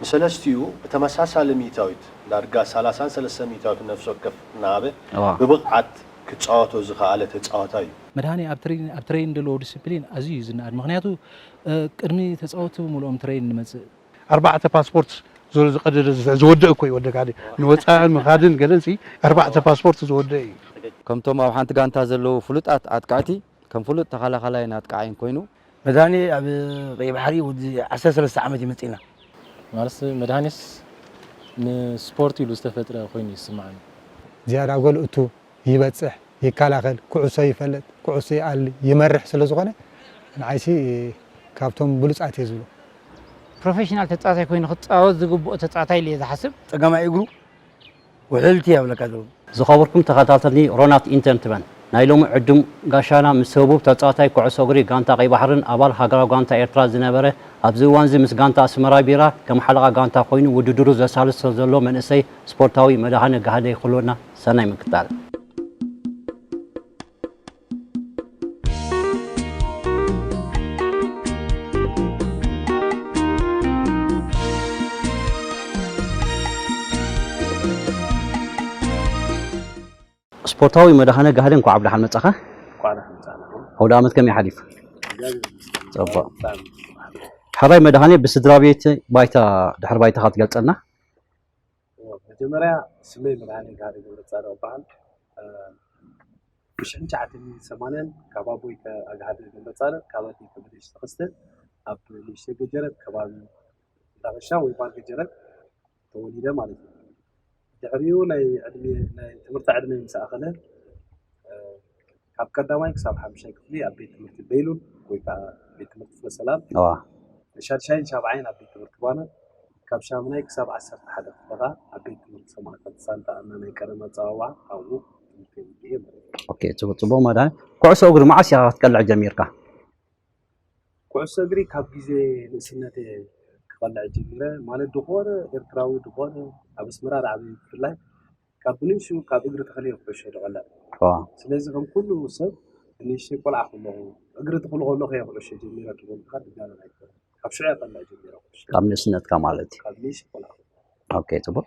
ሰለስቲኡ ብተመሳሳሊ ሚእታዊት ዳርጋ ሰላሳን ሰለስተ ሚእታዊት ነፍሲ ወከፍ እናሃበ እዋ። ብብቕዓት ክፃወቶ ዝኸኣለ ተፃዋታይ እዩ። መድሃኔ ኣብ ትሬን ኣብ ትሬን ዘለዎ ዲስፕሊን ኣዝዩ እዩ ዝነኣድ። ምክንያቱ እ፣ ቅድሚ ተፃወቲ ብምልኦም ትሬን ንመፅእ። ኣርባዕተ ፓስፖርት ዞ- ዝቀደደ ዝወደእ እኮ እዩ ወደካ ንወፃእን ምኻድን ገለንሲ ኣርባዕተ ፓስፖርት ዝወደእ እዩ። ከምቶም ኣብ ሓንቲ ጋንታ ዘለዉ ፍሉጣት ኣጥቃዕቲ ከም ፍሉጥ ተኸላኸላይን ኣጥቃዓይን ኮይኑ መድሃኔ ኣብ ቀይ ባሕሪ ወዲ ዓሰርተ ሰለስተ ዓመት ይመፅእና። ማለት መድሃኔስ ንስፖርት ኢሉ ዝተፈጥረ ኮይኑ ይስማዓኒ። ዝያዳ ጎል እቱ ይበፅሕ፣ ይከላኸል፣ ኩዕሶ ይፈልጥ፣ ኩዕሶ ይኣሊ፣ ይመርሕ ስለ ዝኾነ ንዓይሲ ካብቶም ብሉፃት እየ ዝብሎ። ፕሮፌሽናል ተፃዋታይ ኮይኑ ክፃወት ዝግብኦ ተፃዋታይ ኢለ እየ ዝሓስብ። ፀጋማይ እግሩ ውሕልቲ ያብለካ ዘሎ። ዝኸበርኩም ተኸታተልቲ ሮናት ኢንተርትመን ናይ ሎሚ ዕዱም ጋሻና ምስ ህቡብ ተፃዋታይ ኩዕሶ እግሪ ጋንታ ቀይ ባሕርን ኣባል ሃገራዊ ጋንታ ኤርትራ ዝነበረ ኣብዚ እዋን እዚ ምስ ጋንታ ኣስመራ ቢራ ከም ሓለቓ ጋንታ ኮይኑ ውድድሩ ዘሳልሶ ዘሎ መንእሰይ ስፖርታዊ መድሃኔ ጋህደ ይኽልወና። ሰናይ ምክታል። ስፖርታዊ መድሃኔ ጋህደ እንኳዕ ብደሓን መጻኻ። እንኳዕ ደሓን መጻእና። ኣውደ ዓመት ከመይ ሓሊፉ? እግዚኣብሔር ይመስገን። ጽቡቕ። ብጣዕሚ ጽቡቕ። ሓራይ መድሃኔ ብስድራ ቤት ባይታ ድሕሪ ባይታኻ ትገልጸልና? መጀመርያ ስመይ መድሃኔ ጋህደ ገብረጻድቕ ይበሃል። እ፣ ብሽሕን ትሽዓተን ሰማንያን ካብ ኣቦይ ኣግሃደ ገብረጻድቕ ካብ ኣደይ ከበደች ተኸስተ ኣብ ንእሽተይ ገጀረት ከባቢ እንዳበሻ ወይ ባል ገጀረት ተወሊደ ማለት እዩ። ድሕሪኡ ናይ ዕድሜ ናይ ትምህርቲ ዕድመይ ምስ ኣኸለ እ፣ ካብ ቀዳማይ ክሳብ ሓሙሻይ ክፍሊ ኣብ ቤት ትምህርቲ በይሉን ወይ ከዓ ቤት ትምህርቲ ፍረ ሰላም እዋ ሻድሻይን ሻብዓይን ኣብ ቤት ትምህርቲ ባና ካብ ሻምናይ ክሳብ ዓሰርተ ሓደ ክፍሊ ከዓ ኣብ ቤት ትምህርቲ ሰማእታት ሳንታ ኣና ናይ ቀደም ኣፀዋውዓ ኣብኡ ትምህርቲ ይምሃር ማለት እዩ። ኦኬ ጽቡቕ ጽቡቕ። መድሃኔ ኩዕሶ እግሪ መዓስ ኢኻ ክትቀልዕ ጀሚርካ? ኩዕሶ እግሪ ካብ ግዜ ንእስነተይ ክቐልዕ ጀሚረ ማለት ዝኾነ ኤርትራዊ ዝኾነ ኣብ ኣስመራ ዝዓበየ ብፍላይ ካብ ብንእሽኡ ካብ እግሪ ተኽሊ እየ ኩዕሾ ዝቐልዕ። እዋ ስለዚ ከም ኩሉ ሰብ ንእሽተይ ቆልዓ ከለኹ እግሪ ተኽሊ ከለኹ እየ ኩዕሾ ጀሚረ ክብል ከኣ ድጋሚ ኣይኮነን። ካብ ሽዑ እየ ቀልዕ ጀሚረ ኩዕሾ። ካብ ንእስነትካ ማለት እዩ። ካብ ንእሽተይ ቆልዓ ከለኹ። ኦኬ ጽቡቕ።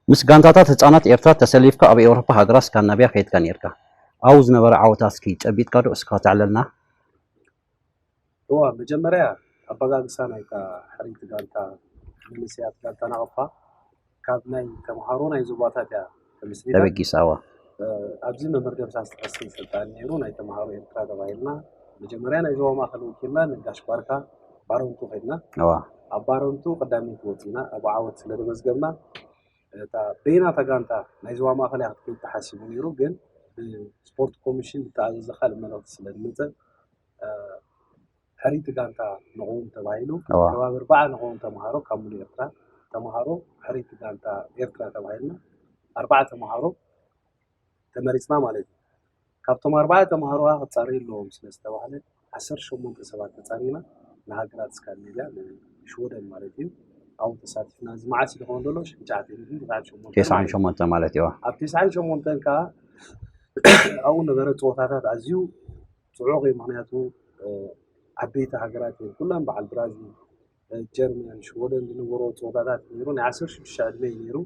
ምስ ጋንታታት ህጻናት ኤርትራ ተሰሊፍካ ኣብ ኤውሮፓ ሃገራት ስካንዲናቭያ ከይድካ ኔርካ። ኣብኡ ዝነበረ ዓወታ እስኪ ጨቢጥካ ዶ እስካ ተዕለልና? እዋ መጀመርያ ኣበጋግሳ ናይታ ሕርይቲ ጋንታ መንእሰያት ጋንታ ናቕፋ ካብ ናይ ተምሃሮ ናይ ዞባታት እያ ተመስሪታ። ተበጊሳ እዋ ኣብዚ መምህር ደምሳስ ተኸስተ ስልጣን ነይሩ ናይ ተምሃሮ ኤርትራ ተባሂልና መጀመርያ ናይ ዞባ ማእኸል ወኪልና ንጋሽ ባርካ ባረንቱ ከድና። እዋ ኣብ ባረንቱ ቀዳመይቲ ወፂና ኣብኡ ዓወት ስለ ተመዝገብና እታ በይናታ ጋንታ ናይ ዞባ ማእኸል እያ ክትከይድ ተሓሲቡ ነይሩ፣ ግን ብስፖርት ኮሚሽን ዝተኣዘዘ ካልእ መልእኽቲ ስለ ዝመፀ ሕርይቲ ጋንታ ንቕውም ተባሂሉ እዋ ከባቢ ኣርባዓ ንቕውም ተምሃሮ ካብ ሙሉእ ኤርትራ ተምሃሮ ሕርይቲ ጋንታ ኤርትራ ተባሂልና ኣርባዓ ተምሃሮ ተመሪፅና ማለት እዩ። ካብቶም ኣርባዓ ተምሃሮ ክፃረዩ ኣለዎም ስለ ዝተባህለ ዓሰርተ ሸሞንተ ሰባት ተፃሪና ንሃገራት ስካንዲኔቭያ ንሽወደን ማለት እዩ ኣብኡ ተሳቲፍና። እዚ መዓስ እዩ ዝኸውን ዘሎ? ሽሕን ትሽዓተን ይኹን ተስዓን ሸሞንተን ማለት እዩ። ተስዓን ሸሞንተ ማለት እዩ። ኣብ ተስዓን ሸሞንተን ከዓ ኣብኡ ነበረ ፀወታታት ኣዝዩ ፅዑቕ እዩ። ምክንያቱ ዓበይቲ ሃገራት እየን ኩለን በዓል ብራዚል፣ ጀርመን፣ ሽወደን ዝነበሮ ፀወታታት ነይሩ ናይ ዓሰርተ ሽዱሽተ ዕድመ እዩ ነይሩ።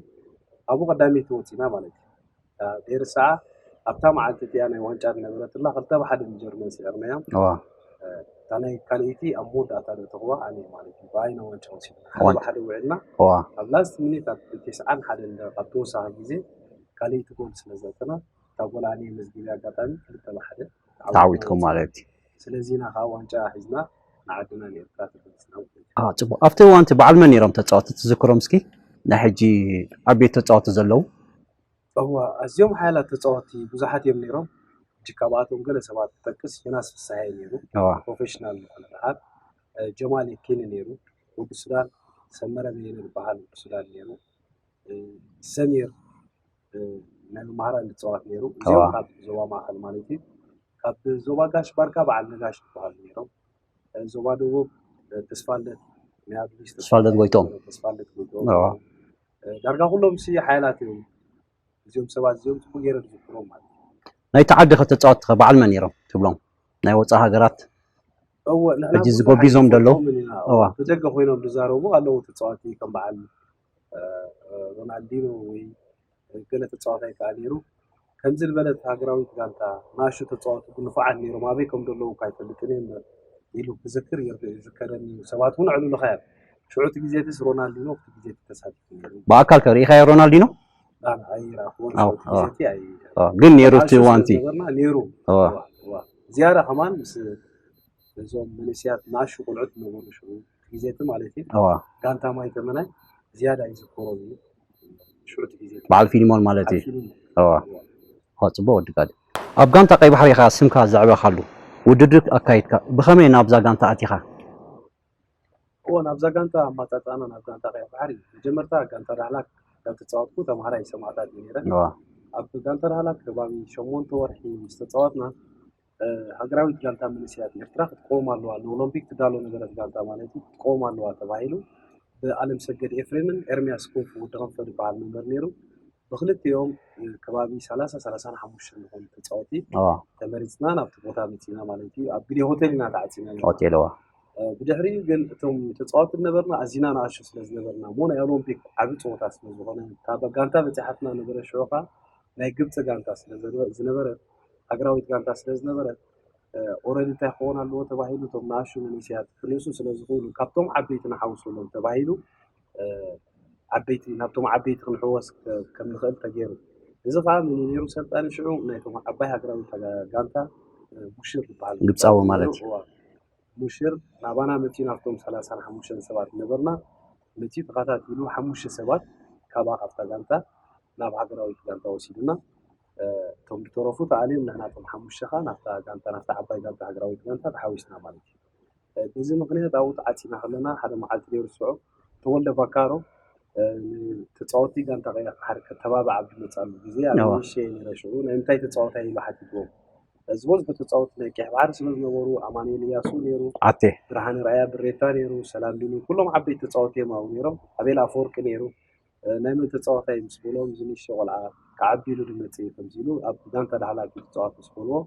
ኣብኡ ቀዳመይቲ ወፂና ማለት እዩ። ድሕሪ ሰዓ ኣብታ መዓልቲ እቲኣ ናይ ዋንጫ ዝነበረትላ ክልተ ብሓደ ንጀርመን ስዒርናዮም። እዋ እታ ናይ ካልኣይቲ ኣብ መወዳእታ ዘእተኽዋ ኣነ እየ ማለት እዩ። ብኣይና ዋንጫ ወሲድና ሓደ ዋንጫ። ብሓደ ውዕልና እዋ ኣብ ላስት ሚኒት ኣብ ተስዓን ሓደን ደቂቃ ኣብ ተወሳኺ ግዜ ካልኣይቲ ጎል ስለ ዘእተና እታ ጎል ኣነ እየ መዝጊበያ ኣጋጣሚ ክልተ ብሓደ ተዓዊትኩም ማለት እዩ። ስለዚ ኢና ከዓ ዋንጫ ሒዝና ንዓድና ንኤርትራ ተመሊስና ማለት እዩ። ኣዎ፣ ጽቡቕ። ኣብቲ እዋን እቲ በዓል መን ነይሮም ተጻወትቲ ትዝክሮም እስኪ? ናይ ሕጂ ዓበይቲ ተጻወትቲ ዘለዉ? እዋ ኣዝዮም ሓያላት ተጻወትቲ ብዙሓት እዮም ነይሮም። ሕጂ ካብኣቶም ገለ ሰባት ክጠቅስ ዮናስ ፍስሃየ ነይሩ እዋ ፕሮፌሽናል ዝኾነ ደሓር ጀማል የኪነ ነይሩ ወዲ ሱዳን ሰመረ በየነ ዝበሃል ወዲ ሱዳን ነይሩ ሰሚር ናይ መማህራን ዝፀዋት ነይሩ። እዚኦም ካብ ዞባ ማእኸል ማለት እዩ። ካብ ዞባ ጋሽ ባርካ በዓል ነጋሽ ዝበሃሉ ነይሮም። ዞባ ደቡብ ተስፋልደት ናይ ኣድሊስ ተስፋልደት ጎይቶም። ተስፋልደት ጎይቶም እዋ ዳርጋ ኩሎም ሲ ሓይላት እዮም። እዚኦም ሰባት እዚኦም ፅቡቅ ገይረ ዝዝክሮም ማለት እዩ። ናይቲ ዓዲ ከተፃወትቲ ከ በዓል መን ነይሮም ትብሎም? ናይ ወፃኢ ሃገራት እወ ንሕና ሕጂ ብዙሕ ዝጎቢዞም ኣይንፈልጦምን ዘለዉ? ኢና። እዋ። ብደገ ኮይኖም ዝዛረቡ ኣለዉ ተፃዋቲ ከም በዓል ሮናልዲኖ ወይ ገለ ተፃዋታይ ከዓ ነይሩ። ከምዚ ዝበለት ሃገራዊት ጋንታ ንኣሽቱ ተፃወቲ ግን ንፉዓት ነይሮም፣ ኣበይ ከም ዘለዉ እኳ ኣይፈልጥን እየ እምበር ኢሉ ክዝክር ይር- ይዝከረኒ እዩ። ሰባት እውን ኣዕልሉኻ እዮም። ሽዑ እቲ ግዜ ስ ሮናልዲኖ እቲ ግዜ ተሳቲፉ ነይሩ። ብኣካል ከ ርኢኻዮ ሮናልዲኖ? ኣነ ኣይረኣኽዎን ኣዎ፣ ሽዑ እቲ ኣዎ። ግዜ ኣይ ኣዎ፣ ግን ነይሩ እቲ ኣሽቱ ዋንቲ ስለዝነበርና ነይሩ። ኣዎ። እዋ፣ እዋ። ዝያዳ ከማን ምስ እዞም መንእሰያት ንኣሽቱ ቆልዑት ዝነበሩ ሽዑ ግዜ እቲ ማለት እዩ ኣዎ። ጋንታ ማይ ተመናይ ዝያዳ ይዝከሮም እዩ። ሽዑ እቲ ግዜ በዓል ፊሊሞን ማለት እዩ። ሓፊኑ ኣዎ። ዋ፣ ጽቡቅ ወዲ ጋዲ። ኣብ ጋንታ ቀይ ባሕሪ ኢኻ ስምካ ዘዕበኻሉ ውድድር ኣካይድካ፣ ብኸመይ ናብዛ ጋንታ ኣቲኻ? እዎ ናብዛ ጋንታ ኣማፃፃእና ናብ ጋንታ ቀይሕ ባሕሪ መጀመርታ ጋንታ ዳህላክ እንዳተፃወትኩ ተምሃራይ ሰማእታት እዩ ነይረ። ዋ፣ ኣብ ጋንታ ዳህላክ ከባቢ ሸሞንተ ወርሒ ምስ ተፃወትና እ፣ ሃገራዊት ጋንታ መንእሰያት ኤርትራ ክትቆም ኣለዋ፣ ንኦሎምፒክ ትዳሎ ነበረት ጋንታ ማለት እዩ፣ ክትቆም ኣለዋ ተባሂሉ ብኣለም ሰገድ ኤፍሬምን ኤርሚያስ ኮፍ ወዲ ከንፈ ዝበሃል መምህር ነይሩ። ብክልቲኦም እ፣ ከባቢ ሰላሳ ሰላሳን ሓሙሽተን ዝኾኑ ተፃወቲ ዋ፣ ተመሪፅና ናብቲ ቦታ መፂና ማለት እዩ። ኣብ ግዜ ሆቴል ኢና ተዓፂና ነርና። ሆቴል ዋ፣ እ፣ ብድሕሪኡ ግን እቶም ተፃወቲ ዝነበርና ኣዚና ንኣሽቱ ስለ ዝነበርና እሞ ናይ ኦሎምፒክ ዓቢ ፀወታ ስለ ዝኾነ እታ ብ- ጋንታ በፂሓትና ነበረ። ሽዑ ኸዓ ናይ ግብፂ ጋንታ ስለ ዘነበ- ዝነበረት ሃገራዊት ጋንታ ስለ ዝነበረት ኦረዲ እንታይ ክኸውን ኣለዎ ተባሂሉ እቶም ንኣሽቱ መንእሰያት ክንእሱ ስለ ዝኽእሉ ካብቶም ዓበይቲ ንሓውሰሎም ተባሂሉ እ፣ ዓበይቲ ናብቶም ዓበይቲ ክንሕወስ ከ- ከም ንኽእል ተገይሩ። እዚ ከዓ ምን ነይሩ ሰልጣኒ ሽዑ ናይቶም ዓባይ ሃገራዊት ጋንታ እ፣ ሙሽር ዝበሃል ግብፃዊ ማለት እዩ። እዋ፣ ሙሽር ናባና መፂኡ ናብቶም ሰላሳን ሓሙሽተን ሰባት ነበርና መፂኡ ተኸታቲሉ ሓሙሽተ ሰባት ካብኣ ካብታ ጋንታ ናብ ሃገራዊት ጋንታ ወሲዱና እ፣ እቶም ዝተረፉ ተኣልዮም ንሕና እቶም ሓሙሽተ ከዓ ናብታ ጋንታ ናብታ ዓባይ ጋንታ ሃገራዊት ጋንታ ተሓዊስና ማለት እዩ። እ፣ በዚ ምክንያት ኣብኡ ተዓፂና ከለና ሓደ መዓልቲ ነይሩ ዝስዑ ተወልደ ቫካሮ እ፣ ንተፃወቲ ጋንታ ቀይሕ ባሕሪ ከተባብዕ ኣብ ዝመፃሉ ግዜ ኣብ እዋ። ንእሽተይ ነይረ ሽዑ ናይ ምንታይ ተፃወታይ ኢሉ ሓቲትዎም። እ፣ ዝበዝሑ ተፃወቲ ናይ ቀይሕ ባሕሪ ስለ ዝነበሩ ኣማኑኤል እያሱ ነይሩ፣ ኣቴ ብርሃነ ርኣያ ብሬታ ነይሩ፣ ሰላም ቢኒ ኩሎም ዓበይቲ ተፃወቲ እዮም ኣብኡ ነይሮም። ኣቤል ኣፈወርቂ ነይሩ። እ፣ ናይ መን ተፃዋታይ ምስ በሎም እዚ ንእሽተይ ቆልዓ ክዓቢ ኢሉ ዝመፅእ እዩ ከምዚ ኢሉ ኣብ ጋንታ ዳህላክ እዩ ዝፃወት ምስ በልዎ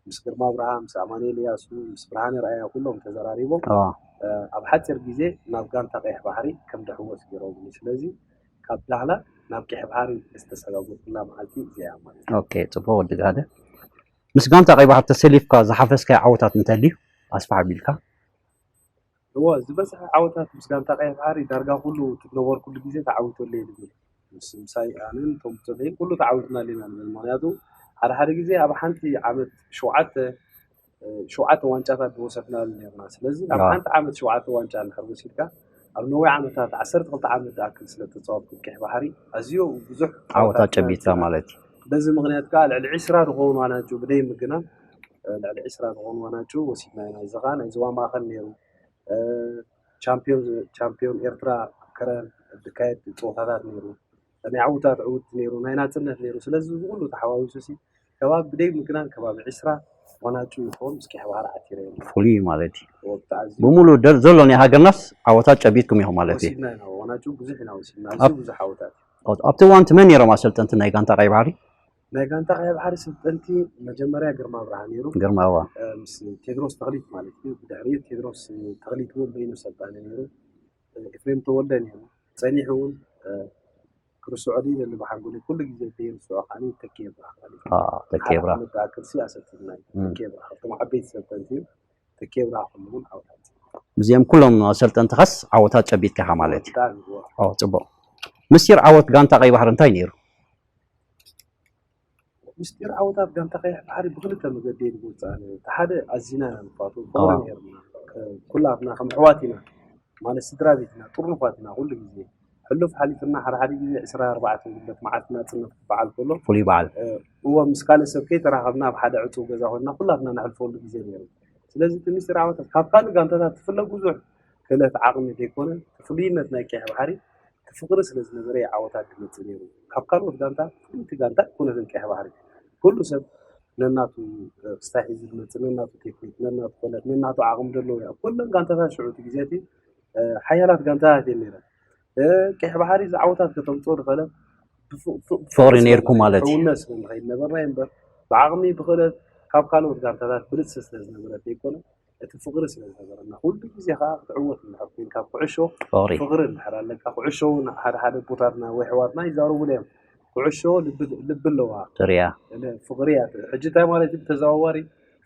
ምስ ግርማ ኣብርሃ ምስ ኣማኑኤል እያሱ ምስ ብርሃነ ርኣያ ኩሎም ተዘራሪቦም ዋ፣ እ፣ ኣብ ሓፂር ግዜ ናብ ጋንታ ቀይሕ ባሕሪ ከም ደሕወስ ገይሮምኒ። ስለዚ ካብ ዳህላክ ናብ ቀይሕ ባሕሪ ዝተሰጋገርኩላ መዓልቲ እዚኣ እያ ማለት እዩ። ኦኬ፣ ጽቡቅ ወዲ ጋደ። ምስ ጋንታ ቀይ ባሕሪ ተሰሊፍካ ዝሓፈስካዮ ዓወታት እንተልዩ ኣስፍሕ ኣቢልካ። እወ ዝበዝሐ ዓወታት ምስ ጋንታ ቀይሕ ባሕሪ ዳርጋ ኩሉ እቲ ዝነበርኩሉ ግዜ ተዓዊተሉ እየ ዝብል። ምስ ምሳይ ኣነን እቶም ዝፀንሑ ኩሉ ተዓዊትና ኣለና ንብል። ምክንያቱ ሓደ ሓደ ግዜ ኣብ ሓንቲ ዓመት ሸውዓተ እ፣ ሸውዓተ ዋንጫታት ዝወሰድናሉ ነርና። ስለዚ ኣብ ኣዎ። ሓንቲ ዓመት ሸውዓተ ዋንጫ እንድሕር ወሲድካ ኣብ ነዊሕ ዓመታት ዓሰርተ ክልተ ዓመት ዝኣክል ስለ ተፃወትኩ ቀይሕ ባሕሪ ኣዝዮ ብዙሕ ዓወታት ዓወታት ጨቢጥካ ኢና ማለት እዩ። በዚ ምክንያት ከዓ ልዕሊ ዕስራ ዝኾኑ ዋናጩ ብደይ ምግናን እ፣ ልዕሊ ዕስራ ዝኾኑ ዋናጩ ወሲድና ኢና። እዚ ከዓ ናይ ዞባ ማእኸል ነይሩ። እ፣ ቻምፒዮን ቻምፒዮን ኤርትራ ኣብ ከረን ዝካየድ ፀወታታት ነይሩ። ናይ ዕውታት ዕውት ነይሩ፣ ናይ ናፅነት ነይሩ። ስለዚ እዚ ኩሉ ተሓዋዊሱ ሲ ከባቢ ብደይ ምግናን ከባቢ ዕስራ ዋናጩ ይኸውን ምስ ቀይሕ ባሕሪ ዓቲረ እየ። ፍሉይ ማለት እዩ። ወቅቲ ኣዝዩ ብምሉእ ደር ዘሎ ናይ ሃገርናስ ዓወታት ጨቢጥኩም ኢኹም ማለት እዩ። ወሲድና ኢና፣ ዋናጩ ብዙሕ ኢና ወሲድና፣ ኣብ- ኣዝዩ ብዙሕ ዓወታት እዩ። ኣብቲ እዋን እቲ መን ነይሮም ኣሰልጠንቲ ናይ ጋንታ ቀይ ባሕሪ? ናይ ጋንታ ቀይሕ ባሕሪ ስልጠንቲ መጀመርያ ግርማ ኣብርሃ ነይሩ። ግርማ እዋ። እ፣ ምስ ቴድሮስ ተኽሊት ማለት እዩ። ብድሕሪኡ ቴድሮስ ተኽሊት እውን በይኑ ሰልጣኒ ነይሩ። እ፣ ኤፍሬም ተወልደ ነይሩ። ጸኒሑ እውን እ፣ ክርስዖ ደይደሊ ብሓንጎለይ ኩሉ ግዜ ደይርስዖ ከዓኒ ተኪ ኣብርሃ ማለት እዩ። አ፣ ተኪ ኣብርሃ። መዳክርሲ ኣሰልጥና እዩ። እም። ተኪ ኣብርሃ ካብቶም ዓበይቲ ሰልጠንቲ እዩ። ተኪ ኣብርሃ ኩሉ እውን ዓወታት። እዚኦም ኩሎም ኣሰልጠንትኻስ ዓወታት ጨቢጥካ ኢኻ ማለት እዩ። ብጣዕሚ እዋ። ኦ፣ ጽቡቕ። ምስጢር ዓወት ጋንታ ቀይ ባሕሪ እንታይ ነይሩ? ምስጢር ዓወታት ጋንታ ቀይሕ ባሕሪ ብክልተ መገዲ እየ ዝገልፃ። እቲ ሓደ ኣዚና ኢና ንፋቱ ፍቕሪ ኣዋ። ነይርና። ከ- ኩላትና ከም ኣሕዋት ኢና ማለት ስድራ ቤት ኢና፣ ጥርኑፋት ኢና። ኩሉ ግዜ ሕሉፍ ሓሊፍና ሓደ ሓደ ግዜ ዕስራ ኣርባዕተ ጉልበት መዓልቲ ናፅነት ክበዓል ከሎ ፍሉይ በዓል። እዎ ምስ ካልእ ሰብ ከይተራኸብና ኣብ ሓደ ዕፁው ገዛ ኮይንና ኩላትና ነሕልፈሉ ግዜ ነይሩ። ስለዚ እቲ ምስጢር ዓወታት ካብ ካልእ ጋንታታት ትፍለ ብዙሕ ክእለት ዓቕሚ ዘይኮነ እቲ ፍሉይነት ናይ ቀይሕ ባሕሪ እቲ ፍቕሪ ስለ ዝነበረ እዩ ዓወታት ዝመፅእ ነይሩ። ካብ ካልኦት ጋንታ ፍልይቲ ጋንታ ኣይኮነትን ቀይሕ ባሕሪ። ኩሉ ሰብ ነናቱ እ፣ ክስታይ ሒዙ ዝመፅእ፣ ነናቱ ቴክኒክ፣ ነናቱ ክእለት፣ ነናቱ ዓቕሚ ዘለዎ እዩ። ኣብ ኩለን ጋንታታት ሽዑ እቲ ግዜ እቲ እ፣ ሓያላት ጋንታታት እየን ነይረን። እ፣ ቀይሕ ባሕሪ እዚ ዓወታት ከተምፅኦ ዝኸለት ብፍ- ፍ- ፍቕሪ ነይርኩም ማለት እዩ። ሕውነት ስለ ንኸይድ ነበርና እዩ እምበር ብዓቕሚ ብክእለት ካብ ካልኦት ጋንታታት ብልፅቲ ስለ ዝነበረት ዘይኮነ እቲ ፍቕሪ ስለ ዝነበረና፣ ኩሉ ግዜ ከዓ ክትዕወት እንድሕር ኮይንካ፣ ኩዕሾ ፍቕሪ ፍቕሪ እንድሕር ኣለካ፣ ኩዕሾ እውን ሓደ ሓደ ኣቦታትና ወይ ኣሕዋትና ይዛረቡና እዮም። ኩዕሾ ልቢ ልቢ ኣለዋ፣ ትሪያ ፍቕሪ እያ። ሕጂ እንታይ ማለት እዩ? ብተዘዋዋሪ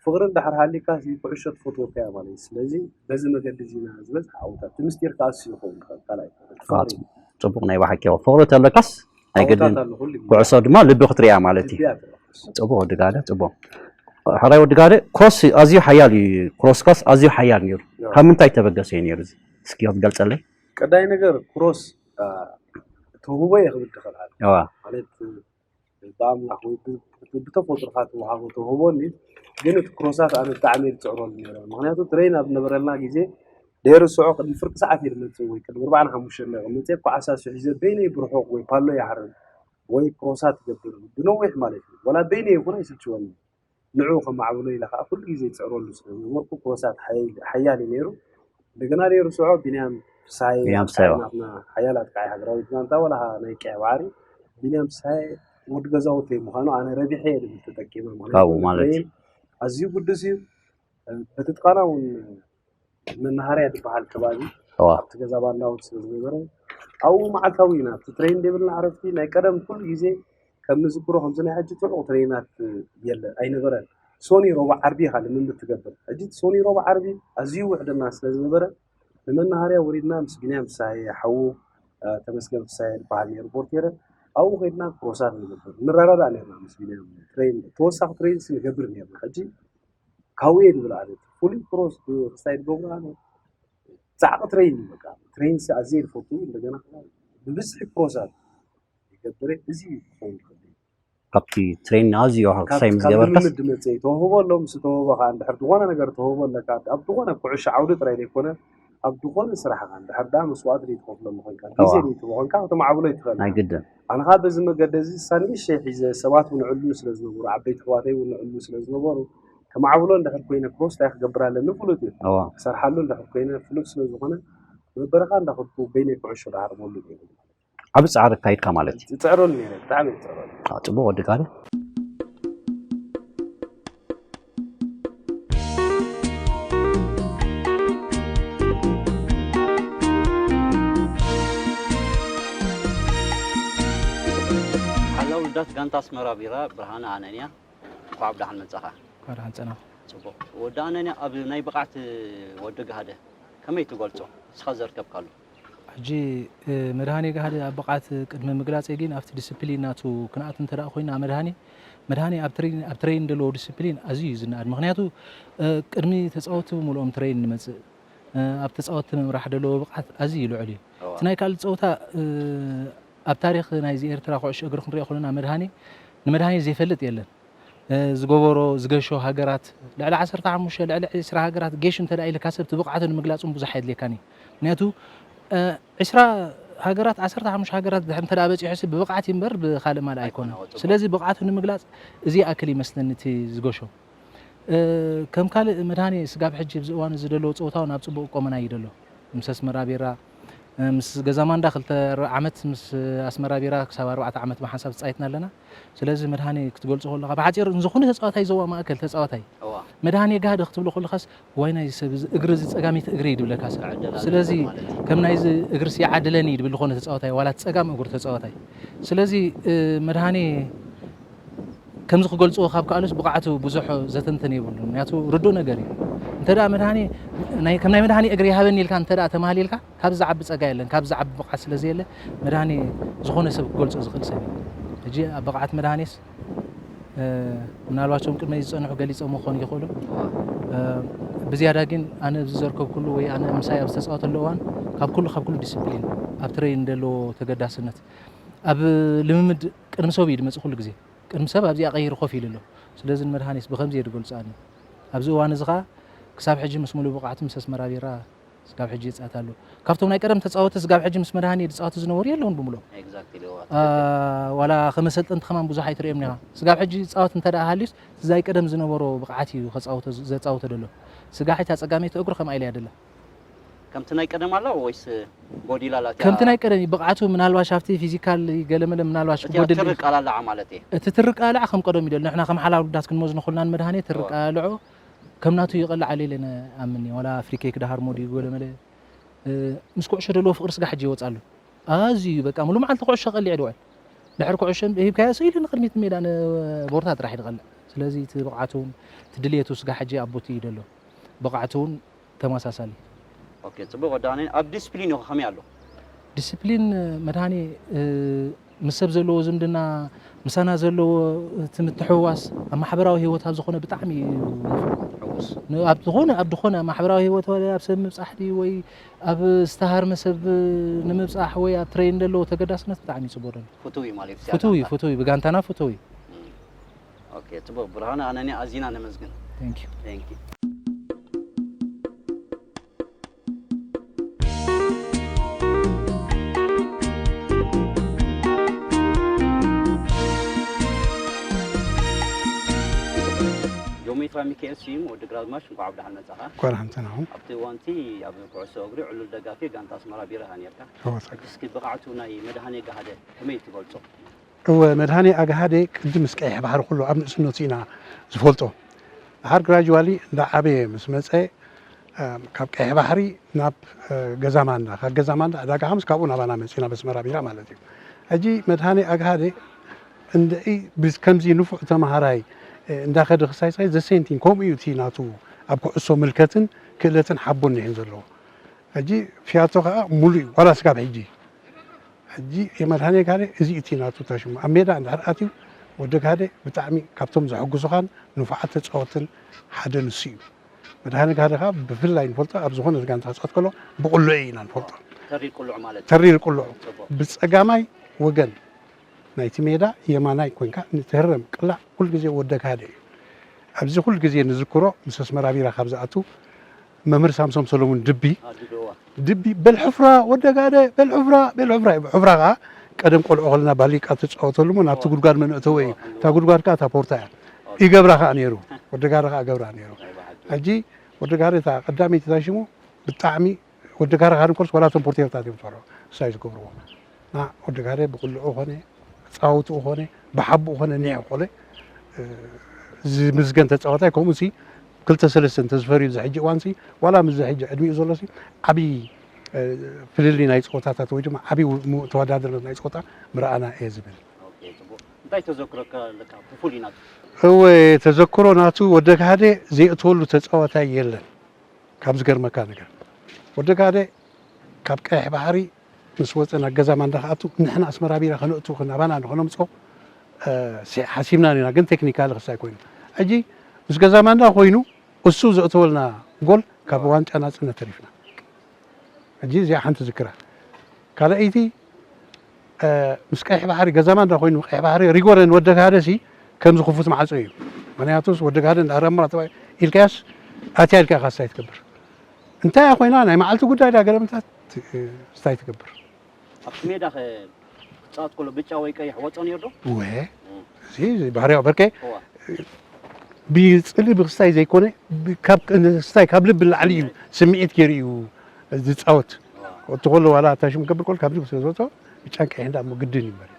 ፍቕሪ እንድሕር ሃሊካ፣ ኩዕሾ ትፈትወካ እያ ማለት እዩ። ስለዚ በዚ መገዲ እዚ ኢና ዝበዝሕ ዓወታት፣ እቲ ምስጢር ከዓ እሱ ይኸውን ይኽእል። ካልኣይ ፍቕሪ ጽቡቕ፣ ናይ ብሓቂ ፍቕሪ ተለካስ ናይ ግድን ዓወታት ኣሎ ኩሉ ግዜ። ኩዕሶ ድማ ልቢ ክትሪያ ማለት እዩ። ልቢ እያ ትረክስ። ጽቡቕ ወዲ ጋደ፣ ጽቡቕ። ሕራይ ወዲ ጋደ፣ ክሮስ ኣዝዩ ሓያል እዩ። ክሮስካስ ኣዝዩ ሓያል ነይሩ። ካብ ምንታይ ተበገሰ እዩ ነይሩ? እዚ እስኪ ክትገልጸለይ። ቀዳይ ነገር ክሮስ፣ አ፣ ተውህቦ እየ ክብል ክኽእል ኣለ። እዋ ማለት ብኣምላኽ ወይ ብ- ብተፈጥሮኻ ትወሃቦ ተውህቦ እንዲ፣ ግን እቲ ክሮሳት ኣነ ብጣዕሚ እየ ዝፅዕረሉ ነይረ። ምክንያቱ ትሬን ኣብ ነበረልና ግዜ ደይሩ ስዖ ቅድሚ ፍርቂ ሰዓት እየ ዝመፅእ ወይ ቅድሚ ኣርባዕን ሓሙሽተን ደቂቕ መፅእ፣ ኳዕሳ ስሒዘ በይነይ ብርሑቕ ወይ ፓሎ ይሃርም ወይ ክሮሳት ይገብር ብነዊሕ ማለት እዩ። ወላ በይነይ ይኹን ኣይስልችወኒ። ንዑ ከማዕብሎ ኢለ ከዓ ኩሉ ግዜ ይፅዕረሉ ስለ ዝነበርኩ ክሮሳት ሓይ- ሓያል እዩ ነይሩ። እንደገና ደይሩ ስዖ ቢንያም ፍስሃየ ቢንያም ኣጥቃዒ ፍስሃየ። ናትና ሓያል ኣጥቃዒ ሃገራዊት ጋንታ፣ ወላ ናይ ቀይ ባሕሪ ቢንያም ፍስሃየ ወዲ ገዛውተይ ምዃኑ ኣነ ረቢሐ እየ ዝብል ተጠቂመ። ምክንያቱ ካብኡ ማለት ትሬን ኣዝዩ ግዱስ እዩ። በቲ ጥቓና እውን መናሃርያ ዝበሃል ከባቢ እዋ ኣብቲ ገዛ ባንዳ እውን ስለ ዝነበረ ኣብኡ መዓልታዊ ኢና። ኣብቲ ትሬን ዘይብልና ዕረፍቲ ናይ ቀደም ኩሉ ግዜ ከም ንዝክሮ ከምዚ ናይ ሕጂ ጥዑቕ ትሬናት የለ ኣይነበረን። ሶኒ ሮባ ዓርቢ ኢኻ ልምምድ ትገብር። ሕጂ እቲ ሶኒ ሮባ ዓርቢ ኣዝዩ ውሕደና ስለ ዝነበረ ንመናሃርያ ወሪድና ምስ ቢንያም ፍስሃየ ሓዉ አ፣ ተመስገን ፍስሃየ ዝበሃል ነይሩ ፖርቴረ ኣብኡ ከይድና ክሮሳት ንገብር ንረዳዳእ ነርና ምስ ቢንያም ትሬን ተወሳኺ ትሬንስ ንገብር ነርና። ሕጂ ካብኡ እየ ዝብል ኣነ ፍሉይ ክሮስ ክስታይ ዝገብሩ ኣነ ጻዕቂ ትሬን እዩ በቃ ትሬንስ ኣዝየ ዝፈቱ እንደገና ብብዝሒ ክሮሳት ይገብረ እዚ እዩ ክኸውን ይኽእል እዩ። ካብቲ ትሬን ኣዝዩ ካብ ክሳይ ምስ ካብ ገበርካስ ልምምድ ዝመፅእ እዩ። ተውህቦ ኣሎ። ምስ ተውህቦ ከዓ እንድሕር ዝኾነ ነገር ተውህቦ ኣለካ ኣብ ዝኾነ ኩዕሾ ዓውዲ ጥራይ ዘይኮነ ኣብ ዝኾነ ስራሕ ከዓ እንድሕር ዳ መስዋእቲ ዘይትኸፍለሉ ኮይንካ ግዜ እዋ ዘይትቦ ኮይንካ ከተማዕብሎ ይትኽእል ናይ ኢኻ። ግድን ኣነ ከዓ በዚ መገዲ እዚ ሳንሚሸ ሒዘ ሰባት እውን ዕሉ ስለ ዝነበሩ ዓበይቲ ኣሕዋተይ እውን ዕሉ ስለ ዝነበሩ ከማዕብሎ እንድሕር ኮይነ ክሮስ እንታይ ክገብር ኣለኒ ፍሉጥ እዩ። እዋ ክሰርሓሉ እንድሕር ኮይነ ፍሉጥ ስለ ዝኾነ መበረኻ እንዳኸድኩ በይነይ ኩዕሾ ዳሃርበሉ ነይሩ። ዓቢ ጻዕሪ ኣካይድካ ማለት እዩ። ዝፅዕረሉ ነይረ ብጣዕሚ ዝፅዕረሉ። አ፣ ጽቡቕ ወዲ ጋደ። ሓላው ልዳት ጋንታ ኣስመራ ቢራ ብርሃነ ኣነንያ፣ እንኳዕ ብደሓን መጻኻ። እንኳዕ ደሓን ጸናኹ። ጽቡቕ። ወዲ ኣነንያ፣ ኣብ ናይ ብቕዓት ወዲ ጋህደ ከመይ ትገልጾ? ንስኻ ዘርከብካሉ። ሕጂ፣ እ፣ መድሃኔ ጋህደ ኣብ ብቕዓት ቅድሚ ምግላጸይ ግን ኣብቲ ዲስፕሊን ናቱ ክንኣቱ እንተ ደኣ ኮይና መድሃኔ፣ መድሃኔ ኣብ ትሬን-፣ ኣብ ትሬን ዘለዎ ዲስፕሊን ኣዝዩ እዩ ዝነኣድ። ምኽንያቱ፣ እ፣ ቅድሚ ተጻወትቲ ብምልኦም ትሬን ንመጽእ፣ እ፣ ኣብ ተጻወትቲ ምምራሕ ዘለዎ ብቕዓት ኣዝዩ ልዑል እዩ። እዋ። እቲ ናይ ካልእ ጸወታ፣ እ፣ ኣብ ታሪኽ ናይዚ ኤርትራ ኩዕሾ እግሪ ክንሪኦ ከለና መድሃኔ፣ ንመድሃኔ ዘይፈልጥ የለን። እ፣ ዝገበሮ ዝገሾ ሃገራት ልዕሊ ዓሰርተ ሓሙሽተ ልዕሊ ዕስራ ሃገራት ጌሽ እንተ ደኣ ኢልካ ሰብ እቲ ብቕዓቱ ንምግላጽ እውን ብዙሕ ኣየድልየካን እዩ። ምክንያቱ፣ እ፣ ዕስራ ሃገራት ዓሰርተ ሓሙሽተ ሃገራት ድሕር እንተ ደኣ በጺሑ ሲ ብብቕዓት እዩ እምበር ብኻልእ ማል ኣይኮነን። ኣይኮነ፣ ጽቡቕ። ስለዚ ብቕዓቱ ንምግላጽ እዚ ይኣክል ይመስለኒ እቲ ዝገሾ። እ፣ ከም ካልእ መድሃኔ ስጋብ ሕጂ ኣብዚ እዋን እዚ ዘለዎ ጸወታ እውን ኣብ ጽቡቕ ቁመና እዩ ዘሎ። ምስ ኣስመራ ቢራ፣ እ፣ ምስ ገዛ ማንዳ ክልተ ዓመት ምስ ኣስመራ ቢራ ክሳብ ኣርባዕተ ዓመት ብሓንሳብ ተጻይትና ኣለና። ስለዚ መድሃኔ ክትገልጾ ከለኻ ብሓጺር ንዝኾነ ተጻዋታይ ዞባ ማእከል ተጻዋታይ እዋ። መድሃኔ ጋህደ ክትብሎ ከለኻስ ዋይ ናይዚ ሰብ እዚ እግሪ እዚ ጸጋሚት እግሪ እዩ ድብለካ ሰብ። ይዓደል ኣሎ ስለዚ ማለት እዩ። ከም ናይዚ እግርስ ይዓድለኒ እዩ ድብል ዝኾነ ተጻዋታይ ዋላ እቲ ጸጋም እግሩ ተጻዋታይ። ስለዚ፣ እ፣ መድሃኔ ከምዚ ክገልጽዎ ካብ ከኣሉስ ብቕዓቱ ብዙሕ ዘተንትን የብሉን። ምክንያቱ ርዱእ ነገር እዩ። እንተ ደኣ መድሃኔ ናይ፣ ከም ናይ መድሃኔ እግሪ ይሃበኒ ኢልካ እንተ ደኣ ተማህሊልካ ካብዚ ዝዓቢ ጸጋ የለን። ካብዚ ዝዓቢ ብቕዓት ስለ ዘየለ መድሃኔ ዝኾነ ሰብ ክገልጾ ዝኽእል ሰብ እዩ። ሕጂ ኣብ ብቕዓት መድሃኔስ፣ እ፣ ምናልባት እቶም ቅድመይ ዝጸንሑ ገሊጾም ክኾኑ ይኽእሉ። እ፣ ብዝያዳ ግን ኣነ ኣብዚ ዘርከብኩሉ ወይ ኣነ ምሳይ ኣብ ዝተጻወተሉ እዋን ካብ ኩሉ፣ ካብ ኩሉ ዲስፕሊን ኣብ ትሬን ዘለዎ ተገዳስነት ኣብ ልምምድ ቅድሚ ሰብ እዩ ዝመጽእ ኩሉ ግዜ። ቅድሚ ሰብ ኣብዚኣ ቀይሩ ኮፍ ኢሉ ኣሎ። ስለዚ ንመድሃኔስ ብኸምዚ እየ ዝገልጾ ኣነ። ኣብዚ እዋን እዚ ኸኣ ክሳብ ሕጂ ምስ ሙሉእ ብቕዓቱ ምስ ኣስመራ ቢራ ስጋብ ሕጂ ይጻወት ኣሎ። ካብቶም ናይ ቀደም ተጻወቲ ስጋብ ሕጂ ምስ መድሃኔ ዝጻወቱ ዝነበሩ የለውን ብምልኦም። ኤግዛክትሊ፣ እዋ፣ አ፣ ትክክል። ዋላ ከመሰልጠንቲ ከማን ብዙሕ ኣይትርእዮም ኢኻ። ስጋብ ሕጂ ዝጻወት እንተ ደኣ ሃልዩስ፣ እቲ ናይ ቀደም ዝነበሮ ብቕዓት እዩ ከጻውቶ፣ ዘጻውቶ ዘሎ። ስጋብ ሕጂ ኣጸጋሚት እግሩ ከምኣ ኢላ እያ ደላ። ከምቲ ናይ ቀደም ኣላ ወይስ ጎዲላ ኣላ? ከምቲ ናይ ቀደም እዩ። ብቕዓቱ ምናልባሽ ኣብቲ ፊዚካል ገለመለ ምናልባሽ እቲኣ ጎድል ትርቅ ኣላልዓ ማለት እየ። እቲ ትርቅ ኣላዕ ከም ቀደም እዩ ደሎ። ንሕና ከም ሓላል ውዳት ክንመዝኖ ከለና ንመድሃኔ ትርቅ እዋ። ኣላልዖ ከም ናቱ ይቐልዓለ ኢለ ኣምን እየ። ዋላ ፍሪ ኬክ ደሃር ሞዲ ገለ መለ፣ እ፣ ምስ ኩዕሾ ዘለዎ ፍቕሪ ስጋብ ሕጂ ይወጽእ ኣሎ። ኣዝዩ እዩ በቃ፣ ሙሉ መዓልቲ ኩዕሾ ቀሊዕ ድውዕል። ድሕሪ ኩዕሾ ሂብካዮ ስኢሉ ንቕድሚት ሜዳ ንቦርታ ጥራሕ እዩ ዝቐልዕ። ስለዚ እቲ ብቕዓቱ እውን፣ እቲ ድልየቱ ስጋብ ሕጂ ኣብ ቦቲ እዩ ዘሎ። ብቕዓቱ እውን ተመሳሳሊ። ኦኬ፣ ጽቡቕ ወዳኒ። ኣብ ዲስፕሊን ኢኹ ከመይ ኣሎ? ዲስፕሊን፣ መድሃኔ፣ እ፣ ምስ ሰብ ዘለዎ ዝምድና፣ ምሳና ዘለዎ እቲ ምትሕውዋስ፣ ኣብ ማሕበራዊ ህይወት ኣብ ዝኾነ ብጣዕሚ እዩ ንፉዕ። ሕጉስ። ን-፣ ኣብ ዝኾነ፣ ኣብ ዝኾነ ማሕበራዊ ህይወት፣ ወይ ኣብ ሰብ ምብጻሕ ድዩ፣ ወይ ኣብ ዝተሃርመ ሰብ ንምብጻሕ፣ ወይ ኣብ ትሬን ዘለዎ ተገዳስነት ብጣዕሚ እዩ ጽቡቕ ደሎ። ፍቱው እዩ ማለት እዩ። ፍቱው እዩ፣ ፍቱው እዩ፣ ብጋንታና ፍቱው እዩ። እም። ኦኬ፣ ጽቡቕ ብርሃነ፣ ኣነኒ ኣዚና ነመስግን። Thank you። Thank you። ጆሜትራ ሚካኤል ስዩም፣ ወዲ ግራዝማች፣ እንኳዕ ብደሓን መጻኻ። እንኳዕ ደሓን ጸናኹም። ኣብቲ እዋንቲ ኣብ ኩዕሶ እግሪ ዕሉል ደጋፊ ጋንታ ኣስመራ ቢራ ኢኻ ኔርካ። እወ፣ ትኽክል። ሕጂ እስኪ ብቕዓቱ ናይ መድሃኔ ገሃደ ከመይ ትገልጾ? እወ፣ መድሃኔ ኣግሃደ ቅድም ምስ ቀይሕ ባሕሪ ኩሉ ኣብ ንእስነቱ ኢና ዝፈልጦ። ድሓር ግራጅዋሊ እንዳዓበየ ምስ መጸ፣ እም፣ ካብ ቀይሕ ባሕሪ ናብ፣ እ፣ ገዛ ማንዳ፣ ካብ ገዛ ማንዳ ዕዳጋ ሓሙስ፣ ካብኡ ናባና መጺኡ ናብ ኣስመራ ቢራ ማለት እዩ። ሕጂ መድሃኔ ኣግሃደ እንድዒ ብስ-፣ ከምዚ ንፉዕ ተማሃራይ፣ እ፣ እንዳኸደ ክሳይ ሳይ ዘ ሴም ቲንግ፣ ከምኡ እዩ እቲ ናቱ ኣብ ኩዕሶ ምልከትን ክእለትን ሓቦን እኒሄን ዘለዎ። ሕጂ ፊያቶ ከኣ ሙሉእ እዩ፣ ዋላ ስጋብ ሕጂ። ሕጂ የመድሃኔ ጋር እዚ እቲ ናቱ ተሽሙ ኣብ ሜዳ እንድሕር ኣትዩ፣ ወዲ ጋህደ ብጣዕሚ ካብቶም ዘሐጉሱኻን ንፉዓት ተጻወትን ሓደ ንሱ እዩ። መድሃኔ ጋህደ ከኣ ብፍላይ ንፈልጦ ኣብ ዝኾነ ጋንታ ክጻወት ከሎ ብቕሉዕ ኢና ንፈልጦ። ተሪር ቅሉዕ ማለት እዩ። ተሪር ቅሉዕ። ጽቡቕ። ብጸጋማይ ወገን ናይቲ ሜዳ የማናይ ኮንካ ንትህረም ቅላዕ ኩሉ ግዜ ወዲ ጋህደ እዩ። ኣብዚ ኩሉ ግዜ ንዝክሮ ምስ ኣስመራ ቢራ ካብ ዝኣቱ መምህር ሳምሶም ሰሎሙን ድቢ፣ አ፣ ድቢ፣ እዋ። ድቢ፣ በል ሕፍራ፣ ወደ ጋደ፣ በል ሕፍራ፣ በል ሕፍራ። ሕፍራ ኸዓ ቀደም ቆልዑ ከለና ባሊቃ ትጻወተሉ እሞ ናብቲ እዋ። ጉድጓድ መን እተወ እዩ። እዋ። እታ ጉድጓድ ከኣ እታ ፖርታ እያ። እዋ። ይገብራ ከኣ ነይሩ። ወደ ጋደ ከኣ ገብራ ነይሩ። ናይ ብሓቂ። ሕጂ ወደ ጋደ እታ ቀዳመይቲ እታ ሽሙ ብጣዕሚ ወደ ጋደ ካድን ኮርስ ዋላ እቶም ፖርቴርታት እዮም ዝፈርሑ። እሳ እዩ ዝገብርዎ። ና ወዲ ጋደ ብቕልዑ ኾነ፣ ጻውትኡ ኾነ፣ ብሓብኡ ኾነ፣ ኒዕ ኮለ፣ እ፣ ዝምዝገን ተጻዋታይ፣ ከምኡ ሲ ክልተ ሰለስተ እንተዝፈርዩ፣ እዚ ሕጂ እዋን ሲ፣ ዋላ ምስ እዚ ሕጂ ዕድሚኡ ዘሎ ሲ፣ ዓብዪ፣ እ፣ ፍልልይ ናይ ጸወታታት ወይ ድማ ዓብዪ ው-፣ ሙ-፣ ተወዳደርነት ናይ ጸወታ ምረኣና እየ ዝብል። ኦኬ፣ ጽቡቕ። እንታይ ተዘክሮካ ኣለካ? ብፍሉይ ናቱ። እወ፣ ተዘክሮ ናቱ ወደ ጋህደ ዘይእትወሉ ተጻዋታይ የለን። ካብ ዝገርመካ ነገር፣ ወዲ ጋህደ ካብ ቀይሕ ባሕሪ ምስ ወጸ ናብ ገዛ ማንዳ ክኣቱ፣ ንሕና ኣስመራ ቢራ ከነእቱ፣ ናባና ንኸነምጽኦ፣ እ፣ ሲ-፣ ሓሲብና ነና፣ ግን ቴክኒካሊ ክሳይ ኮይኑ። ሕጂ ምስ ገዛ ማንዳ ኮይኑ፣ እሱ ዘእተወልና ጎል ካብ ዋንጫ ናጽነት ተሪፍና። ሕጂ እዚኣ ሓንቲ ዝክራ። ካልኣይቲ፣ እ፣ ምስ ቀይሕ ባሕሪ፣ ገዛ ማንዳ ኮይኑ ቀይሕ ባሕሪ ሪጎረ ንወዲ ጋህደ ሲ ከምዚ ክፉት ማዕጾ እዩ። ምኽንያቱስ ወዲ ጋህደ እንዳ ረምራ ተባሂ ኢልካያስ ኣትያ ኢልካ ኢኻ ስታይ ትገብር። እንታይ እያ ኮይና ናይ መዓልቲ ጉዳይ ድያ ገለ ምንታት፣ እ፣ ስታይ ትገብር። ኣብቲ ሜዳ ኸ ክጻወት ከሎ ብጫ ወይ ቀይሕ ወጾ ነይሩ ዶ? ወ፣ እም። እዚ፣ እዚ ባህርያዊ በርከ እዋ። ብጽሊ ብክስታይ ዘይኮነ፣ ብ-፣ ካብ፣ ክስታይ ካብ ልቢ ንላዕሊ እዩ ስምዒት ገይሩ እዩ ዝጻወት። እዋ። እቲ ከሎ ዋላ እታ ሽም ክገብር ከሎ ካብዚ ስለ ዝወጾ ብጫን ቀይሕን ደኣ እሞ ግድን እዩ እምበር።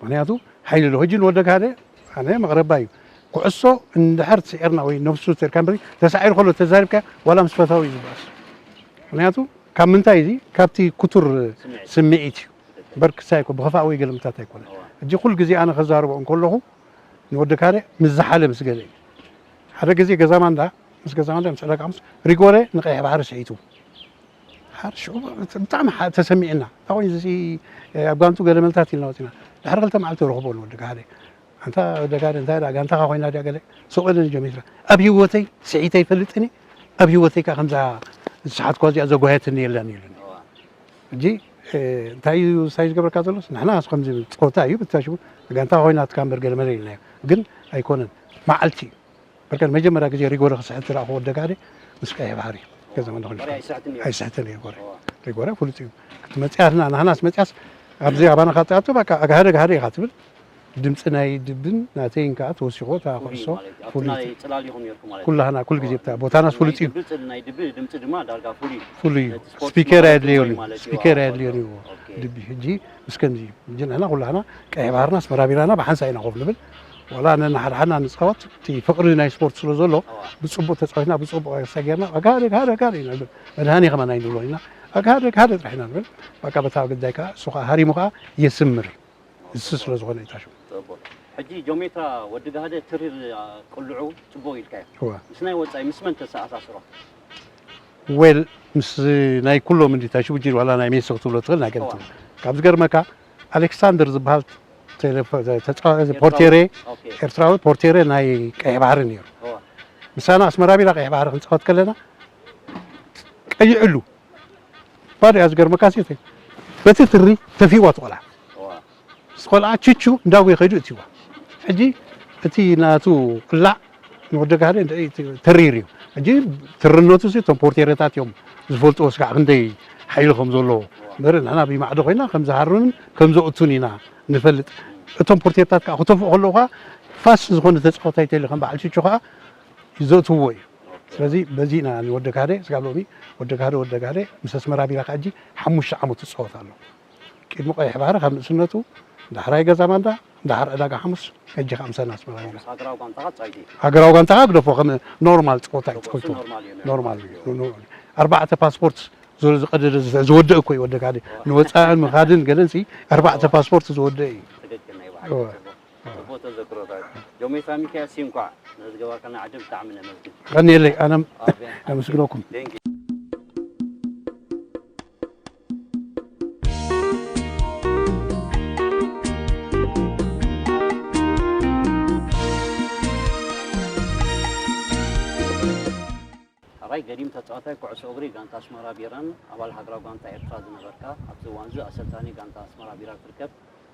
ምኽንያቱ ሓይሊ ኣለዎ። ሕጂ ንወደ ጋህደ ኣነ መቕረባ እዩ። ኩዕሶ እንድሕር ስዒርና ወይ ነብሱ ተርካ እምበሪ ተሳዒሩ ከሎ ተዛሪብካ ዋላ ምስ ፈታዊ እዩ ዝበኣስ። ምኽንያቱ ካብ ምንታይ እዚ? ካብቲ ክቱር ስምዒት። ስምዒት እዩ። እምበር ክሳይ እኮ ብኸፋእ ወይ ገለ ምታት ኣይኮነን። እዋ። ሕጂ ኩሉ ግዜ ኣነ ከዛርቦ እንከለኹ ንወዲ ካሬ ምስ ዝሓለ ምስ ገለ እዩ። ሓደ ግዜ ገዛ ማንዳ ምስ ገዛ ማንዳ ምስ ዕዳጋ ሓሙስ ሪጎሬ ንቀይሕ ባሕሪ ስሒቱ። ሓር ሽዑ ብጣዕሚ ሓ-፣ ተሰሚዕና። እንታይ ኮይኑ እዚ ኣብ ጓንቱ ገለ መልታት ኢልና ወፂና። ድሕሪ ክልተ መዓልቲ ረኽቦ ንወዲ ካሬ። ኣንታ ወዲ ካሬ እንታይ ደኣ ጋንታኻ ኮይና ድያ ገለ? ሱቕ ኢለ ንጀሚራ። ኣብ ህይወተይ ስሒተ ይፈልጥን እየ። ኣብ ህይወተይ ከኣ ከምዛ ዝሰሓትኳ እዚኣ ዘጓየትኒ የላን ኢሉኒ። ሕጂ፣ እ፣ እንታይ እዩ፣ እንታይ ዝገበርካ ዘሎስ? ንሕና ከምዚ ጸወታ እዩ፣ ብታሽሙ ጋንታ ኮይናትካ እምበር ገለ መለ ኢልናዮ። ግን ኣይኮነን፣ መዓልቲ እዩ። በርቀን መጀመርያ ግዜ ሪጎረ ክስሕት ዝረኣኹ ወዲ ኣጋህደ ምስ ቀይሕ ባሕሪ ገዛ መን ደኸነ መጀመርያ ኣይስሕትን ነይሩ። ኣይስሕትን ሪጎረ። እዋ። ሪጎረ ፍሉጥ እዩ። ክትመጽእ ኣትና፣ ንሕናስ መጽያስ ኣብዚ ኣባና ካጽኣቶ በቃ ኣጋህደ፣ ኣጋህደ ኢኻ ትብል። ድምጺ ናይ ድብን ናተይን ከኣ ተወሲኾ፣ እታ ፍሉይ ኩዕሶ ማለት እዩ። ኣብቲ ፍሉይ ናይ እዩ። ጽላል ኢኹም ነርኩም ማለት እዩ። ኩላህና፣ ኩል ግዜ እዋ። ብታ-፣ ቦታናስ ናይ ፍሉጥ እዩ። ድቢ ጽል-፣ ናይ ድቢ ድምጺ ድማ ዳርጋ ፍሉይ እዩ። ፍሉይ እዩ። ነቲ ስፖርት ስፒከር ማለት ኣየድልዮን እዩ እዩ። ማለት እዩ። ስፒከር ኣዎ። ኣየድልዮን እዩ። ኦኬ። ድቢ ሕጂ ምስ ከምዚ እዩ። ሕጂ ንሕና ኩላህና ቀይሕ ባሕርና ኣስመራ ቢራና ብሓንሳእ ኢና ኮፍ ንብል። ዋላ ነናሓድሓድና ንፃወት፣ እቲ ፍቕሪ ናይ ስፖርት ስለ ዘሎ፣ ብፅቡቕ ተፃዊትና፣ ብፅቡቕ ሰጊርና፣ ኣጋ ሃደ፣ ሃደ፣ ሃደ ኢና ንብል። መድሃኔ ከማን ኣይንብሎ ኢና። ኣጋ ሃደ፣ ሃደ ጥራሕ ኢና ንብል። በቃ በታ ግዳይ ከዓ፣ እሱ ከዓ ሃሪሙ ከዓ የስምር እዩ። እሱ ስለ ዝኾነ እዩ ታሽሙ። ፅቡቕ። ሕጂ ጆሜትራ ወዲ ጋህደ ትሪር፣ አ፣ ቅልዑ ፅቡቕ ኢልካዮ። እዋ። ምስ ናይ ወፃኢ ምስ መን ተሰኣሳስሮ? ዌል፣ ምስ ናይ ኩሎም እንዲ ታሽሙ ጅር ዋላ ናይ ሜሶ ክትብሎ ትኽእል ናይ ገለ እዋ። ትብል። ካብ ዝገርመካ ኣሌክሳንደር ዝበሃል ቴሌፎ-፣ ተፃዋታይ ኤርትራዊ። ፖርቴሬ፣ ኦኬ። ኤርትራዊ ፖርቴሬ ናይ ቀይሕ ባሕሪ ነይሩ። እዋ። ምሳና ኣስመራ ቢራ ቀይሕ ባሕሪ ክንፃወት ከለና ቀይዕሉ። ባዶ እያ ዝገርመካ ሴተይ። በቲ ትሪ ተፊዋ ትቆልዓ። እዋ። ምስ ቆልዓ ችቹ እንዳዊ ከይዱ እትዋ። ሕጂ እቲ ናቱ ቅላዕ ንወዲ ጋህደ እንደ-፣ እቲ ተሪር እዩ። ሕጂ ትርነቱ ሲ እቶም ፖርቴሬታት እዮም ዝፈልጥዎ ስጋዕ ክንደይ ሓይሊ ከም ዘለዎ። እምበር ንሕና ብማዕዶ ኮይና ከም ዝሃርምን ከም ዘእቱን ኢና ንፈልጥ። እቶም ፖርቴሬታት ከዓ ክተፍኡ ከለዉ ከዓ ፋስ ዝኾነ ተፃዋታይ ተልዩ ከም በዓል ችቹ ከዓ ዘእትውዎ እዩ። ስለዚ በዚ ኢና ንወዲ ጋህደ ስጋብ ሎሚ ወዲ ጋህደ፣ ወዲ ጋህደ ምስ ኣስመራ ቢራ ከዓ ሕጂ ሓሙሽተ ዓመት ይፃወት ኣሎ። ቅድሚ ቀይሕ ባሕሪ ካብ ንእስነቱ ዳሕራይ ገዛ ማንዳ፣ ዳሕር ዕዳጋ ሓሙስ፣ ሕጂ ከዓ ምሳና ኣስመራ ቢራ። ሃገራዊ ጋንታኻ ጻይቲ። ሃገራዊ ጋንታኻ ግደፎ፣ ከም ኖርማል ጸወታ እዩ ጸወቱ። ኖርማል እዩ። ኖ-፣ ኖ-፣ ኣርባዕተ ፓስፖርት ዞ-፣ ዝቀደደ፣ ዝወደእ እኮ እዩ ወዲ ጋህደ። ንወጻእን ምኻድን ገለንሲ ኣርባዕተ ፓስፖርት ዝወደእ እዩ። ትክክል ናይ ባሕሪ እወ። ጽቡቅ። ጽቡቅ ተዘክሮታት። ጆሜሳ ሚካኤል ሲ እንኳዕ ነዚ ገባርካና ዕድል ብጣዕሚ ነመስግን። ቀንየለይ፣ ኣነም ኣቤን። ነመስግነኩም። Thank you። ሕራይ ገዲም ተጻዋታይ ኩዕሶ እግሪ ጋንታ ኣስመራ ቢራን ኣባል ሃገራዊ ጋንታ ኤርትራ ዝነበርካ፣ ኣብዚ እዋንዚ ኣሰልጣኒ ጋንታ ኣስመራ ቢራ ትርከብ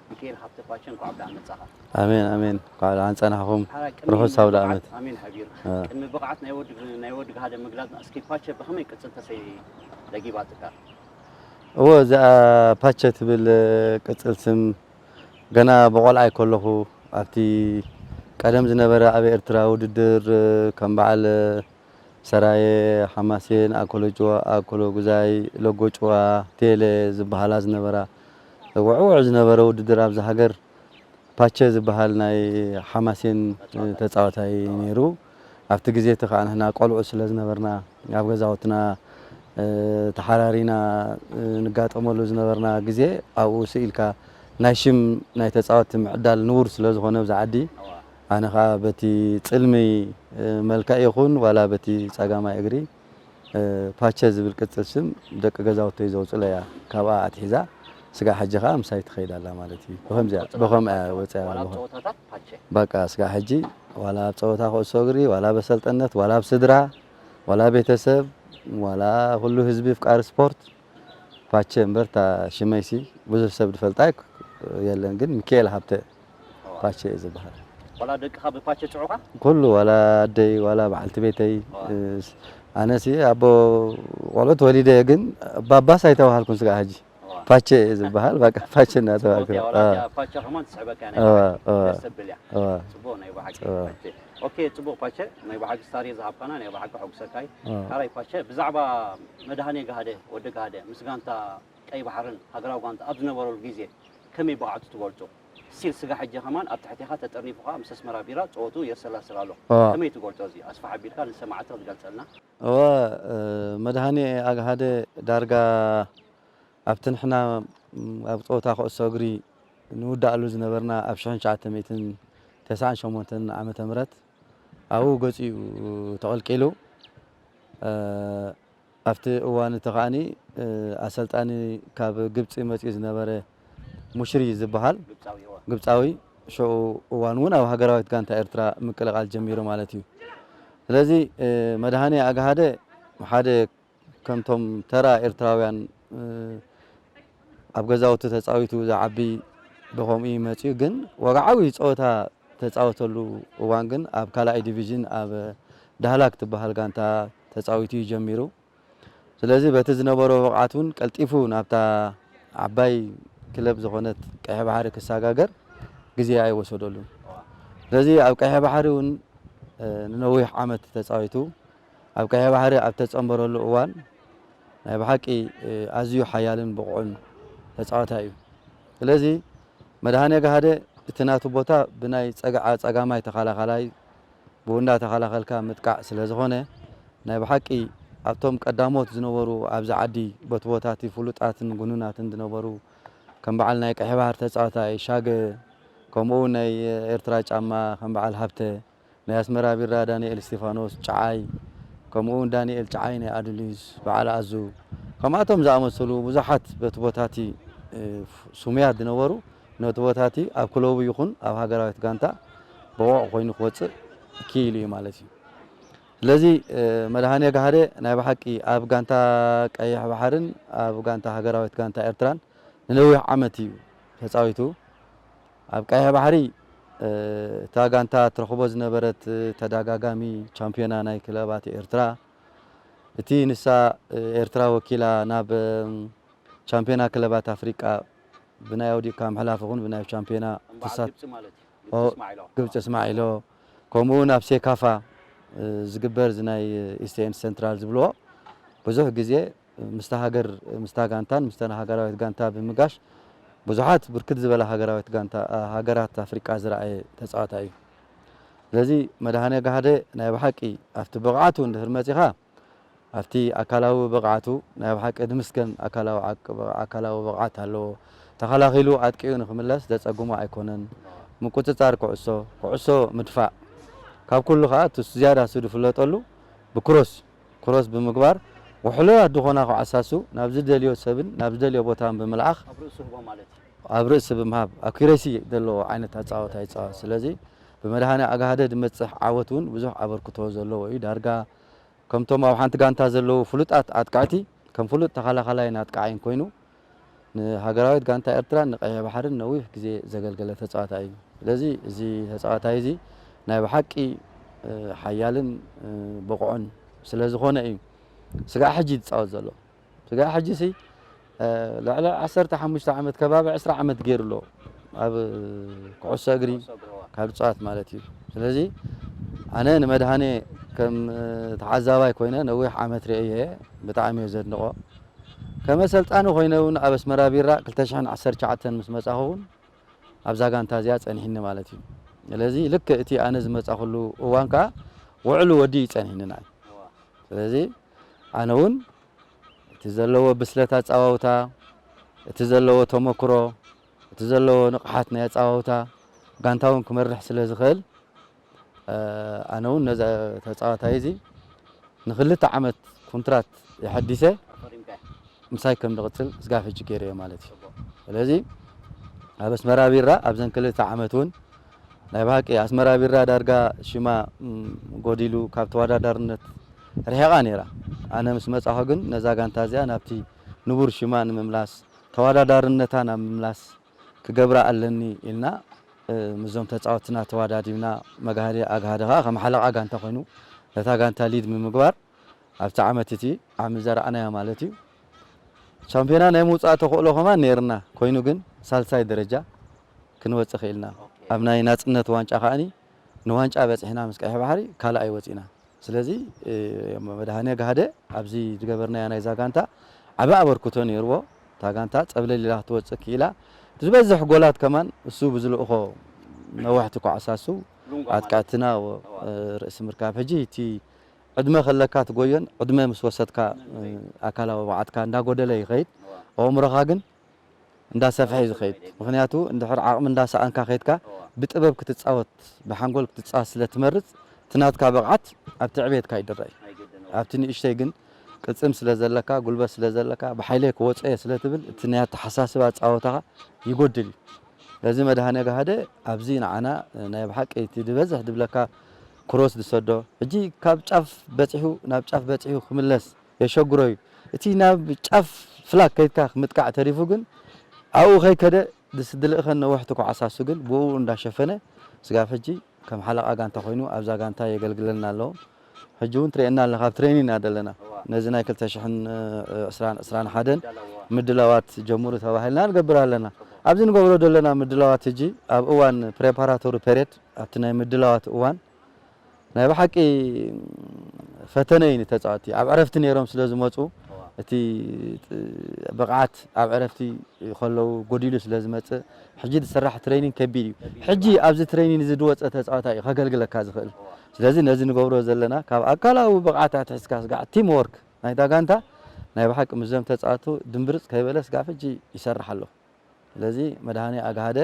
ሚካኤል ሃብተ ፓቸ፣ እንኳዕ ብደሓን መጻኻ። ኣሜን፣ ኣሜን። እንኳዕ ደሓን ጸናሕኹም። ሕራይ ቅድሚ ርሑስ ኣውደ ብቕዓት፣ ዓመት። ኣሜን ሓቢር። እ። ቅድሚ ብቕዓት ናይ ወዲ፣ ናይ ወዲ ጋህደ ምግላጽና፣ እስኪ ፓቸ ብኸመይ ቅጽል ተሰይ ለጊባትካ? እወ፣ እዚኣ ፓቸ ትብል ቅጽል ስም ገና ብቆልዓይ ከለኹ ኣብቲ ቀደም ዝነበረ ኣብ ኤርትራ ውድድር ከም በዓል ሰራየ፣ ሓማሴን፣ ኣኮሎ ጭዋ፣ ኣኮሎ ጉዛይ፣ ሎጎ ጭዋ፣ ቴሌ ዝበሃላ ዝነበራ ውዕውዕ ዝነበረ ውድድር ኣብዚ ሃገር ፓቸ ዝበሃል ናይ ሓማሴን ተጻዋታይ ነይሩ። ኣብቲ ግዜ እቲ ኸዓ ንሕና ቆልዑ ስለ ዝነበርና ኣብ ገዛውትና፣ እ፣ ተሓራሪና፣ እ፣ ንጋጠመሉ ዝነበርና ግዜ ኣብኡ ስኢልካ ናይ ሽም ናይ ተጻወትቲ ምዕዳል ንቡር ስለ ዝኾነ ኣብዚ ዓዲ፣ ኣነ ኸዓ በቲ ጽልሚ፣ እ፣ መልክዕ ይኹን ዋላ በቲ ጸጋማይ እግሪ፣ እ፣ ፓቸ ዝብል ቅጽል ስም ደቂ ገዛውተይ ዘውጽለያ ካብኣ ኣትሒዛ ስጋዕ ሕጂ ኸዓ ምሳይ ትኸይድ ኣላ ማለት እዩ። ብኸምዚኣ፣ ብኸምኣ ወጽያ ዋላ ኣብ ኣለኹ። ጸወታታት ፓቸ። በቃ ስጋዕ ሕጂ ዋላ ኣብ ጸወታ ኩዕሶ እግሪ፣ ዋላ በሰልጠነት፣ ዋላ ኣብ ስድራ፣ ዋላ ቤተሰብ፣ ዋላ ኩሉ ህዝቢ ፍቃሪ ስፖርት ፓቸ እምበር እታ ሽመይሲ ብዙሕ ሰብ ዝፈልጣ የለን፣ ግን ሚካኤል ሃብተ ፓቸ እዩ ዝበሃል። ዋላ ደቅኻ ብፓቸ ጽዑኻ? ኩሉ፣ ዋላ ኣደይ፣ ዋላ በዓልቲ ቤተይ፣ ዋው። እስ-፣ ኣነሲ ኣቦ ቆልዑ ተወሊደ እየ፣ ግን ባባስ ኣይተባሃልኩን ስጋዕ ሕጂ። ዋው። ፓቸ እየ ዝበሃል፣ በቃ ፓቸ እናተባሃልኩ። ጽቡቅ እያ፣ ዋላ አ። እዚኣ ፓቸ ከማን ትስዕበካ እያ፣ ናይ አ፣ ብሓቂ አ። ደስ ተብል እያ። አ። ጽቡቅ ናይ ብሓቂ አ። ፓቸ። ኦኬ፣ ጽቡቅ ፓቸ፣ ናይ ብሓቂ ስታሪ ዝሃብካና ናይ ብሓቂ ሕጉሰካ እዩ። አ። ካራይ ፓቸ፣ ብዛዕባ መድሃኔ ጋህደ፣ ወዲ ጋህደ፣ ምስ ጋንታ ቀይ ባሕርን ሃገራዊ ጋንታ ኣብ ዝነበረሉ ግዜ ከመይ ብቕዓቱ ትገልጾ? ስቲል ስጋ ሕጂ ከማን ኣብ ትሕቴኻ ተጠርኒፉ ከኣ ምስ ኣስመራ ቢራ ጸወቱ የሰላስል ኣሎ። ኣዎ። ከመይ ትገልጾ እዚ? ኣስፍሕ ኣቢልካ ንሰማዕቲ ክትገልጸልና? እወ፣ እ፣ መድሃኔ ኣግሃደ ዳርጋ ኣብቲ ንሕና፣ ም፣ ኣብ ጸወታ ኩዕሶ እግሪ ንውዳእሉ ዝነበርና ኣብ ሽሕን ትሽዓተ ሚእትን ተስዓን ሸሞንተን ዓመተ ምህረት ኣብኡ ገጹ እዩ ተቐልቂሉ። እ፣ ኣብቲ እዋን እቲ ከኣኒ፣ እ፣ ኣሰልጣኒ ካብ ግብጺ መጺኡ ዝነበረ ሙሽሪ ዝበሃል ግብጻዊ፣ እዋ። ግብጻዊ፣ ሽዑ እዋን እውን ኣብ ሃገራዊት ጋንታ ኤርትራ ምቅልቃል ጀሚሩ ማለት እዩ። ስለዚ፣ እ፣ መድሃኔ ኣግሃደ ሓደ ከምቶም ተራ ኤርትራውያን፣ እ፣ ኣብ ገዛውቲ ተጻዊቱ ዝዓቢ ብኸምኡ እዩ መጺኡ። ግን ወግዓዊ ጸወታ ተጻወተሉ እዋን ግን ኣብ ካልኣይ ዲቪዥን ኣብ ዳህላክ ትበሃል ጋንታ ተጻዊቱ እዩ ጀሚሩ። ስለዚ በቲ ዝነበሮ ብቕዓት እውን ቀልጢፉ ናብታ ዓባይ ክለብ ዝኾነት ቀይሕ ባሕሪ ክሰጋገር ግዜ ኣይወሰደሉን። ስለዚ ኣብ ቀይሕ ባሕሪ እውን፣ እ፣ ንነዊሕ ዓመት ተጻዊቱ ኣብ ቀይሕ ባሕሪ ኣብ ተጸንበረሉ እዋን ናይ ብሓቂ፣ እ፣ ኣዝዩ ሓያልን ብቑዕን ተጻዋታይ እዩ። ስለዚ መድሃኔ ጋህደ እቲ ናቱ ቦታ ብናይ ጸጋ-፣ ጸጋማይ ተኸላኻላይ ብኡ እንዳተኸላኸልካ ምጥቃዕ ስለ ዝኾነ፣ ናይ ብሓቂ ኣብቶም ቀዳሞት ዝነበሩ ኣብዚ ዓዲ ቦትቦታት ፍሉጣትን ግኑናትን ዝነበሩ ከም በዓል ናይ ቀይሕ ባሕር ተጻዋታይ ሻገ፣ ከምኡ ናይ ኤርትራ ጫማ ከም በዓል ሃብተ፣ ናይ ኣስመራ ቢራ ዳንኤል እስቲፋኖስ ጨዓይ፣ ከምኡ እውን ዳንኤል ጨዓይ ናይ ኣዱሊስ፣ በዓል ኣዙ፣ ከምኣቶም ዝኣመሰሉ ብዙሓት በቲ ቦታቲ፣ እ፣ ስሙያት ዝነበሩ፣ ነቲ ቦታቲ ኣብ ክለቡ ይኹን ኣብ ሃገራዊት ጋንታ ብቑዕ ኮይኑ ክወጽእ ክኢሉ እዩ ማለት እዩ። ስለዚ፣ እ፣ መድሃኔ ጋህደ ናይ ብሓቂ ኣብ ጋንታ ቀይሕ ባሕርን ኣብ ጋንታ ሃገራዊት ጋንታ ኤርትራን ንነዊሕ ዓመት እዩ ተጻዊቱ። ኣብ ቀይሕ ባሕሪ፣ እ፣ እታ ጋንታ ትረኽቦ ዝነበረት ተደጋጋሚ ቻምፒዮና ናይ ክለባት ኤርትራ፣ እቲ ንሳ፣ እ፣ ኤርትራ ወኪላ ናብ፣ እ፣ ቻምፒዮና ክለባት ኣፍሪቃ ብናይ ኣውዲቕካ ምሕላፍ ይኹን ብናይ ቻምፒዮና እምበኣር ትሳ-፣ ግብጺ ማለት እዩ። ግብጺ ኦ፣ እስማዒሎ። ግብጺ እስማዒሎ፣ ከምኡ እውን ኣብ ሴካፋ፣ እ፣ ዝግበር እዚ ናይ ኢስት ኤንድ ሴንትራል ዝብልዎ ብዙሕ ግዜ ምስታ ሃገር፣ ምስታ ጋንታን፣ ምስታ ሃገራዊት ጋንታ ብምጋሽ ብዙሓት ብርክት ዝበላ ሃገራዊት ጋንታ፣ ሃገራት ኣፍሪቃ ዝረኣየ ተጻዋታይ እዩ። ስለዚ መድሃኔ ጋህደ ናይ ብሓቂ ኣብቲ ብቕዓቱ እንድሕር መጺኻ፣ ኣብቲ ኣካላዊ ብቕዓቱ ናይ ብሓቂ ድምስገን ኣካላዊ ዓቅ-፣ ኣካላዊ ብቕዓት ኣለዎ። ተኸላኺሉ ኣጥቂኡ ንኽምለስ ዘጸግሞ ኣይኮነን። ምቁጽጻር ኩዕሶ፣ ኩዕሶ ምድፋእ፣ ካብ ኩሉ ከኣ እቲ ዝያዳ እሱ ዝፍለጠሉ ብክሮስ፣ ክሮስ ብምግባር ውሕሉላት ዝኾና ኩዓሳሱ ናብ ዝደልዮ ሰብን ናብ ዝደልዮ ቦታን ብምልኣኽ ኣብ ርእሱ ህቦ ማለት እዩ። ኣብ ርእሲ ብምሃብ ኣኩሬሲ ዘለዎ ዓይነት ኣጻወታ ይጻወት። ስለዚ ብመድሃኔ ኣጋህደ ዝመጽእ ዓወት እውን ብዙሕ ኣበርክቶ ዘለዎ እዩ። ዳርጋ ከምቶም ኣብ ሓንቲ ጋንታ ዘለዉ ፍሉጣት ኣጥቃዕቲ ከም ፍሉጥ ተኸላኻላይን ኣጥቃዓይን ኮይኑ ንሃገራዊት ጋንታ ኤርትራን ንቀይሕ ባሕርን ነዊሕ ግዜ ዘገልገለ ተጻዋታይ እዩ። ስለዚ እዚ ተጻዋታይ እዚ ናይ ብሓቂ፣ እ፣ ሓያልን፣ እ፣ ብቑዕን ስለ ዝኾነ እዩ ስጋዕ ሕጂ ዝጻወት ዘሎ። ስጋዕ ሕጂሲ፣ እ፣ ልዕሊ ዓሰርተ ሓሙሽተ ዓመት፣ ከባቢ ዕስራ ዓመት ገይሩ ኣሎ ኣብ ኩዕሶ እግሪ ኩዕሶ እግሪ፣ እዋ። ካብ ዝጻወት ማለት እዩ። ስለዚ ኣነ ንመድሃኔ ከም፣ እ፣ ተዓዛባይ ኮይነ ነዊሕ ዓመት ርእየ ብጣዕሚ እየ ዘድንቖ። ከም ኣሰልጣኒ ኮይነ እውን ኣብ ኣስመራ ቢራ ክልተ ሽሕን ዓሰርተ ትሽዓተን ምስ መጻኹ እውን ኣብዛ ጋንታ እዚኣ ጸኒሕኒ ማለት እዩ። ስለዚ ልክዕ እቲ ኣነ ዝመጻኹሉ እዋን ከኣ ውዕሉ ወዲ እዩ ጸኒሕኒ ንዓይ። እዋ። ስለዚ ኣነ እውን እቲ ዘለዎ ብስለት ኣጻዋውታ፣ እቲ ዘለዎ ተመክሮ፣ እቲ ዘለዎ ንቕሓት ናይ ኣጻዋውታ ጋንታ እውን ክመርሕ ስለ ዝኽእል፣ እ፣ ኣነ እውን ነዚ ተጻዋታይ እዚ ንኽልተ ዓመት ኮንትራት የሐዲሰ ፈሪምካ። ምሳይ ከም ዝቕጽል ስጋብ ሕጂ ገይረዮ ማለት እዩ። ጽቡቕ። ስለዚ ኣብ ኣስመራ ቢራ ኣብዘን ክልተ ዓመት እውን ናይ ብሓቂ ኣስመራ ቢራ ዳርጋ ሽማ፣ ም፣ ጎዲሉ ካብ ተወዳዳርነት ርሒቓ ነይራ። ኣነ ምስ መጻኹ ግን ነዛ ጋንታ እዚኣ ናብቲ ንቡር ሽማ ንምምላስ፣ ተወዳዳርነታ ናብ ምምላስ ክገብራ ኣለኒ ኢልና፣ እ፣ ምስዞም ተጻወትና ተወዳዲብና፣ መጋህዲ ኣግሃዲ ከኣ ከም ሓለቓ ጋንታ ኮይኑ ነታ ጋንታ ሊድ ብምግባር ኣብቲ ዓመት እቲ ዓሚ ዘረኣናዮ ማለት እዩ። ቻምፒዮና ናይ ምውጻእ ተኽእሎ ከማን ነይርና፣ ኮይኑ ግን ሳልሳይ ደረጃ ክንወጽእ ክኢልና። ኦኬ። ኣብ ናይ ናጽነት ዋንጫ ከኣኒ ንዋንጫ በጺሕና ምስ ቀይሕ ባሕሪ ካልኣይ ወጺእና። ስለዚ፣ እ፣ መድሃኔ ጋህደ ኣብዚ ዝገበርናዮ ናይዛ ጋንታ ዓቢ ኣበርክቶ ነይርዎ። እታ ጋንታ ጸብለል ኢላ ክትወጽእ ክኢላ። ዝበዝሕ ጎላት ከማን እሱ ብዝልእኾ ነዋሕቲ ኳዕሳሱ ሉንጓ ማለት ኣጥቃዕትና፣ እዋ። እ፣ ርእሲ ምርካብ። ሕጂ እቲ ዕድመ ከለካ ትጎዮን ዕድመ ምስ ወሰድካ፣ እ፣ ኣካላዊ ብቕዓትካ እንዳጎደለ ይኸይድ። እዋ። ኣእምሮኻ ግን እንዳሰፍሐ እዩ ዝኸይድ። ምኽንያቱ እንድሕር ዓቕሚ እንዳሰኣንካ ከይድካ እዋ። ብጥበብ ክትጻወት፣ ብሓንጎል ክትጻወት ስለ ትመርጽ፣ እቲ ናትካ ብቕዓት ኣብቲ ዕቤትካ ይድረይ። ኣይግድን፣ እዋ። ኣብቲ ንእሽተይ ግን ቅልጽም ስለ ዘለካ፣ ጉልበት ስለ ዘለካ፣ ብሓይለይ ክወጽኦ እየ ስለ ትብል፣ እቲ ናይ ኣተሓሳስባ ጻወታኻ ይጎድል እዩ። ስለዚ መድሃኔ ጋህደ ኣብዚ ንዓና ናይ ብሓቂ እቲ ዝበዝሕ ዝብለካ ክሮስ ዝሰዶ፣ ሕጂ ካብ ጫፍ በጺሑ ናብ ጫፍ በጺሑ ክምለስ የሸግሮ እዩ። እቲ ናብ ጫፍ ፍላግ ከይድካ ምጥቃዕ ተሪፉ ግን ኣብኡ ከይከደ ዝስ-፣ ዝልእኸን ነዋሕቲ ኳዕሳሱ ግን ብኡ እንዳሸፈነ ስጋብ ሕጂ ከም ሓለቓ ጋንታ ኮይኑ ኣብዛ ጋንታ የገልግለና ኣሎ። ሕጂ እውን ትርእየና ኣለኻ፣ ኣብ ትሬኒንግ ኢና ዘለና። እዋ። ነዚ ናይ ክልተ ሽሕን ዕስራን ዕስራን ሓደን ምድላዋ፣ እዋ። ምድላዋት ጀምሩ ተባሂልና ንገብር ኣለና። እዋ። ኣብዚ ንገብሮ ዘለና ምድላዋት ሕጂ ኣብ እዋን ፕሬፓራቶሪ ፔሬድ፣ ኣብቲ ናይ ምድላዋት እዋን ናይ ብሓቂ ፈተነ እዩ ንተጻወትቲ። ኣብ ዕረፍቲ ነይሮም ስለ ዝመጹ፣ እዋ። እቲ ጥ- ብቕዓት ኣብ ዕረፍቲ ከለዉ ጎዲሉ ስለ ዝመጽእ፣ ሕጂ ዝስራሕ ትሬኒንግ ከቢድ እዩ። ሕጂ ኣብዚ ትሬኒንግ እዚ ዝወጸ ተጻዋታይ እዩ ከገልግለካ ዝኽእል። ስለዚ ነዚ ንገብሮ ዘለና ካብ ኣካላዊ ብቕዓት ኣትሒዝካ ስጋዕ ቲም ወርክ ናይታ ጋንታ ናይ ብሓቂ ምስዞም ተጻወቱ ድምብርጽ ከይበለ ስጋዕ ሕጂ ይሰርሕ ኣሎ። ስለዚ መድሃኔ ኣግሃደ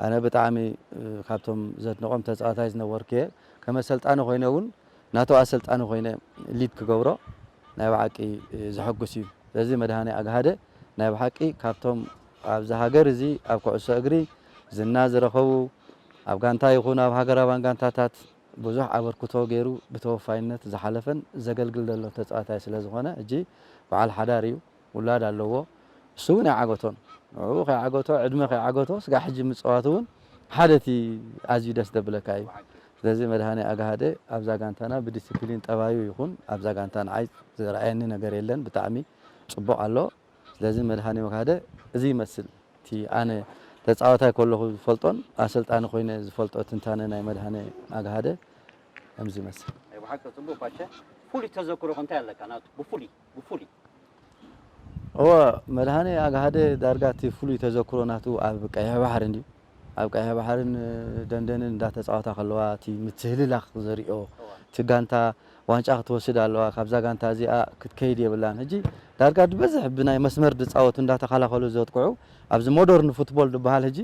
ኣነ ብጣዕሚ ካብቶም ዘድንቖም ተጻዋታይ ዝነበርኩ እየ። ከም ኣሰልጣኒ ኮይነ እውን ናቱ ኣሰልጣኒ ኮይነ ሊድ ክገብሮ ናይ ብሓቂ ዘሐጉስ እዩ። ስለዚ መድሃኔ ኣግሃደ ናይ ብሓቂ ካብቶም ኣብዚ ሃገር እዚ ኣብ ኩዕሶ እግሪ ዝና ዝረኸቡ ኣብ ጋንታ ይኹን ኣብ ሃገራውያን ጋንታታት ብዙሕ ኣበርክቶ ገይሩ ብተወፋይነት ዝሓለፈን ዘገልግል ዘሎ ተጻዋታይ ስለ ዝኾነ ሕጂ በዓል ሓዳር እዩ። ውላድ ኣለዎ። እሱ እውን ኣይዓገቶን። ንዕኡ ከይዓገቶ፣ ዕድመ ከይዓገቶ፣ ስጋዕ ሕጂ ምጽዋቱ እውን ሓደ እቲ ኣዝዩ ደስ ዘብለካ እዩ። ስለዚ መድሃኔ ኣግሃደ ኣብዛ ጋንታና ብዲሲፕሊን ጠባዩ ይኹን ኣብዛ ጋንታ ንዓይ ዘርኣየኒ ነገር የለን። ብጣዕሚ ጽቡቕ ኣሎ። ስለዚ መድሃኔ ኣግሃደ እዚ ይመስል። እቲ ኣነ ተጻዋታይ ከለኹ ዝፈልጦን ኣሰልጣኒ ኮይነ ዝፈልጦ ትንታነ ናይ መድሃኔ ኣግሃደ ከምዚ ይመስል። ናይ ብሓቂ ጽቡቕ ፓቸ። ፍሉይ ተዘክሮኸ እንታይ ኣለካ ናቱ? ብፍሉይ፣ ብፍሉይ። እወ፣ መድሃኔ ኣግሃደ ዳርጋ እቲ ፍሉይ ተዘክሮ ናቱ ኣብ ቀይሕ ባሕሪ እንድዩ። ኣብ ቀይሕ ባሕርን ደንደንን እንዳተጻወታ ከለዋ እቲ ምትህልላኽ ዘሪኦ፣ እወ። እቲ ጋንታ ዋንጫ ክትወስድ ኣለዋ፣ ካብዛ ጋንታ እዚኣ ክትከይድ የብላን። ሕጂ ዳርጋ ዝበዝሕ ብናይ መስመር ዝጻወቱ እንዳተኸላኸሉ ዘጥቅዑ፣ ኣብዚ ሞደርን ፉትቦል ዝበሃል ሕጂ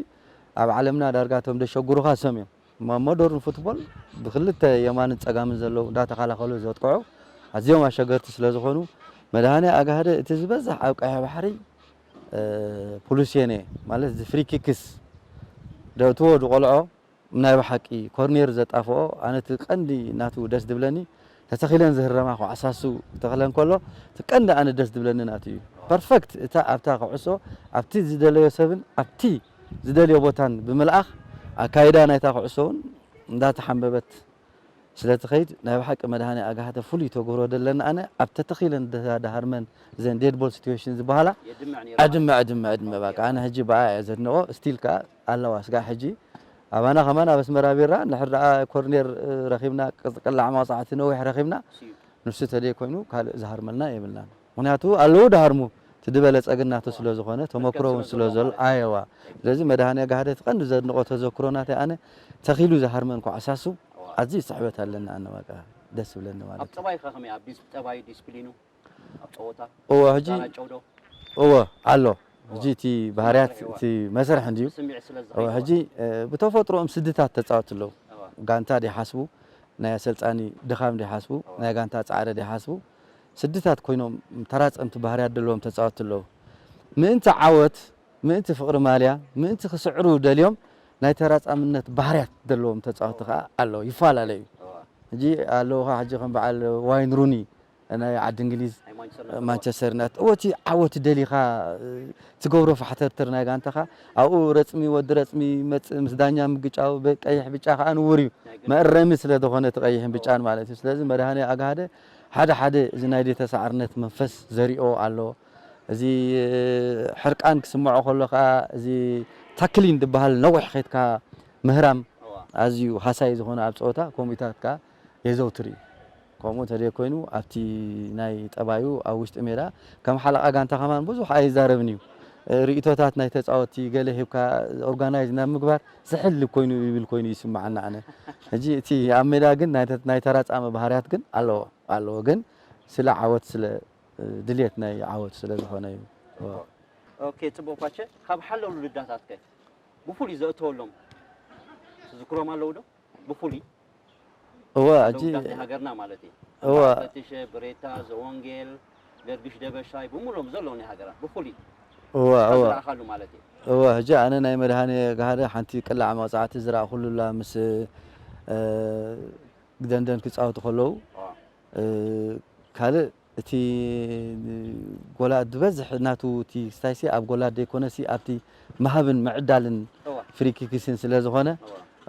ኣብ ዓለምና ዳርጋ እቶም ደሸጉሩኻ እሶም እዮም። እሞ ሞደርን ፉትቦል ብክልተ የማንን ጸጋምን ዘለዉ እንዳተኸላኸሉ ዘጥቅዑ ኣዝዮም ኣሸገርቲ ስለ ዝኾኑ፣ መድሃኔ ኣግሃደ እቲ ዝበዝሕ ኣብ ቀይሕ ባሕሪ፣ እ፣ ፑሉሴኔ ማለት እዚ ፍሪ ኪክስ ደእትዎ ዝቖልዖ ናይ ብሓቂ ኮርኔር ዘጣፍኦ፣ ኣነ እቲ ቀንዲ ናቱ ደስ ዝብለኒ ተተኺለን ዝህረማ ኳዕሳሱ ክተኽለን ከሎ እቲ ቀንዲ ኣነ ደስ ዝብለኒ ናቱ እዩ። ፐርፈክት እታ ኣብታ ኩዕሶ ኣብቲ ዝደለዮ ሰብን ኣብቲ ዝደልዮ ቦታን ብምልኣኽ ኣካይዳ ናይታ ኩዕሶ እውን እንዳተሓንበበት ስለ ትኸይድ ናይ ብሓቂ መድሃኔ ኣግሃደ ፍሉይ ተግህሮ ደለኒ ኣነ ኣብ ተተኺለን ዳ- ዳሃርመን እዘን ዴድ ቦል ሲትዌሽን ዝበሃላ የድምዕ ነይሩ። ኣድምዕ ኣድምዕ ኣድምዕ በቃ ኣነ ሕጂ ብኣ እየ ዘድንቖ ስቲል ከኣ ኣለዋ ስጋዕ ሕጂ ኣባና ከማን ኣብ ኣስመራ ቢራ እንድሕር ደኣ ኮርኔር ረኺብና ቅላዕ ማውጻዕቲ ነዊሕ ረኺብና ንሱ ተደይ ኮይኑ ካልእ ዝሃርመልና የብልናን። ምኽንያቱ ኣለዉ ድሃርሙ እቲ ዝበለጸ ግን ናቱ ስለ ዝኾነ ተመክሮ እውን ስለ ዘሎ ኣየዋ። ስለዚ መድሃኔ ኣግሃደ እቲ ቀንዲ ዘድንቖ ተዘክሮ ናተይ ኣነ ተኺሉ ዝሃርመን ኳዕሳሱ ኣዝዩ ስሕበት ኣለኒ ኣነ በቃ ደስ ዝብለኒ ማለት ኣብ እዩ። ጠባይኻ ከመይ ኣብ ዲስ- ጠባዩ ዲስፕሊኑ ኣብ ጸወታ እወ ሕጂ ዛና ጨውዶ እወ ኣሎ ሕጂ እቲ ባህርያት እቲ መስርሕ እንድዩ። ስምዒት ስለ እወ ዝኸይድ ሕጂ እ፣ ብተፈጥሮኦም ስድታት ተጻወቱ ኣለዉ። እወ። ጋንታ ዲሓስቡ ናይ ኣሰልጣኒ ድኻም ዲሓስቡ ናይ ጋንታ ጻዕሪ ዲሓስቡ ስድታት ኮይኖም ተራጸምቲ ባህርያት ዘለዎም ተጻወቱ ኣለዉ። ምእንቲ ዓወት ምእንቲ ፍቕሪ ማልያ ምእንቲ ክስዕሩ ደልዮም ናይ ተራጻምነት ባህርያት ዘለዎም ተጻወቲ ከኣ ኣለዉ ይፈላለዩ። ሕጂ ኣለዉ ከኣ ሕጂ ከም በዓል ዋይን ሩኒ ናይ ዓዲ እንግሊዝ ማንቸስተር ዩናይትድ እወ እቲ ዓወት ደሊኻ ትገብሮ ፋሕተርተር ናይ ጋንታኻ ኣብኡ ረጽሚ ወዲ ረጽሚ ይመጽእ ምስ ዳኛ ምግጫው ብቀይሕ ብጫ ከኣ ንቡር እዩ መእረሚ ስለ ዝኾነ እቲ ቀይሕን ብጫን ማለት እዩ ስለዚ መድሃኔ ኣግሃደ ሓደ ሓደ እዚ ናይ ዘይተሳዕርነት መንፈስ ዘሪኦ ኣሎ እዚ ሕርቃን ክስምዖ ከሎ ከኣ እዚ ታክሊን ዝበሃል ነዊሕ ከይድካ ምህራም ኣዝዩ ሃሳዪ ዝኾነ ኣብ ጸወታ ከምኡታት ከኣ የዘውትር እዩ። ከምኡ እንተደይ ኮይኑ ኣብቲ ናይ ጠባዩ ኣብ ውሽጢ ሜዳ ከም ሓለቓ ጋንታ ከማን ብዙሕ ኣይዛረብን እዩ። ርእይቶታት ናይ ተጻወትቲ ገለ ሂብካ ኦርጋናይዝ ናብ ምግባር ዝሕል ኮይኑ ይብል ኮይኑ ይስምዓኒ ኣነ። ሕጂ እቲ ኣብ ሜዳ ግን ናይ ተ- ናይ ተራጻሚ ባህርያት ግን ኣለዎ ኣለዎ ግን ስለ ዓወት ስለ ድልየት ናይ ዓወት ስለ ዝኾነ እዩ። እወ። ኦኬ ጽቡቕ ኳቸ ካብ ሓለሉ ልዳታትከ ብፍሉይ ዘእተወሎም ትዝክሮም ኣለዉ ዶ? ብፍሉይ እወ ኣለዉ ሕጂ ዳት ናይ ሃገርና ማለት እዩ። እወ ፈትሸ ብሬታ ዘወንጌል ገርግሽ ደበሻይ ብምሎም ዘለዉ ናይ ሃገርና ብፍሉይ እወ እወ ዝረኣኻሉ ማለት እዩ። እወ ሕጂ ኣነ ናይ መድሃኔ ጋህደ ሓንቲ ቅላዕ መቕጻዕቲ ዝረኣኹሉላ ምስ እ፣ ደንደን ክጻወቱ ከለዉ እ፣ ካልእ እቲ ጎላ ዝበዝሕ ናቱ እቲ ስታይሲ ኣብ ጎላ ዘይኮነሲ ኣብቲ ምሃብን ምዕዳልን እወ። ፍሪኪክስን ስለ ዝኾነ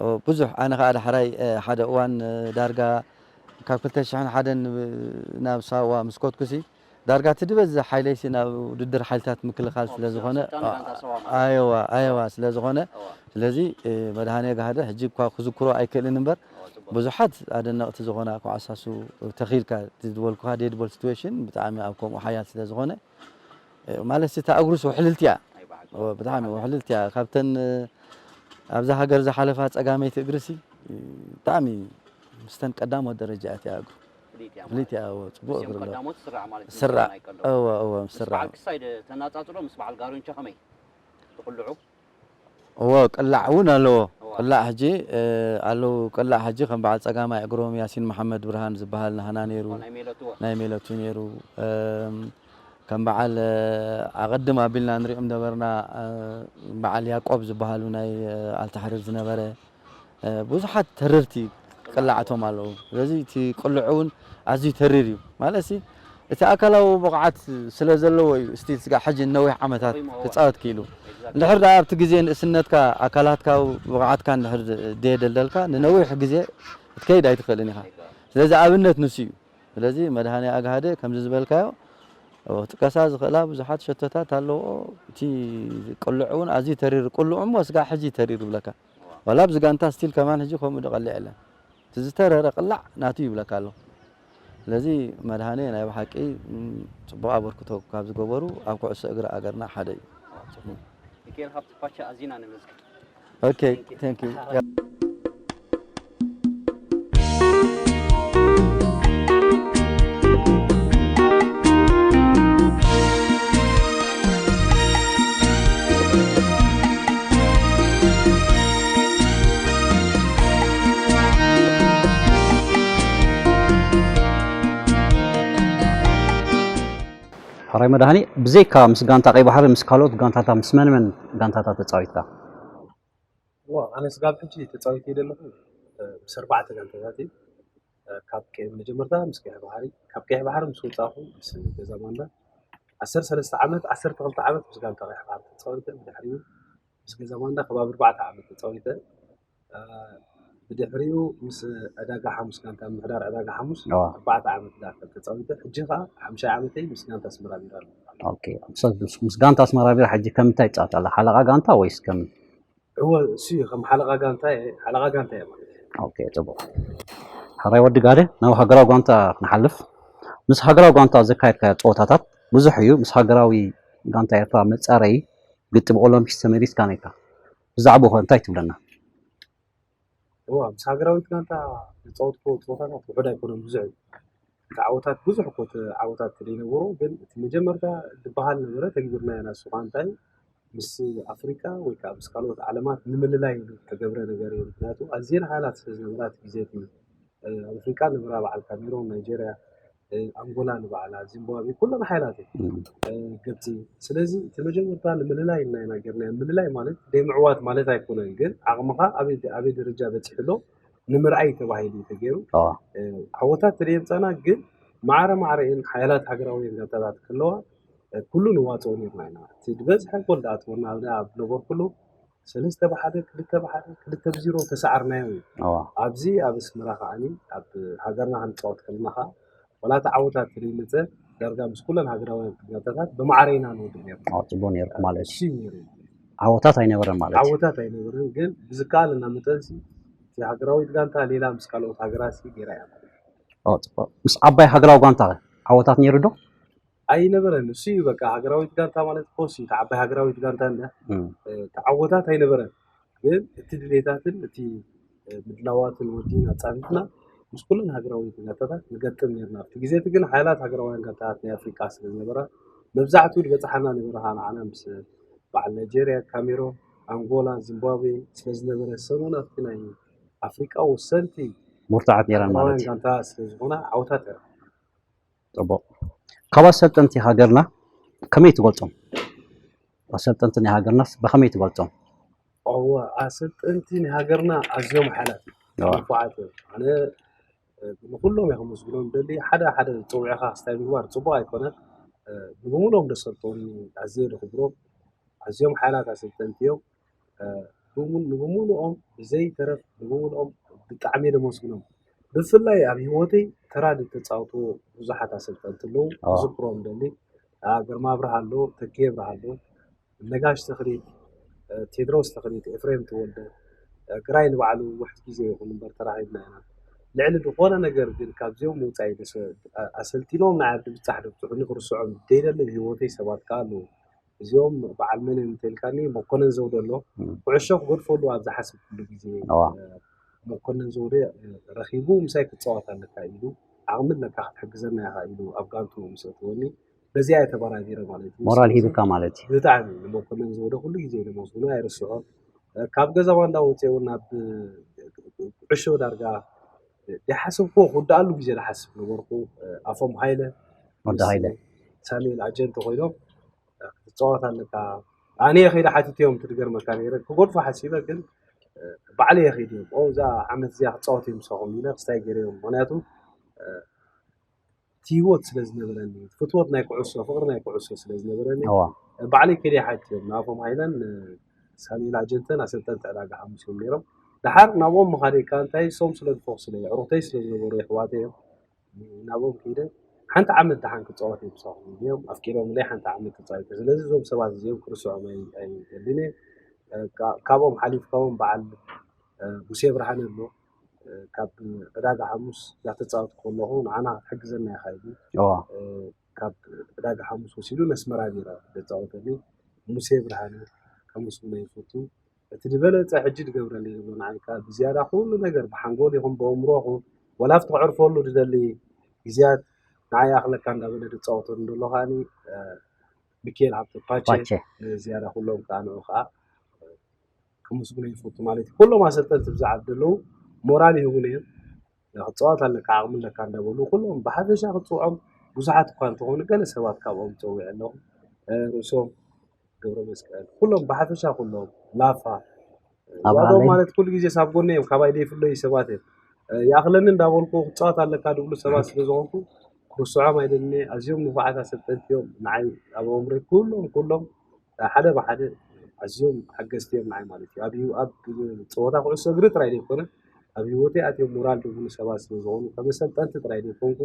እወ። ብዙሕ ኣነ ከዓ ዳሕራይ እ፣ ሓደ እዋን እ፣ ዳርጋ ካብ ክልተ ሽሕን ሓደን ናብ ሳዋ ምስ ኮትኩሲ ዳርጋ እቲ ዝበዝሕ ሓይለይሲ ናብ ውድድር ሓይልታት ምክልኻል ስለ ዝኾነ ኣየዋ ኣየዋ ስለ ዝኾነ ስለዚ እ፣ መድሃኔ ጋህደ ሕጂ እኳ ክዝክሮ ኣይክእልን እምበር ብዙሓት ኣደነቕቲ ዝኾና ኩዓሳሱ ተኺልካ ዝበልኩኻ ዴድቦል ሲትዌሽን ብጣዕሚ ኣብ ከምኡ ሓያል ስለ ዝኾነ ማለት እታ እግሩስ ውሕልልቲ እያ። ብጣዕሚ ውሕልልቲ እያ። ካብተን ኣብዛ ሃገር ዝሓለፋ ጸጋመይቲ እግርሲ ብጣዕሚ ምስተን ቀዳሞት ደረጃ እያ እግሩ። ፍልይቲ እያ። ጽቡቕ እግሪ ኣለዎ። ስራዕ እወ እወ ስራዕ። ተናጻጽሮ ምስ በዓል ጋሮንቻ ከመይ ትቕልዑ? እዎ ቅላዕ እውን ኣለዎ። ቅላዕ ሕጂ ኣለዉ። ቅላዕ ሕጂ ከም በዓል ጸጋማይ እግሮም ያሲን መሓመድ ብርሃን ዝበሃል ናህና ነይሩ። ናይ ሜለቱ ነይሩ። ከም በዓል ኣቐድም ኣቢልና ንሪኦም ነበርና። በዓል ያቆብ ዝበሃሉ ናይ ኣልታሕሪር ዝነበረ ብዙሓት ተረርቲ ቅላዕቶም ኣለዉ። ስለዚ እቲ ቅልዑ እውን ኣዝዩ ተሪር እዩ ማለት ሲ እቲ ኣካላዊ ብቕዓት ስለ ዘለዎ እዩ ስቲል ስጋ ሕጂ ነዊሕ ዓመታት ክፃወት ክኢሉ። እንድሕር ደኣ ኣብቲ ግዜ ንእስነትካ ኣካላትካ ብቕዓትካ እንድሕር ደየደልደልካ ንነዊሕ ግዜ ክትከይድ ኣይትኽእልን ኢኻ። ስለዚ ኣብነት ንሱ እዩ። ስለዚ መድሃኔ ኣግሃደ ከምዚ ዝበልካዮ ክጥቀሳ ዝኽእላ ብዙሓት ሸቶታት ኣለዎ። እቲ ቅልዑ እውን ኣዝዩ ተሪር ቅልዑ እሞ ስጋ ሕጂ ተሪር ይብለካ። ዋላ ኣብዚ ጋንታ ስቲል ከማን ሕጂ ከምኡ ዶ ቀሊዕ የለን። እቲ ዝተረረ ቅላዕ ናቱ ይብለካ ኣሎ። ስለዚ መድሃኔ ናይ ብሓቂ ጽቡቕ ኣበርክቶ ካብ ዝገበሩ ኣብ ኩዕሶ እግሪ ኣገርና ሓደ እዩ። ሚካኤል ሃብቱ ፓቻ ኣዚና ነመስግን። Okay, thank you. ሕራይ መድሃኒ፣ ብዘይካ ምስ ጋንታ ቀይ ባሕሪ ምስ ካልኦት ጋንታታት ምስ መን መን ጋንታታት ተፃዊትካ? ዋ ኣነ ስጋብ ሕጂ ተፃዊተ ዘለኹ ምስ ኣርባዕተ ጋንታታት እዩ። ካብ ቀይ መጀመርታ ምስ ቀይሕ ባሕሪ ካብ ቀይሕ ባሕሪ ምስ ወፃእኹ ምስ ገዛ ማንዳ ዓሰርተ ሰለስተ ዓመት ዓሰርተ ክልተ ዓመት ምስ ጋንታ ቀይሕ ባሕሪ ተፃዊተ ብድሕሪኡ ምስ ገዛ ማንዳ ከባቢ ኣርባዕተ ዓመት ተፃዊተ። ብድሕሪኡ ምስ ዕዳጋ ሓሙስ ጋንታ ምምሕዳር ዕዳጋ ሓሙስ ኣርባዕተ ዓመት ዝኣክል ተፃዊተ። ሕጂ ከዓ ሓምሻይ ዓመተይ ምስ ጋንታ ኣስመራ ቢራ ኣሎ። ኦኬ፣ ምስ ጋንታ ኣስመራ ቢራ ሕጂ ከም እንታይ ትፃወት ኣለኻ? ሓለቓ ጋንታ ወይስ ከም እወ እሱ እዩ ከም ሓለቓ ጋንታ እየ ሓለቓ ጋንታ እየ ማለት እዩ። ኦኬ፣ ጽቡቕ። ሕራይ ወዲ ጋደ ናብ ሃገራዊ ጋንታ ክንሓልፍ። ምስ ሃገራዊ ጋንታ ዘካየድካዮ ፀወታታት ብዙሕ እዩ። ምስ ሃገራዊ ጋንታ ኤርትራ መፃረዪ ግጥም ኦሎምፒክስ ተመሊስካ ነይርካ። ብዛዕባኡ ኸ እንታይ ትብለና? እዋ ምስ ሃገራዊት ጋንታ ዝፃወትኩዎ ፀወታታት ውሑድ ኣይኮነን፣ ብዙሕ እዩ። እቲ ዓወታት ብዙሕ እኮ እቲ ዓወታት ዘይነበሮ ግን እቲ መጀመርታ ዝበሃል ነበረ ተግቢርናዮ ኢና። እሱ ከዓ እንታይ ምስ ኣፍሪቃ ወይ ከዓ ምስ ካልኦት ዓለማት ንምልላይ ዝተገብረ ነገር እዩ። ምክንያቱ ኣዝየን ሓያላት ስለ ዝነበራ እቲ ግዜ እቲ ኣብ ኣፍሪቃ ንብራ በዓል ካሜሮን፣ ናይጀርያ፣ ኣንጎላ ንባዕላ፣ ዚምባብዌ ኩለን ሓያላት እየን። ግብፂ ስለዚ እቲ መጀመርታ ንምልላይ ኢልና ኢና ጌርናዮ። ምልላይ ማለት ደይ ምዕዋት ማለት ኣይኮነን ግን ዓቕምኻ ኣበይ ኣበይ ደረጃ በፂሑ ኣሎ ንምርኣይ ተባሂሉ እዩ ተገይሩ። ዓወታት ተደየምፀና ግን ማዕረ ማዕረ እየን ሓያላት ሃገራውያን ጋንታታት ከለዋ ኩሉ ንዋፅኦ ነርና ኢና። እቲ ዝበዝሐ ጎል ደኣ ትወና ኣብ ኣብ ነበርኩሉ ሰለስተ ብሓደ ክልተ ብሓደ ክልተ ብዚሮ ተሰዓርናዮ እዩ። ኣብዚ ኣብ ኣስመራ ከዓኒ ኣብ ሃገርና ክንፃወት ከለና ከዓ ዋላ እቲ ዓወታት ተደይመፀ ዳርጋ ምስ ኩለን ሃገራውያን ጋንታታት ብማዕረ ኢና ንወድእ ነርና። ኣዎ፣ ፅቡቅ ነይርኩም ማለት እዩ። እሱ እዩ ነይሩ። ዓወታት ኣይነበረን ማለት እዩ። ዓወታት ኣይነበረን፣ ግን ብዝከኣለና መጠን ሲ እቲ ሃገራዊት ጋንታ ሌላ ምስ ካልኦት ሃገራት ሲ ገይራ እያ ማለት እዩ። ኣዎ፣ ፅቡቅ። ምስ ዓባይ ሃገራዊ ጋንታ ከ ዓወታት ነይሩ ዶ? ኣይነበረን። እሱ እዩ በቃ ሃገራዊት ጋንታ ማለት እኮ እሱ እዩ። እቲ ዓባይ ሃገራዊት ጋንታ እንዳ እም። እ፣ ተዓወታት ኣይነበረን። ግን እቲ ድሌታትን እቲ እ፣ ምድላዋትን ወዲና ፃፊፍና ምስ ኩለን ሃገራዊ ጋንታታት ንገጥም ነርና። ኣብቲ ግዜ እቲ ግን ሓያላት ሃገራውያን ጋንታታት ናይ ኣፍሪቃ ስለ ዝነበራ መብዛሕትኡ ዝበፅሓና ነበረ ከዓ ንዓና ምስ በዓል ናይጀርያ፣ ካሜሮን፣ ኣንጎላ፣ ዚምባብዌ ስለ ዝነበረ ሰሙን ኣብቲ ናይ ኣፍሪቃ ወሰንቲ ሙርታዓት ነይረን ማለት ሃገራውያን እዩ። ጋንታ ስለ ዝኾና ዓወታት ነይረን። ፅቡቕ። ካብ ኣሰልጠንቲ ሃገርና ከመይ ትገልፆም? ኣሰልጠንቲ ናይ ሃገርናስ ብኸመይ ትገልፆም? እወ ኣሰልጠንቲ ናይ ሃገርና ኣዝዮም ሓላት እዮም። እወ። ንፉዓት እዮም። ኣነ ንኩሎም እየ ከመስግኖም ደሊ ሓደ ሓደ ፀዊዕኻ ክስታይ ምግባር ፅቡቕ ኣይኮነን። ብብሙሉኦም ደሰልጠኑ ኣዝየ ደኽብሮም ኣዝዮም ሓላት ኣሰልጠንቲ እዮም። ብሙሉ- ንብሙሉኦም ብዘይ ተረፍ ንብሙሉኦም ብጣዕሚ እየ ደመስግኖም። ብፍላይ ኣብ ሂወተይ ተራ ዝተፃወትዎ ብዙሓት ኣሰልጠንቲ ኣለዉ ኣዎ። ክዝክሮም ደሊ። ግርማ ኣብርሃ ኣሎ፣ ተኪ ኣብርሃ ኣሎ፣ ነጋሽ ተኽሊት፣ ቴድሮስ ተኽሊት፣ ኤፍሬም ተወልደ፣ ግራይ ንባዕሉ ውሕድ ግዜ ይኹን እምበር ተራኺብና ኢና። ልዕሊ ዝኾነ ነገር ግን ካብዚኦም ምውፃእ እዩ ደስ። ኣሰልጢኖም ናይ ዓዲ ብፃሕ ደብፅሑኒ ክርስዖም ዘይደሊ ህይወተይ ሰባት ከዓ ኣለዉ። እዚኦም በዓል መን እዮም እንተልካኒ መኮነን ዘውደ ኣሎ። ኩዕሾ ክገድፈሉ ኣብ ዝሓሰብኩሉ ግዜ መኮነን ዘውደ ረኺቡ ምሳይ ክትፃወት ኣለካ ኢሉ፣ ዓቕሚ ኣለካ ክትሕግዘና ኢኻ ኢሉ ኣብ ጋንቱ ምስ ኣእተወኒ በዚኣ እየ ተበራቢረ ማለት እዩ። ሞራል ሂብካ ማለት እዩ። ብጣዕሚ ንመኮነን ዘውደ ኩሉ ግዜ ነመስግኖ ኣይርስዖን። ካብ ገዛ ባንዳ ወፅየ እውን ናብ ኩዕሾ ዳርጋ ይሓሰብኩ ክውድኣሉ ግዜ ዝሓስብ ነበርኩ። ኣፎም ሃይለ ወዲ ሃይለ ሳሙኤል ኣጀንተ ኮይኖም ክትፃወት ኣለካ። ኣነ ከይደ ሓቲትዮም ትድገርመካ ነይረ ክጎድፎ ሓሲበ ግን ባዕለ የኸይድ እዮም ኦ እዛ ዓመት እዚኣ ክፃወት እዮም ምሳኹም ኢለ ክስታይ ገይረ እዮም ምክንያቱ እቲ ህይወት ስለ ዝነበረኒ ፍትወት ናይ ኩዕሶ ፍቅሪ ናይ ኩዕሶ ስለ ዝነበረኒ ባዕለይ ከይደ ሓቲትዮም ንኣፎም ሃይለን ሳሙኤል ኣጀንተን ኣሰልጠንቲ ዕዳጋ ሓሙስ እዮም ነይሮም። ደሓር ናብኦም ምኻደይ ከዓ እንታይ ሶም ስለ ዝፈኹስለይ ኣዕሩኽተይ ስለ ዝነበሩ የሕዋተይ እዮም ናብኦም ከይደ ሓንቲ ዓመት ደሓን ክፃወት እዮም ምሳኹም ኢሎም ኣፍቂዶምለይ ሓንቲ ዓመት ተፃዊተ ስለዚ እዞም ሰባት እዚኦም ክርስዖም ኣይደልን እየ ካብኦም ሓሊፍካ እውን በዓል ሙሴ ብርሃነ ኣሎ ካብ ዕዳጋ ሓሙስ እንዳተፃወት ከለኹ ንዓና ክትሕግዘና ኢኻ ኢሉ ካብ ዕዳጋ ሓሙስ ወሲዱ ነስመራ ቢራ ዘፃወተኒ ሙሴ ብርሃነ ከመስግኖ ይፈቱ እቲ ዝበለፀ ሕጂ ዝገብረለይ ዘሎ ንዓይ ከዓ ብዝያዳ ኩሉ ነገር ብሓንጎል ይኹን ብኣእምሮ ይኹን ዋላ ኣብቲ ክዕርፈሉ ዝደሊ ግዜያት ንዓይ ኣኽለካ እንዳበለ ዝፃወተሉ ዘሎ ከዓ ሚካኤል ሃብተ ፓቸ ዝያዳ ኩሎም ከዓ ንዑ ከዓ ከመስግኖ ይፈቱ ማለት እዩ ኩሎም ኣሰልጠንቲ ብዛዕባ ዘለዉ ሞራል ይህቡን እዮም ክትፃወት ኣለካ ዓቕሚ ኣለካ እንዳበሉ ኩሎም ብሓፈሻ ክትፅውዖም ብዙሓት እኳ እንተኾኑ ገለ ሰባት ካብኦም ፀዊዐ ኣለኹ ርእሶም ገብረ መስቀል ኩሎም ብሓፈሻ ኩሎም ላፋ ዋዶ ማለት ኩሉ ግዜ ሳብ ጎነ እዮም ካባይ ዘይፍለዩ ሰባት እዮም ይኣኽለኒ እንዳበልኩ ክትፃወት ኣለካ ድብሉ ሰባት ስለ ዝኾንኩ ክርስዖም ኣይደልኒ ኣዝዮም ንፉዓት ኣሰልጠንቲ እዮም ንዓይ ኣብ ኣእምሮይ ኩሎም ኩሎም ሓደ ብሓደ ኣዝዮም ሓገዝቲ እዮም ንዓይ ማለት እዩ ኣብ ኣብ ፀወታ ኩዕሶ እግሪ ጥራይ ዘይኮነ ኣብ ህይወተይ ኣትዮም ሞራል ድብሉ ሰባት ስለ ዝኾኑ ከም ኣሰልጠንቲ ጥራይ ዘይኮንኩ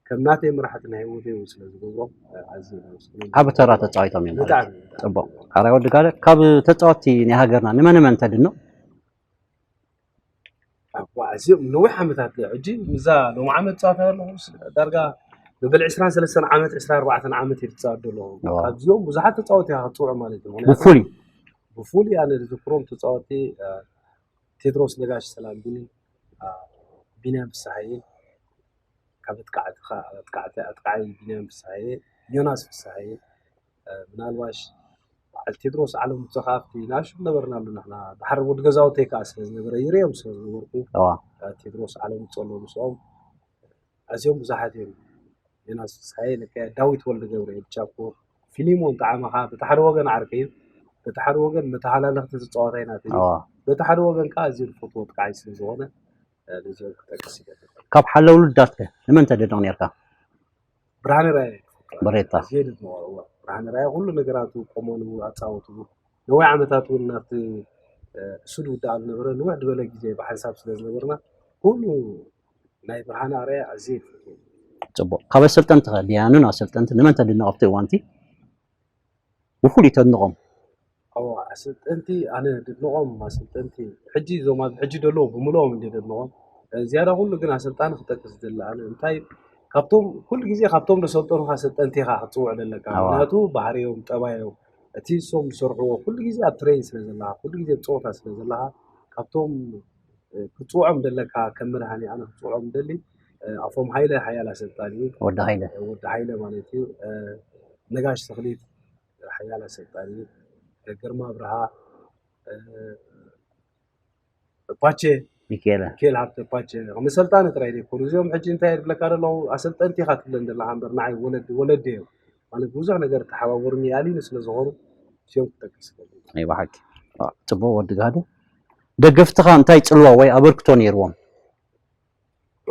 ከም ናተይ መራሕቲ ናይ ህይወተይ እውን ስለ ዝገብሮም ኣዝየ ነመስግኖም። ዓቢ ተራ ተፃዊቶም እዮም ማለት እዩ። ፅቡቕ። ሓራይ ወዲ ጋለ ካብ ተፃወትቲ ናይ ሃገርና ንመን መን ተድንቕ? እዚኦም ነዊሕ ዓመታት ሕጂ ምዛ ሎም ዓመት ፃወት ኣለኹ ዳርጋ መበል ዕስራን ሰለስተን ዓመት ዕስራ ኣርባዕተን ዓመት እየ ዝፃወት ዘለኹ ካብዚኦም ብዙሓት ተፃወት ኢኻ ክትፅውዖ ማለት እዩ ብፍሉይ ብፍሉይ ኣነ ዝዝክሮም ተፃወቲ ቴድሮስ ነጋሽ ሰላም ቢኒ ቢንያም ፍስሃየ ካብ ኣጥቃዕትኻ ኣጥቃዕቲ ኣጥቃዓይ ቢንያም ፍስሃየ ዮናስ ፍስሃየ ምናልባሽ በዓል ቴድሮስ ዓለም ውፅእ ከዓ ኣብቲ ናሹ ነበርናሉ ንሕና ድሓር ወዲ ገዛውተይ ከዓ ስለ ዝነበረ ይርእዮም ስለ ዝነበርኩ ቴድሮስ ዓለም ውፅእ ኣሎ ምስኦም ኣዝዮም ብዙሓት እዮም ዮናስ ፍስሃየ ለከ ዳዊት ወልደ ገብርኤል ቻኮ ፊሊሞን ጣዕመኻ በቲ ሓደ ወገን ዓርከይ እዩ በቲ ሓደ ወገን መተሓላለኽቲ ተፃዋታይ ናተይ እዩ በቲ ሓደ ወገን ከዓ ኣዝዩ ዝፈትዎ ጥቃዓይ ስለ ዝኾነ ነዚኦም ክጠቅስ ይደሊ ካብ ሓለውሉ ዳትከ ንመን ተደንቕ ነርካ ብርሃነ ራየ በሬታ ብርሃነ ራየ ኩሉ ነገራቱ ቆመኑ ኣፃወቱ ነዊሕ ዓመታት እውን ናብቲ እሱ ዝውዳእ ዝነበረ ንውሕ ዝበለ ግዜ ብሓንሳብ ስለ ዝነበርና ኩሉ ናይ ብርሃነ ኣርኣያ ኣዝየ ይፈትዎ ፅቡቅ ካብ ኣሰልጠንቲ ከ ድያኑን ኣሰልጠንቲ ንመን ተድንቕ ኣብቲ እዋንቲ ብፍሉይ ተድንቖም ኣዎ ኣሰልጠንቲ ኣነ ድድንቖም ኣሰልጠንቲ ሕጂ እዞም ኣብ ሕጂ ደለዉ ብምልኦም እንደ ደድንቖም ዝያዳ ኩሉ ግን ኣሰልጣኒ ክጠቅስ ዝደሊ ኣነ እንታይ ካብቶም ኩሉ ግዜ ካብቶም ደሰልጠኑካ ኣሰልጠንቲ ኢኻ ክትፅውዕ ደለካ ምክንያቱ ባህርዮም ጠባዮም እቲ እሶም ዝሰርሕዎ ኩሉ ግዜ ኣብ ትሬን ስለ ዘለካ ኩሉ ግዜ ኣብ ፀወታ ስለ ዘለካ ካብቶም ክትፅውዖም ደለካ ከም መድሃኒ ኣነ ክትፅውዖም ደሊ ኣፎም ሃይለ ሓያል ኣሰልጣኒ እዩ ወዲ ሃይለ ወዲ ሃይለ ማለት እዩ ነጋሽ ተኽሊት ሓያል ኣሰልጣኒ እዩ ግርማ ብርሃ ፓቼ ሚካኤለ ሚካኤል ሃብተ ፓቼ ከም ኣሰልጣኒ ጥራይ ዘይኮኑ እዚኦም ሕጂ እንታይ የድብለካ ዘለኹ ኣሰልጠንቲ ኢኻ ትብለን ዘለኻ እምበር ንዓይ ወለዲ ወለዲ እዮም ማለት ብዙሕ ነገር ተሓባበሩኒ ኣሊኒ ስለ ዝኾኑ እዚኦም ክጠቅስ ይኽእል ናይ ብሓቂ ጽቡቕ ወዲ ጋደ ደገፍትኻ እንታይ ጽልዋ ወይ ኣበርክቶ ነይርዎም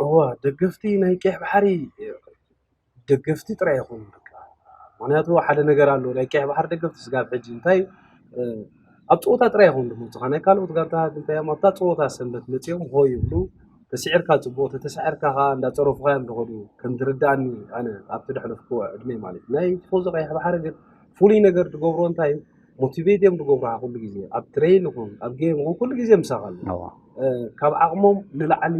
እዋ ደገፍቲ ናይ ቀይሕ ባሕሪ ደገፍቲ ጥራይ ይኹኑ በቃ ምክንያቱ ሓደ ነገር ኣሎ ናይ ቀይሕ ባሕሪ ደገፍቲ ስጋብ ሕጂ እንታይ ኣብ ፀወታ ጥራይ ይኹን ዝመፁኻ ናይ ካልኦት ጋንታታት እንታይ እዮም ኣብታ ፀወታ ሰንበት መፂኦም ሆ ይብሉ ተስዒርካ ፅቡቅ ተተስዐርካ ከዓ እንዳፀረፉካ እዮም ዝኸዱ ከም ዝርዳእኒ ኣነ ኣብቲ ደሕለፍክዎ ዕድመ ማለት ናይ ቲፎዞ ቀይሕ ባሕሪ ግን ፍሉይ ነገር ዝገብሮ እንታይ እዩ ሞቲቬት እዮም ዝገብሩካ ኩሉ ግዜ ኣብ ትሬን ይኹን ኣብ ጌም ይኹን ኩሉ ግዜ ምሳኻ ኣሎ ካብ ዓቕሞም ንላዕሊ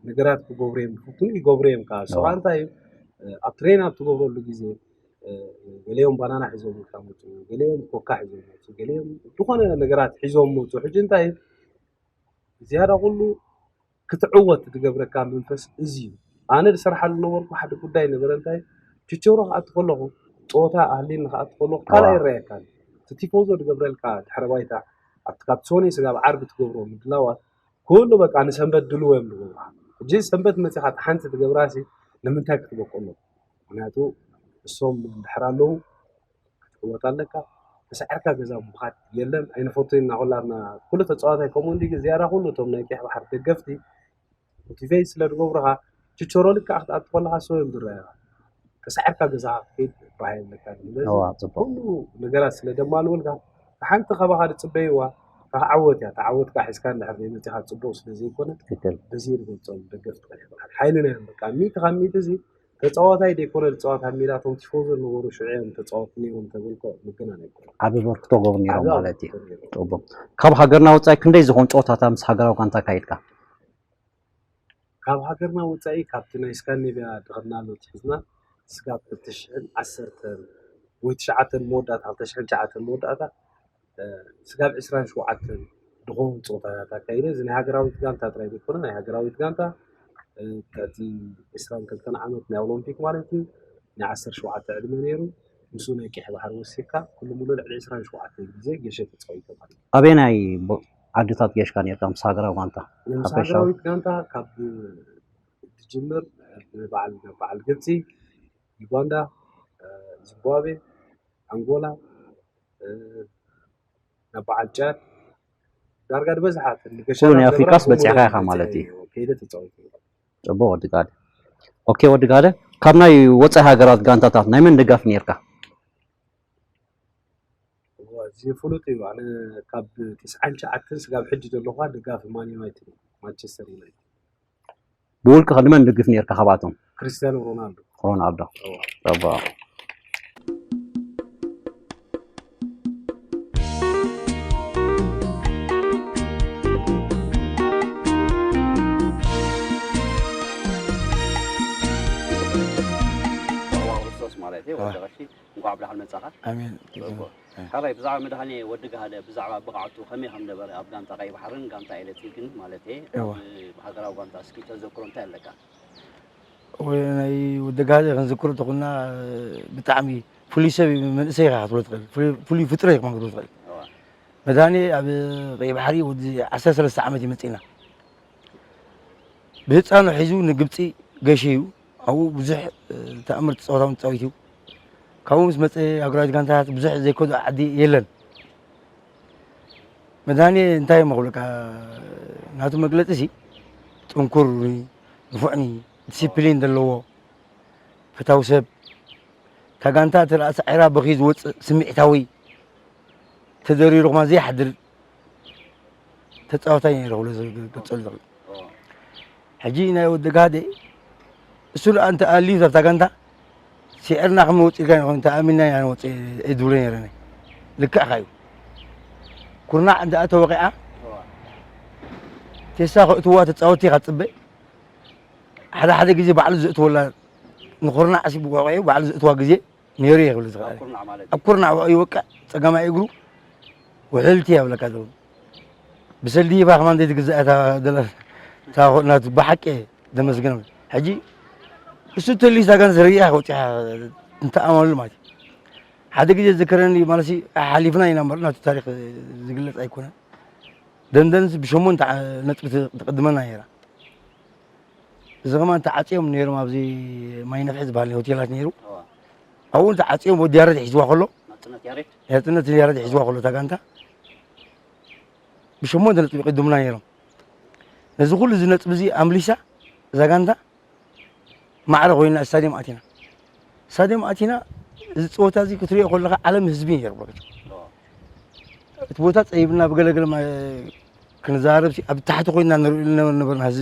ነገራት ክገብሩ እዮም ዝፍትኑ፣ ይገብሩ እዮም። ካብ ሰብኣ እንታይ እዩ ኣብ ትሬን ኣብ ትገብረሉ ግዜ ገሊኦም ባናና ሒዞም ይመፁ፣ ገሊኦም ኮካ ሒዞም ይመፁ፣ ገሊኦም ዝኾነ ነገራት ሒዞም መፁ። ሕጂ እንታይ እዩ ዝያዳ ኩሉ ክትዕወት ዝገብረካ መንፈስ እዚ እዩ። ኣነ ዝሰርሓሉ ነበርኩ ሓደ ጉዳይ ነበረ። እንታይ ችቸሮ ክኣቱ ከለኹ፣ ፀወታ ኣህሊኒ ክኣቱ ከለኹ ካልኣይ ይረኣየካ። እቲ ቲፎዞ ዝገብረልካ ድሕረ ባይታ ኣብቲ ካብ ሶኒ ስጋብ ዓርቢ ትገብሮ ምድላዋት ኩሉ በቃ ንሰንበት ድልዎ እዮም ዝገብሩኻ። ሕጂ ሰንበት መፂኻ ሓንቲ ትገብራ ሲ ንምንታይ ክትበቆሎም? ምክንያቱ እሶም እንድሕር ኣለዉ ክትዕወት ኣለካ። ተሳዒርካ ገዛ ምኻድ የለን። ኣይንፈቱን ኢና ኩላትና። ኩሉ ተፃዋታይ ከምኡ እንዲ ዝያዳ ኩሉ እቶም ናይ ቀይሕ ባሕሪ ደገፍቲ ሞቲቬት ስለ ዝገብሩኻ ችቸሮ ልክዓ ክትኣቱ ከለኻ ሰው እዮም ዝረኣዩኻ። ተሳዒርካ ገዛኻ ክትከይድ ባህ የብለካ። ስለዚ እዋ፣ ጽቡቕ። ኩሉ ነገራት ስለ ደማልውልካ ሓንቲ ካባኻ ዝጽበይዋ ተዓወት እያ። ተዓወትካ ሒዝካ እንድሕር ዘይመጺኻ ጽቡቕ ስለ ዘይኮነ ትክክል። በዚ ንገልጾም ደገፍቲ ቀይሕ ባሕሪ ሓይልና እዮም። በቃ ሚእቲ ካብ ሚእቲ እዚ ተጻዋታይ ደይኮነ ዝጻወት ኣብ ሜዳ እቶም ቲፎዞ ዝነበሩ ሽዑ እዮም ተጻወትቲ ነይሮም ተበልኮ ምግናን ኣይኮነን። ዓቢ ኣበርክቶ ገብሩ ነይሮም ዓቢ ማለት እዩ። ኣበርክቶ ነይሮም። ጽቡቕ። ካብ ሃገርና ወጻኢ ክንደይ ዝኾኑ ጸወታታት ምስ ሃገራዊ ጋንታ ኣካይድካ? ካብ ሃገርና ወጻኢ ካብቲ ናይ ስካንዲኔቭያ ድኸድናሉ ኣትሒዝና ስጋብ ክልተ ሽሕን ዓሰርተን ወይ ትሽዓተን መወዳእታ፣ ክልተ ሽሕን ትሽዓተን መወዳእታ፣ እ፣ ስጋብ ዕስራን ሸውዓተን ድኾኑ ጸወታታት ኣካይደ። እዚ ናይ ሃገራዊት ጋንታ ጥራይ ዘይኮነ፣ ናይ ሃገራዊት ጋንታ፣ እ፣ በቲ ዕስራን ክልተን ዓመት ናይ ኦሎምፒክ ማለት እዩ፣ ናይ ዓሰርተ ሸውዓተ ዕድመ ነይሩ። ምስኡ ናይ ቀይሕ ባሕሪ ወሲኽካ፣ ኩሉ ሙሉ ልዕሊ ዕስራን ሸውዓተን ግዜ ገሸ ተጻዊተ ማለት እዩ። ኣበየናይ ቦ-፣ ዓድታት ገሽካ ነርካ ምስ ሃገራዊ ጋንታ? ምስ ሓፈሻዊ? ሃገራዊት ጋንታ ካብ ትጅምር፣ በዓል፣ በዓል ግብጺ፣ ዩጋንዳ፣ እ፣ ዚምባብዌ፣ ኣንጎላ፣ እ፣ ናብ በዓል ጫድ፣ ዳርጋ ዝበዝሓ እተን ንገሻ ኩሉ ናይ ኣፍሪቃስ በጺሕካ ኢኻ ማለት እዩ። ከይደ ተጻዊተ። ጽቡቕ ወዲ ጋደ። ኦኬ ወዲ ጋደ፣ ካብ ናይ ወጻኢ ሃገራት ጋንታታት ናይ መን ደጋፊ ነርካ? እዋ፣ እዚ ፍሉጥ እዩ። ኣነ ካብ ተስዓን ትሽዓተን ስጋብ ሕጂ ዘለኹ ደጋፊ ማን ዩናይትድ እዩ፣ ማንቸስተር ዩናይትድ። ብውልቅኻ ንመን ትድግፍ ነርካ ካብኣቶም? ክርስቲያኖ ሮናልዶ። ሮናልዶ። እዋ። ጸባ። ዋ፣ ክርስቶስ ማለት እዩ፣ እዋ። ወዲ ቀሺ። እንኳዕ ብደሓን መጻኻ። ኣሜን። እኮ። ኣሜን። ካልኣይ፣ ብዛዕባ መድሃኔ ወዲ ጋህደ፣ ብዛዕባ ብቕዓቱ ከመይ ከም ነበረ ኣብ ጋንታ ቀይ ባሕርን ጋንታ ኤሌክትሪክን፣ ማለት እየ፣ እዋ። ኣብ ሃገራዊ ጋንታ እስኪ ተዘክሮ እንታይ ኣለካ? ወይ ናይ ወዲ ጋህደ ክንዝክሮ ተኾንና፣ ብጣዕሚ ፍሉይ ሰብ እዩ፣ መንእሰይ ኢኻ ክትብሎ ትኽእል። ፍሉይ፣ ፍሉይ ፍጡር ኢኻ ክትብሎ ትኽእል። እዋ። መድሃኔ ኣብ ቀይ ባሕሪ ወዲ ዓሰርተ ሰለስተ ዓመት እዩ መጺእና። ብህፃኑ ሒዙ ንግብፂ ገይሹ እዩ። ኣብኡ ብዙሕ፣ እ፣ ተኣምርቲ ፀወታውን ተፃዊቱ እዩ። ካብኡ ምስ መፀ ሃገራዊት ጋንታታት ብዙሕ ዘይከዶ ዓዲ የለን። መድሃኔ እንታይ እሞ ክብለካ፣ ናቱ መግለፂ ሲ ጥንኩር፣ ንፉዕኒ፣ ዲሲፕሊን ዘለዎ፣ ፈታዊ ሰብ፣ እታ ጋንታ እተ ደኣ ሳዒራ በኽዩ ዝወፅእ ስምዒታዊ፣ ተደሪሩ ከማን ዘይሓድር ተፃዋታይ ነይሩ ክብሎ ዝገልፀሉ ዝኽእል። ሕጂ ናይ ወዲ ጋህደ እሱ ደኣ እንተ ኣልዩ ኣብታ ጋንታ ስዒርና ከም ወፂእካ ይኾን እንተ ኣሚንና ኢና ንወፅእ እየ ዝብሎ ነይረ። ልክዕካ እዩ። ኩርናዕ እንተ ተወቂዓ ቴሳ ከእትዋ ተፃወቲ ኢኻ ትፅበ። ሓደ ሓደ ግዜ ባዕሉ ዘእትወላ ንኹርናዕ ሲ ወቂዑ ባዕሉ ዘእትዋ ግዜ ነይሩ እየ ክብል ዝኽእል። ኣብ ኩርናዕ ማለት እዩ። ኣብ ኩርናዕ ይወቅዕ፣ ጸጋማይ እግሩ ውሕልቲ የብለካ ዘሎ። ብሰልዲ ሂባ ከማን ዘይትግዛእ እታ ደላ-፣ እታ ናቱ ብሓቂ እየ ዘመስግኖ። ሕጂ እሱ ተልዩ እዛ ጋንታ ዝርእያ ወጺኣ እንተኣመሉ ማለት እዩ። ሓደ ግዜ ዝዝከረኒ ማለት እዩ፣ ሓሊፍና ኢና እምበር ናቱ ታሪኽ ዝግለጽ ኣይኮነን። ደንደንስ ብሸሞንተ ዓ-፣ ነጥቢ ትቕድመና ነይራ። እዚ ከማን ተዓጽዮም ነይሮም፣ ኣብዚ ማይ ነፍሒ ዝበሃል ሆቴላት ነይሩ። እዋ። ኣብኡ ተዓጽዮም ወዲ ያሬድ ሒዝዋ ከሎ፣ ናጽነት ያሬድ? ናጽነት ያሬድ ሒዝዋ ከሎ እታ ጋንታ ብሸሞንተ ነጥቢ ይቕድሙና ነይሮም። ነዚ ኩሉ እዚ ነጥቢ እዚ ኣምሊሳ እዛ ጋንታ ማዕረ ኮይና ስታድዮም ኣቲና። ስታድዮም ኣቲና፣ እዚ ጸወታ እዚ ክትሪኦ ከለኻ ዓለም ህዝቢ ነይሩ በቃ። እዋ። እቲ ቦታ ጸቢብና ብገለገለ ማ-፣ ክንዛረብ ሲ-፣ ኣብ ታሕቲ ኮይና ንርኢ ነበርና፣ እዚ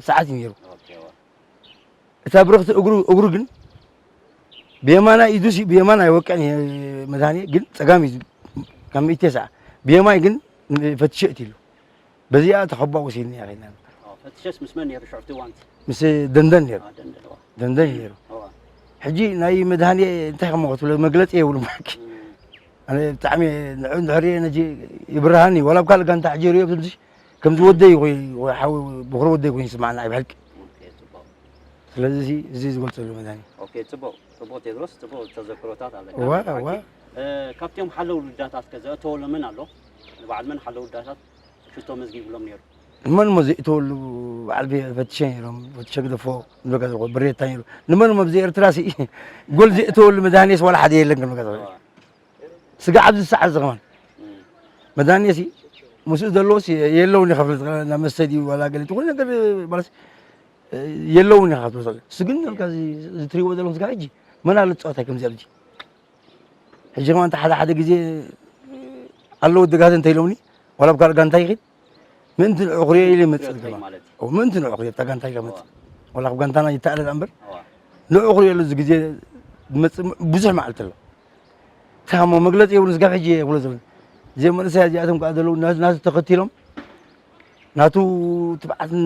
ሰዓት እዩ ነይሩ። ኦኬ፣ እዋ። እታ ብርኽቲ እግሩ፣ እግሩ ግን ብየማናይ ኢዱ ሲ-፣ ብየማን ኣይወቅዕን እየ መድሃኔ፣ ግን ጸጋም እዩ ካብ ሚእቲ ተስዓ። ብየማይ ግን ፈትሸ እቲ ኢሉ። በዚኣ ተኸባ ወሲድኒ እያ ከይድና። ኦ፣ ፈትሸስ ምስ መን ነይሩ ሽዑ እቲ እዋንት? ምስ ደንደን ነይሩ። ደንደን ነይሩ። ሕጂ ናይ መድሃኔ እንታይ ከም ክትብሎ መግለጺ የብሉ ማኪ። ኣነ ብጣዕሚ ንዑ እንድሕር ነጂ ይብርሃኒ፣ ዋላ ኣብ ካልእ ጋንታ ሕጂ ሪኦ ከምዚ፣ ከምዚ ወደይ ኮይኑ፣ ወይ ሓው፣ ብኹሪ ወደይ ኮይኑ ይስማዓኒ፣ ኣብ ሕልቂ። ስለዚ እዚ፣ እዚ ዝገልጸሉ መድሃኔ። ኦኬ፣ ጽቡቕ፣ ጽቡቕ ቴድሮስ፣ ጽቡቕ ተዘክሮታት ኣለካ። እዋ፣ እዋ። እ፣ ካብቶም ሓለው ልዳታት ከ ዘእተወሉ መን ኣሎ? ንበዓል መን ሓለው ልዳታት ሽቶ መዝጊብሎም ነይሩ? ንመን እሞ ዘእተወሉ በዓል ቤ-፣ ፈትሸ ነይሮም፣ ፈትሸ ግደፎ፣ ንብለካ ዘለኹ፣ ብሬታ ነይሩ። ንመን እሞ ኣብዚ ኤርትራ ሲ፣ ጎል ዘእተወሉ መድሃኔስ ዋላ ሓደ የለን፣ ክንብለካ ዘለኹ። እዋ። ስጋ ኣብዚ ዝሰዓር እዚ ከማን። እም። መድሃኔ ሲ፣ ምስኡ ዘለዎ ሲ፣ የለውን ኢኻ፣ ፍለጥ፣ ናብ መስተ ድዩ፣ ዋላ ገለ፣ ዝኾነ ነገር፣ ማለት፣ የለውን ኢኻ፣ ፍለጥ። እሱ ግን፣ እም። እዚ፣ እዚ ትሪእዎ ዘለኹም ስጋ ሕጂ፣ መን ኣሎ ዝጻወት ከምዚ ኣብዚ? ሕጂ ከማን፣ እንተ ሓደ ሓደ ግዜ ኣለዉ ድጋት እንተ ኢሎምኒ፣ ዋላ ኣብ ካልእ ጋንታ ይኺድ፣ ምእንቲ ንዑ ክሪኦ ኢለ ይመጽእ ትሪኦ ድማ። ማለት እዩ። ኦ፣ ምእንቲ ንዑ ክሪኦ፣ ኣብታ ጋንታ ኢለ ክመጽእ። እዋ። ዋላ ኣብ ጋንታና ይተኣለ እምበር፣ እዋ። ንዑ ክሪኦ ኢሉ እዚ ግዜ ዝመጽእ ብዙሕ መዓልቲ ኣሎ። እንታይ እሞ መግለጺ የብሉን፣ ስጋብ ሕጂ እየ ክብሎ ዘለኹ። እዚኦም መንእሰያት እዚኣቶም ከኣ ዘለዉ፣ ናቱ፣ ናቱ ተኸቲሎም፣ ናቱ ትብዓትን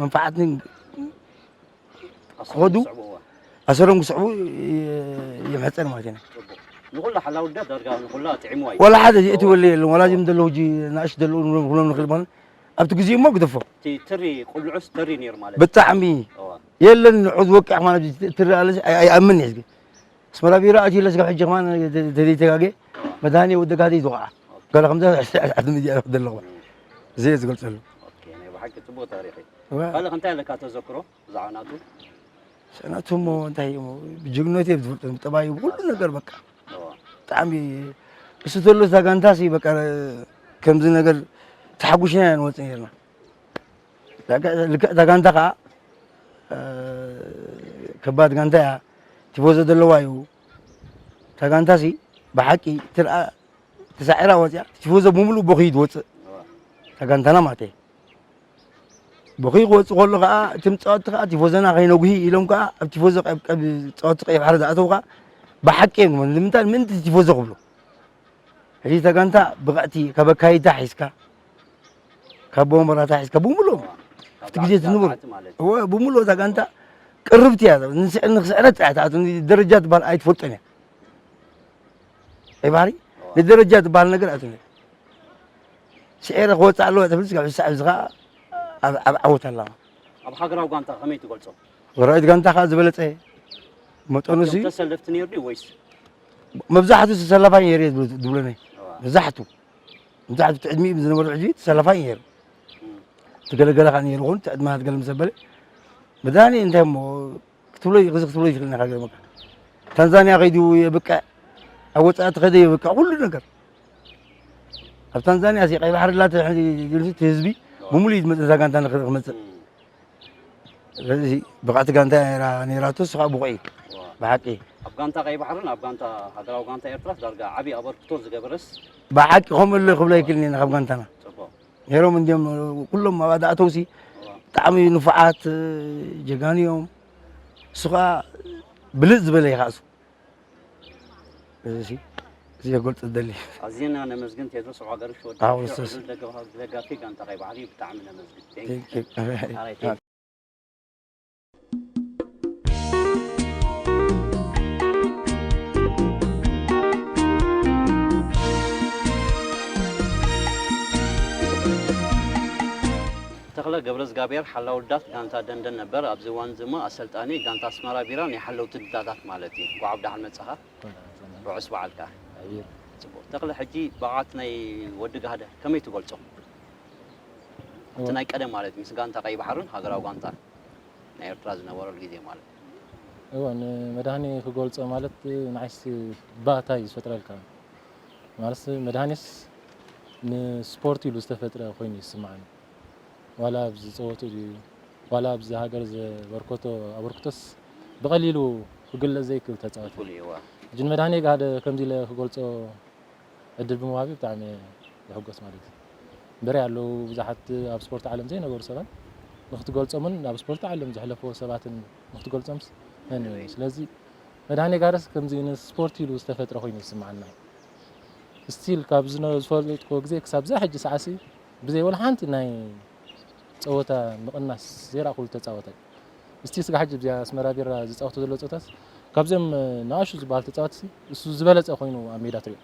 መንፍዓትን ኣሰሮም ክኸዱ፣ ክስዕቡ፣ እዋ። ኣሰሮም ክስዕቡ የ-፣ የምሕጸን ማለት ኢና። ጽቡቕ። ንኹላ ሓላው ልዳት ዳርጋ ንኹላ ጥዒምዋ እዩ። ዋላ ሓደ እዚኦ ትበልዕ የለን። ዋላ እዚኦም ዘለዉ ሕጂ ናእሽቱ ዘለዉ ንብሎም፣ ንብሎም ንኽእል ማለት ኣብቲ ግዜ እሞ ግደፎ። እቲ ትሪ ቁልዑስ ተሪ ነይሩ ማለት እዩ። ብጣዕሚ እዋ። የለን ንዑ ዝወቅዕ ማለት እዩ። ትሪ ኣለስ ኣይ-፣ ኣይኣምን እየ። ኣስመራ ቢራ ኣትዩ ለስ ካብ ሕጂ ከማን ተ-፣ ተዘይተጋግየ መድሃኔ ወዲ ጋዲ ዝወቕዓ። ኦኬ። ገለ ከምዛ ኣብዚ ዘለኹ። እም። እዚ እየ ዝገልጸሉ። ኦኬ፣ ናይ ብሓቂ ጽቡቕ ታሪኽ እዩ። እዋ። ካልእ ከ እንታይ ኣለካ ተዘክሮ ብዛዕባ ናቱ? ናቱ እሞ እንታይ እዩ እሞ፣ ብጅግንነቱ እየ ዝፈልጦ፣ ብጠባዩ፣ ብኹሉ ነገር በቃ። እዋ። ብጣዕሚ እሱ ተሎ እዛ ጋንታሲ በቃ ከምዚ ነገር ተሓጉሽና ኢና ንወጽእ ነርና። ልክዕ እታ ጋንታ ኸዓ፣ እ፣ ከባድ ጋንታ እያ። ቲፎዞ ዘለዋ እዩ። እታ ጋንታሲ ብሓቂ ትርኣ ተሳዒራ ወፅያ። ቲፎዞ ብምሉእ ቦኺ እዩ ዝወፅእ። እታ ጋንታና ማለት እየ። ቦኺ ክወፅእ ከሎ ኸዓ፣ እቶም ፃወቲ ኸዓ ቲፎዞና ከይነጉሂ ኢሎም ኸዓ፣ ኣብ ቲፎዞ ቀብ-፣ ቀብ-፣ ፃወቲ ቀይሕ ባሕሪ ዝኣተው ኸዓ፣ ብሓቂ እዮም። ንምንታይ? ምእንቲ ቲፎዞ ክብሉ። ሕጂ እታ ጋንታ ብቕዕቲ፣ ካብ ኣካይዳ ሒዝካ፣ ካብ ወንበራታ ሒዝካ፣ ብምሉኦም፣ ኣብቲ ግዜ ትንብሩ። እወ፣ ብምሉእ እታ ጋንታ ቅርብቲ እያ። ንስዕ-፣ ንኽስዕረት ጥራሕ ትኣቱ፣ ንደረጃ ትበሃል ኣይትፈልጦን እያ። ቀይ ባሕሪ፣ ንደረጃ ትበሃል ነገር ኣትነ። ስዒረ ክወፅእ ኣለዎ ትብል፣ ስጋብ ሳዕ እዚ ኸዓ ኣብ፣ ኣብ ዓወት ኣላ። ኣብ ሃገራዊ ጋንታ ከመይ ትገልጾ? ወራዊት ጋንታ ኸዓ ዝበለጸ መጠኑ ሲ ኣብቶም ተሰለፍቲ ነይሩ ድዩ ወይስ? መብዛሕቱ ተሰላፋይ ነይሩ እየ ዝብሎ፣ ዝብሎ ነይ። እዋ። መብዛሕቱ፣ መብዛሕቱ እቲ ዕድሚኡ ዝነበሩ ሕጂ ተሰላፋይ ነይሩ። እም። እቲ ገለገለ ኸዓ ነይሩ ኾን፣ እቲ ዕድመ ሃት ገለ ምስ ኣበለ፣ መድሃኒ እንታይ እሞ ክትብሎ፣ እዚ ክትብሎ ይኽእል ኢኻ፣ ገርመካ። ታንዛንያ ኸይዱ የብቅዕ፣ ኣብ ወጻኢ ተኸይደ የብቅዕ፣ ኩሉ ነገር። ኣብ ታንዛንያ ሲ ቀይ ባሕሪ ላተ፣ ሕዚ፣ እቲ ህዝቢ ብምሉእ እዩ ዝመጽእ፣ እዛ ጋንታ ንኽርኢ ክመጽእ። እም። ስለዚ ብቕዕቲ ጋንታ ነይራ፣ ነይራቶ፣ እሱ ኸዓ ብቑዕ እዩ። ዋ። ብሓቂ። ኣብ ጋንታ ቀይ ባሕርን ኣብ ጋንታ፣ ሃገራዊ ጋንታ ኤርትራስ ዳርጋ ዓቢ ኣበርክቶ ዝገበረስ? ብሓቂ ከምኡ ኣሎ ክብሎ ኣይክእልን እየ፣ ካብ ጋንታና። ጽቡቕ። ነይሮም እንድዮም፣ ኩሎም መባእታኣተውሲ ዋ። ብጣዕሚ ንፉዓት፣ ጀጋኑ እዮም። እሱ ኸዓ ብልጽ ዝበለ እዩ ኸዓ እሱ። እዚ ሲ፣ እዚ ክገልጽ ዝደሊ። ኣዝና ነመስግን ቴድሮስ፣ ዋጋርሽ ወዲ ኣዎ፣ ሸው ሶስ። ዕዙዝ ደገፋ-፣ ደጋፊ ጋንታ ቀይ ባሕሪ ብጣዕሚ ነመስግን። Thank you። Thank you። ኣራይ፣ thank you። ተኽለ ገብረዝጋብሔር ሓላው ዳት ጋንታ ደንደን ነበር። ኣብዚ እዋን እዚ እሞ ኣሰልጣኒ ጋንታ ኣስመራ ቢራ ናይ ሓለውቲ ድዳታት ማለት እዩ። እንኳዕ ብደሓን መጻኻ። ርሑስ በዓልካ። ኣየር። ጽቡቕ። ተኽለ፣ ሕጂ ብቕዓት ናይ ወዲ ጋህደ ከመይ ትገልጾ? እቲ እዋ። ናይ ቀደም ማለት ምስ ጋንታ ቀይ ባሕርን ሃገራዊ ጋንታ ናይ ኤርትራ ዝነበረሉ ግዜ ማለት። እዋ፣ ንመድሃኔ ክገልጾ ማለት ንዓይስ ባእታ እዩ ዝፈጥረልካ። ማለት መድሃኔስ ንስፖርት ኢሉ ዝተፈጥረ ኮይኑ ይስምዓኒ። ዋላ ኣብዚ ጸወቱ ድዩ፣ ዋላ ኣብዚ ሃገር ዘበርከቶ ኣበርክቶስ ብቐሊሉ ክግለጽ ዘይክእል ተጻዋቲ። እኩል እዩ፣ እዋ። ሕጂ ንመድሃኔ ጋህደ ከምዚ ኢለ ክገልጾ ዕድል ብምሃብዩ ብጣዕሚ እየ ዝሕጎስ ማለት እዩ። እምበሪ ኣለዉ ብዙሓት ኣብ ስፖርት ዓለም ዘይነበሩ ሰባት ንክትገልጾምን ኣብ ስፖርት ዓለም ዘሕለፍዎ ሰባትን ንክትገልጾምስ መን እዩ? ስለዚ መድሃኔ ጋህደስ ከምዚ ንስፖርት ኢሉ ዝተፈጥረ ኮይኑ ይስምዓና። ስቲል ካብ ዝነ-፣ ዝፈልጥክዎ ግዜ ክሳብ እዛ ሕጂ ሰዓሲ ብዘይ ወላ ሓንቲ ናይ ጸወታ ምቕናስ ዘይረኣኹሉ ተጻዋታይ። እስቲ ስጋ ሕጂ ኣብዚኣ ኣስመራ ቢራ ዝጻወቱ ዘለዉ ጸወታስ ካብዚኦም ንኣሹ ዝበሃል ተጻዋትሲ እሱ ዝበለጸ ኮይኑ ኣብ ሜዳ ትሪኦ።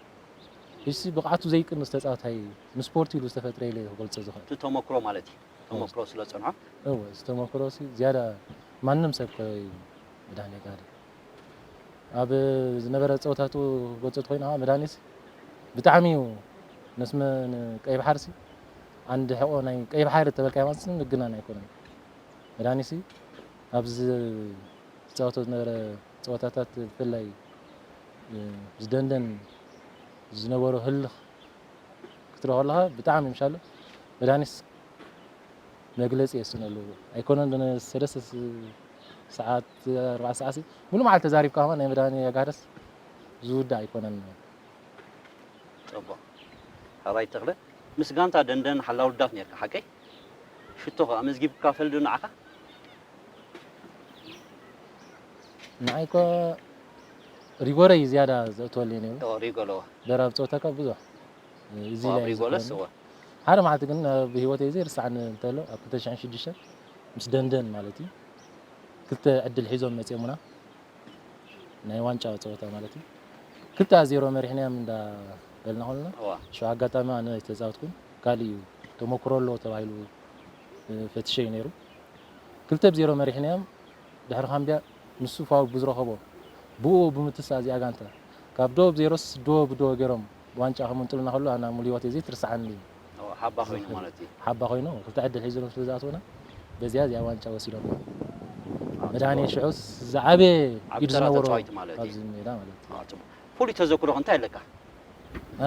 እሺ፣ ብቕዓቱ ዘይቅንስ ተጻዋታይ፣ ንስፖርት ኢሉ ዝተፈጥረ ኢለ ክገልጾ ዝኽእል። እቲ ተመክሮ ማለት እዩ። ተመክሮ ስለ ጸንሖ። እወ፣ እዚ ተመክሮ ሲ ዝያዳ ማንም ሰብ ከ እዩ መድሃኔ ጋሪ። ኣብ ዝነበረ ጸወታቱ ክገልጾ ተኾይኑ፣ መድሃኔ ሲ ብጣዕሚ እዩ ነስመ-፣ ንቀይ ባሕር ሲ፣ ዓንዲ ሕቆ ናይ ቀይ ባሕር ተበልካዮ ማለት ሲ ምግናን ኣይኮነን። መድሃኔ ሲ ኣብዚ ዝጻወቶ ዝነበረ ጸወታታት ብፍላይ፣ እ፣ ዝደንደን ዝነበሮ ህልኽ ክትሪኦ ከለኻ ብጣዕሚ ምሻሎ። መድሃኔስ መግለጺ የስነሉ ኣይኮነን። ብነ-፣ ሰለስተ ስ-፣ ሰዓት፣ ኣርባዕተ ሰዓት ሲ፣ ሙሉ መዓልቲ ተዛሪብካ ከማን ናይ መድሃኔ ኣጋደስ ዝውዳእ ኣይኮነን። ጽቡቕ። ሕራይ ተኽለ፣ ምስ ጋንታ ደንደን ሓላው ልዳት ኔርካ፣ ሓቀይ? ሽቶ ከኣ ኣመዝጊብካ ፈልዶ ንዓኻ? ንዓይ እኮ ሪጎረ እዩ ዝያዳ ዘእትወለይ ነይሩ። ኦ፣ ሪጎሎ። ደራብ ጸወታ ካብ ብዙሕ። እዚ ኦ፣ ኣብ ላይ ሪጎለስ፣ ዝኾነ እወ። ሓደ መዓልቲ ግን ኣብ ህይወተይ ዘይርስዓኒ እንተሎ፣ ኣብ ክልተ ሽሕን ሽዱሽተን ምስ ደንደን ማለት እዩ፣ ክልተ ዕድል ሒዞም መጺኦምና። ናይ ዋንጫ ጸወታ ማለት እዩ። ክልተ ዜሮ መሪሕናዮም እንዳበልና ከለና፣ እዋ። ሽዑ ኣጋጣሚ ኣነ ኣይተጻወትኩን፣ ካልእ እዩ ተመኩሮ ኣለዎ ተባሂሉ፣ እ፣ ፈትሸ እዩ ነይሩ። ክልተ ብ ዜሮ መሪሕናዮም፣ ድሕሪ ካምብያ ንሱ ፋውል ብዝረኸቦ፣ ብኡ ብምትሳእ እዚኣ ጋንታ፣ ካብ ዶ ብ ዜሮስ ዶ ብ ዶ ገይሮም ዋንጫ ከምንጥሉና ከሎ፣ ኣና ሙሉ ህይወት እዚ ትርስዓኒ እዩ። ኦ፣ ሓባ ኮይኑ ማለት እዩ። ሓባ ኮይኑ፣ ክልተ ዕድል ሒዞም ስለ ዝኣተውና፣ በዚኣ እዚኣ ዋንጫ ወሲዶም። አ፣ መድሃኔ ጽቡቕ። ሽዑስ ዝዓበየ ኣብ ኢድ ተራ ዝነበሮ ተጻዋይቲ ማለት እዩ። ኣብዚ ሜዳ ማለት እዩ። አ፣ ጽቡቕ። ፍሉይ ተዘክሮኽ እንታይ ኣለካ?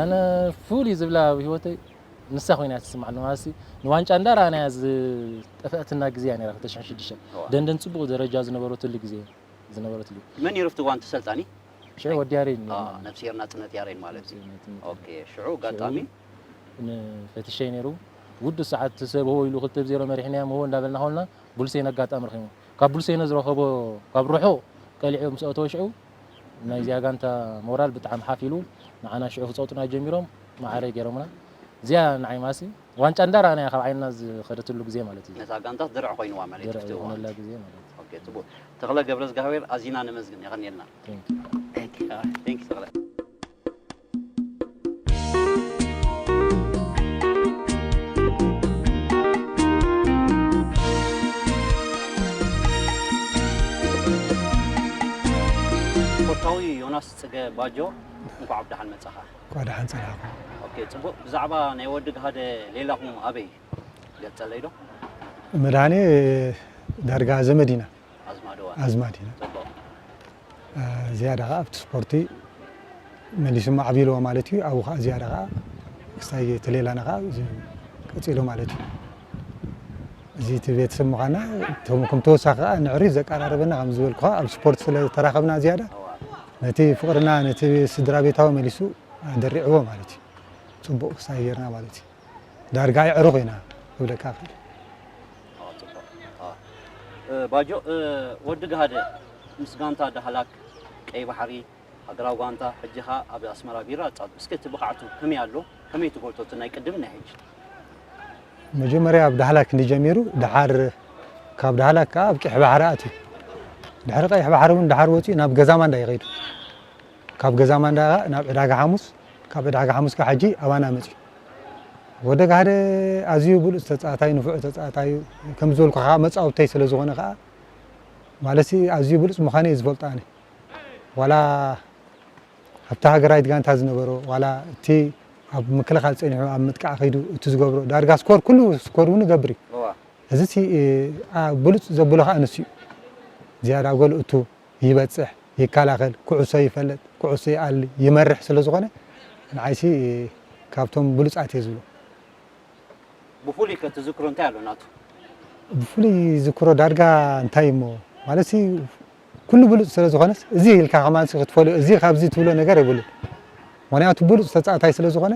ኣነ ፍሉይ ዝብላ ኣብ ህይወተይ ንሳ ኮይና እያ ትስምዓኒ። ማለት ንዋንጫ እንዳረኣናያ ዝጠፍአትና ግዜ እያ ነይራ፣ ክልተ ሽሕን ሽዱሽተን። እዋ። ደንደን ጽቡቕ ደረጃ ዝነበረትሉ ግዜ፣ ዝነበረትሉ። መን ነይሩ ኣብቲ እዋን ተሰልጣኒ? ሽዑ ወዲ ያሬድ ነይሩ አ፣ ማለት እዩ። ነፍስሄር ናጽነት ያሬድ ማለት እዩ። ነፍስሄር ናጽነት ኦኬ፣ ሽዑ ሽዑ ኣጋጣሚ? ንፈትሸይ ነይሩ። ውዱእ ሰዓት ሰብ ሆ ኢሉ ክልተ ብ ዜሮ መሪሕናዮም ሆ እንዳበልና ከለና፣ ቡልሴን ኣጋጣሚ ረኺቡ። ካብ ቡልሴን ዝረኸቦ፣ ካብ ርሑቕ ቀሊዑ ምስ ኣተወ ሽዑ፣ ናይዚኣ ጋንታ ሞራል ብጣዕሚ ሓፍ ኢሉ፣ ንዓና ሽዑ ክጸውጡና ጀሚሮም፣ ማዕረ ገይሮምና። እዚኣ ንዓይ ማሲ፣ ዋንጫ እንዳረኣናያ ካብ ዓይንና ዝኸደትሉ ግዜ ማለት እዩ። ነታ ጋንታ ድርዕ ኮይንዋ ማለት እዩ፣ ድርዕ ኣብቲ እዋን። ዝኾነላ ግዜ ማለት እዩ። ኦኬ፣ ጽቡቕ። ተኽለ ገብረዝግሃብሔር ኣዚና ነመስግን፣ የቐንየልና። Thank you። Thank you። አ፣ thank you ተኽለ። ስፖርታዊ ዮናስ ጽገ ባጆ፣ እንኳዕ ብደሓን መጻኻ። እንኳዕ ደሓን ጸናሕኩም። ኦኬ፣ ጽቡቕ። ብዛዕባ ናይ ወዲ ግሃደ ሌላኹም ኣበይ ገጸለይ ዶ? መድሃኔ ዳርጋ ዘመድ ኢና። ኣዝማድዋ። ኣዝማድ ኢና። ጽቡቕ። እ፣ ዝያዳ ኸዓ ኣብቲ ስፖርቲ መሊሱ ማዕቢልዎ ማለት እዩ። ኣብኡ ኸዓ ዝያዳ ኸዓ ክስታይ ተሌላና ኸዓ እዚ ቀጺሉ ማለት እዩ። እዚ እቲ ቤተሰብ ምዃንና፣ እቶም ከም ተወሳኺ ኸዓ ንዕሪ ዘቀራረበና፣ ከም ዝበልኩኻ፣ ኣብ ስፖርት ስለ ተራኸብና ዝያዳ፣ እዋ። ነቲ ፍቕርና፣ ነቲ ስድራ ቤታዊ መሊሱ ኣደሪዕዎ ማለት እዩ። ጽቡቕ ክስታይ ጌርና ማለት እዩ። ዳርጋ የዕሩኽ ኢና ክብለካ እኽእል። ኦ፣ ጽቡቕ። ኦ። እ፣ ባጆ፣ እ፣ ወዲ ግሃደ ምስ ጋንታ ዳህላክ፣ ቀይ ባሕሪ፣ ሃገራዊ ጋንታ፣ ሕጂ ኸኣ ኣብ ኣስመራ ቢራ ይጻወት። እስከ እቲ ብቕዓቱ ከመይ ኣሎ? ከመይ ትገልጾ እቲ ናይ ቅድም ናይ ሕጂ? መጀመርያ ኣብ ዳህላክ እንዲ ጀሚሩ፣ ደሓር ካብ ዳህላክ ከኣ ኣብ ቀይሕ ባሕሪ ኣትዩ። ድሕሪ ቀይሕ ባሕሪ እውን ደሓር ወጺኡ ናብ ገዛማንዳ እዩ ከይዱ። ካብ ገዛማንዳ ከኣ ናብ ዕዳጋ ሓሙስ፣ ካብ ዕዳጋ ሓሙስ ከኣ ሕጂ ኣባና መጺኡ። ወዲ ግሃደ ኣዝዩ ብሉጽ ተጻዋታይ፣ ንፉዕ ተጻዋታይ፣ ከም ዝበልኩ ከኣ መጻወተይ ስለ ዝኾነ ከኣ፣ ማለትሲ ኣዝዩ ብሉጽ ምዃኑ እየ ዝፈልጦ ኣነ። ዋላ ኣብታ ሃገራዊት ጋንታ ዝነበሮ፣ ዋላ እቲ ኣብ ምክልኻል ጸኒሑ ኣብ ምጥቃዕ ከይዱ እቲ ዝገብሮ፣ ዳርጋ ስኮር፣ ኩሉ ስኮር እውን ይገብር እዩ። እዋ። እዚ ሲ፣ እ፣ ኣ፣ ብሉጽ ዘብሎ ከኣ ንሱ እዩ። ዝያዳ ጎል እቱ ይበጽሕ፣ ይከላኸል፣ ኩዕሶ ይፈልጥ፣ ኩዕሶ ይኣሊ፣ ይመርሕ ስለ ዝኾነ፣ ንዓይሲ ካብቶም ብሉጻት እየ ዝብሎ። ብፍሉይ ከ ትዝክሮ እንታይ ኣሎ ናቱ? ብፍሉይ ዝክሮ ዳርጋ እንታይ እሞ፣ ማለትሲ ኩሉ ብሉጽ ስለ ዝኾነስ፣ እዚ ኢልካ ከማንሲ ክትፈልዮ፣ እዚ ካብዚ ትብሎ ነገር የብሉን። ምኽንያቱ ብሉጽ ተጻዋታይ ስለ ዝኾነ፣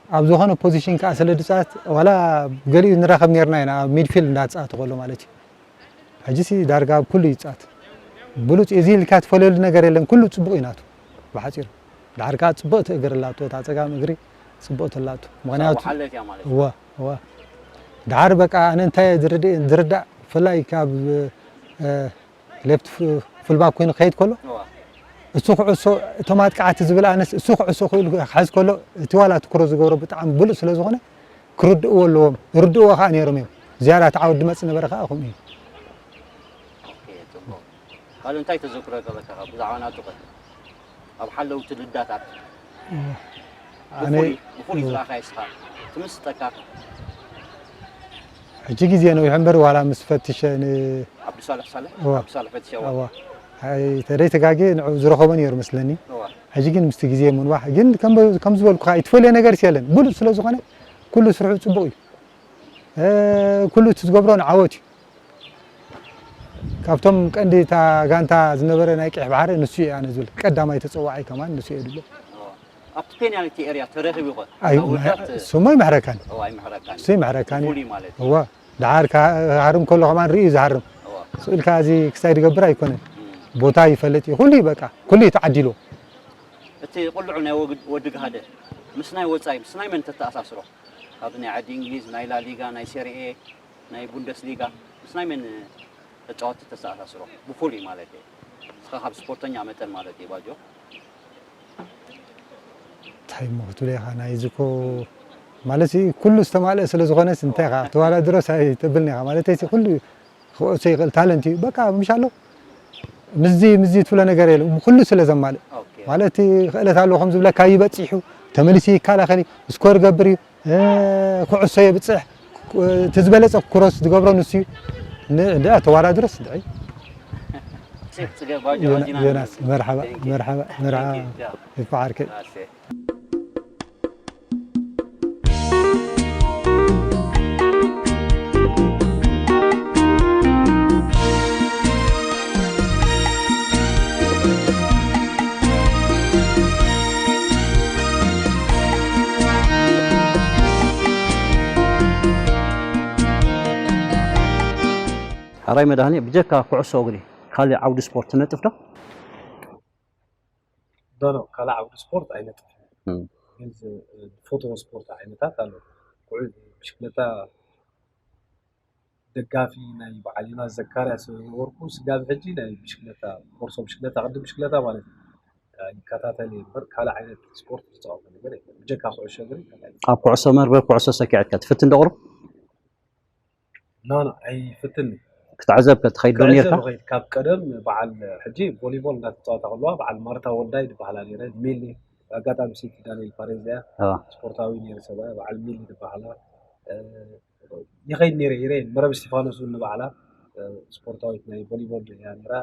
ኣብ ዝኾነ ፖዚሽን ከኣ ስለ ዝጻወት፣ ዋላ ገሊኡ ንራኸብ ኔርና ኢና፣ ኣብ ሚድፊልድ እንዳተጻወተ ከሎ ማለት እዩ። ሕጂሲ ዳርጋ ኣብ ኩሉ ይጻወት። ብሉጽ እዚ ኢልካ ትፈልየሉ ነገር የለን፣ ኩሉ ጽቡቕ እዩ ናቱ። ብሓጺሩ። ድሓር ከኣ ጽብቕቲ እግሪ ኣላቶ፣ እታ ጸጋም እግሪ ጽብቕቲ ኣላቶ። ምኽንያቱ ሳዋ ሓለፍ እያ ማለት እዩ። እወ፣ እወ። ድሓር በቃ ኣነ እንታይ እየ ዝርድ-፣ ዝርዳእ፣ ብፍላይ ካብ ሌፍት ፉልባክ ኮይኑ ክኸይድ ከሎ እሱ ኩዕሶ እቶም ኣጥቃዕቲ ዝብል ኣነስ እሱ ኩዕሶ ክእል ክሓዝ ከሎ እቲ ዋላ ትኩሮ ዝገብሮ ብጣዕሚ ብሉእ ስለ ዝኾነ ክርድእዎ ኣለዎም። ይርድእዎ ከዓ ነይሮም እዮም። ዝያዳ እቲ ዓወት ድመፅ ነበረ ከዓ ከምኡ እዩ። ካልእ እንታይ ተዘክሮ ኣለካ ብዛዕባ ናቱ ቀ ኣብ ሓለውቲ ልዳታት ብፍሉይ ዝረኣኻ ይስኻ ትምስጠካ ሕጂ ግዜ ነዊሑ እምበር ዋላ ምስ ፈትሸ ዓብዱሳልሕ ሳልሕ እዋ። ዓብዱሳልሕ ፈትሸዋ እዋ ኣይተደይ ተጋጌ ንዑ ዝረኸቦ ነይሩ መስለኒ እዋ ሕጂ ግን ምስቲ ግዜ ምንዋሕ ግን ከም- ከም ዝበልኩኻ ይትፈልዮ ነገር የለን ብሉፅ ስለ ዝኾነ ኩሉ ስርሑ ፅቡቕ እዩ እ፣ ኩሉ እቲ ዝገብሮ ንዓወት እዩ ካብቶም ቀንዲ እታ ጋንታ ዝነበረ ናይ ቀይሕ ባሕሪ ንሱ እዩ ኣነ ዝብል ቀዳማይ ተፀዋዓይ ከማን ንሱ እየ ድብሎ ኣብቲ ፔናልቲ ኤርያ ተረኺቡ ይኾን ኣይ ውዳት ስሞ ይምሕረካን ኣይምሕረካን እሱ ይምሕረካን እዩ ፍሉይ ማለት እዩ እዋ ድሓር ክሃርም ከሎ ከማን ርእዩ ዝሃርም እዋ ስእልካ እዚ ክሳይ ድገብር ኣይኮነን ቦታ ይፈልጥ እዩ ኩሉ እዩ በቃ ኩሉ እዩ ተዓዲልዎ እቲ ቁልዑ ናይ ወግድ- ወዲ ግሃደ ምስ ናይ ወፃኢ ምስ ናይ መን ተተኣሳስሮ ካብ ናይ ዓዲ እንግሊዝ ናይ ላሊጋ ናይ ሴሪኤ ናይ ቡንደስሊጋ ምስ ናይ መን ተጫወቲ ተተኣሳስሮ ብፍሉይ ማለት እዩ እስኻ ካብ ስፖርተኛ መጠን ማለት እዩ ባጆ እንታይ እሞ ክትብል ኢኻ ናይ ዝኮ ማለት ሲ ኩሉ ዝተማልአ ስለ ዝኾነስ እንታይ ኢኻ ተዋዳድሮስ ኣይተብልን ኢኻ ማለት ሲ ኩሉ ክወሶ ይኽእል ታለንት እዩ በቃ ምሽ ኣሎ ምዚ ምዚ ትብሎ ነገር የለ ኩሉ ስለ ዘማልእ ኦኬ ማለት ክእለት ኣለዎ ከም ዝብለካ ይበፂሑ ተመሊሱ ይከላኸል እዩ ስኮር ገብር እዩ እ፣ ኩዕሶ የብፅሕ እቲ ዝበለፀ ክሮስ ዝገብሮ ንሱ እዩ ን- እንደ ተዋዳድሮስ ድዒ ሴፍ ፅገባ ዮና- ዮናስ መርሓባ መርሓባ መርሓባ ይበዓርከ ሕራይ መድሃኔ ብጀካ ኩዕሶ እግሪ ካልእ ዓውዲ ስፖርት ትነጥፍ ዶ? ኖ ኖ ካልእ ዓውዲ ስፖርት ኣይነጥፍን እም። ግን ዝፈትዎ ስፖርት ዓይነታት ኣሎ ኩዕ ብሽክለታ ደጋፊ ናይ በዓል ዮናስ ዘካርያስ ስለዝነበርኩ ስጋብ ሕጂ ናይ ብሽክለታ ኮርሶ ብሽክለታ ቅድም ብሽክለታ ማለት እዩ ይከታተል እየ እምበር ካልእ ዓይነት ስፖርት ዝፃወቶ ነገር የለን ብጀካ ኩዕሾ እግሪ ካልእ ዓይነት ኣብ ኩዕሶ መርበብ ኩዕሶ ሰኪዐትካ ትፍትን ዶ ቁሩብ ኖ ኖ ኣይፍትን ክትዕዘብ ከ ትኸይድ ዶ ክዕዘብ ነርካ ይኸይድ ካብ ቀደም በዓል ሕጂ ቮሊቦል እንዳተፃወታ ከለዋ በዓል ማርታ ወልዳይ ዝበሃላ ነይረ ሚሊ ኣጋጣሚ ሴቲ ዳንኤል ፓሬዝ እያ ኣዋ ስፖርታዊ ነይረ ሰብኣይ በዓል ሚሊ ዝበሃላ እ፣ ይኸይድ ነይረ ይረ መረብ እስቲፋኖስ እውን ንባዕላ እ፣ ስፖርታዊት ናይ ቮሊቦል እያ ነይራ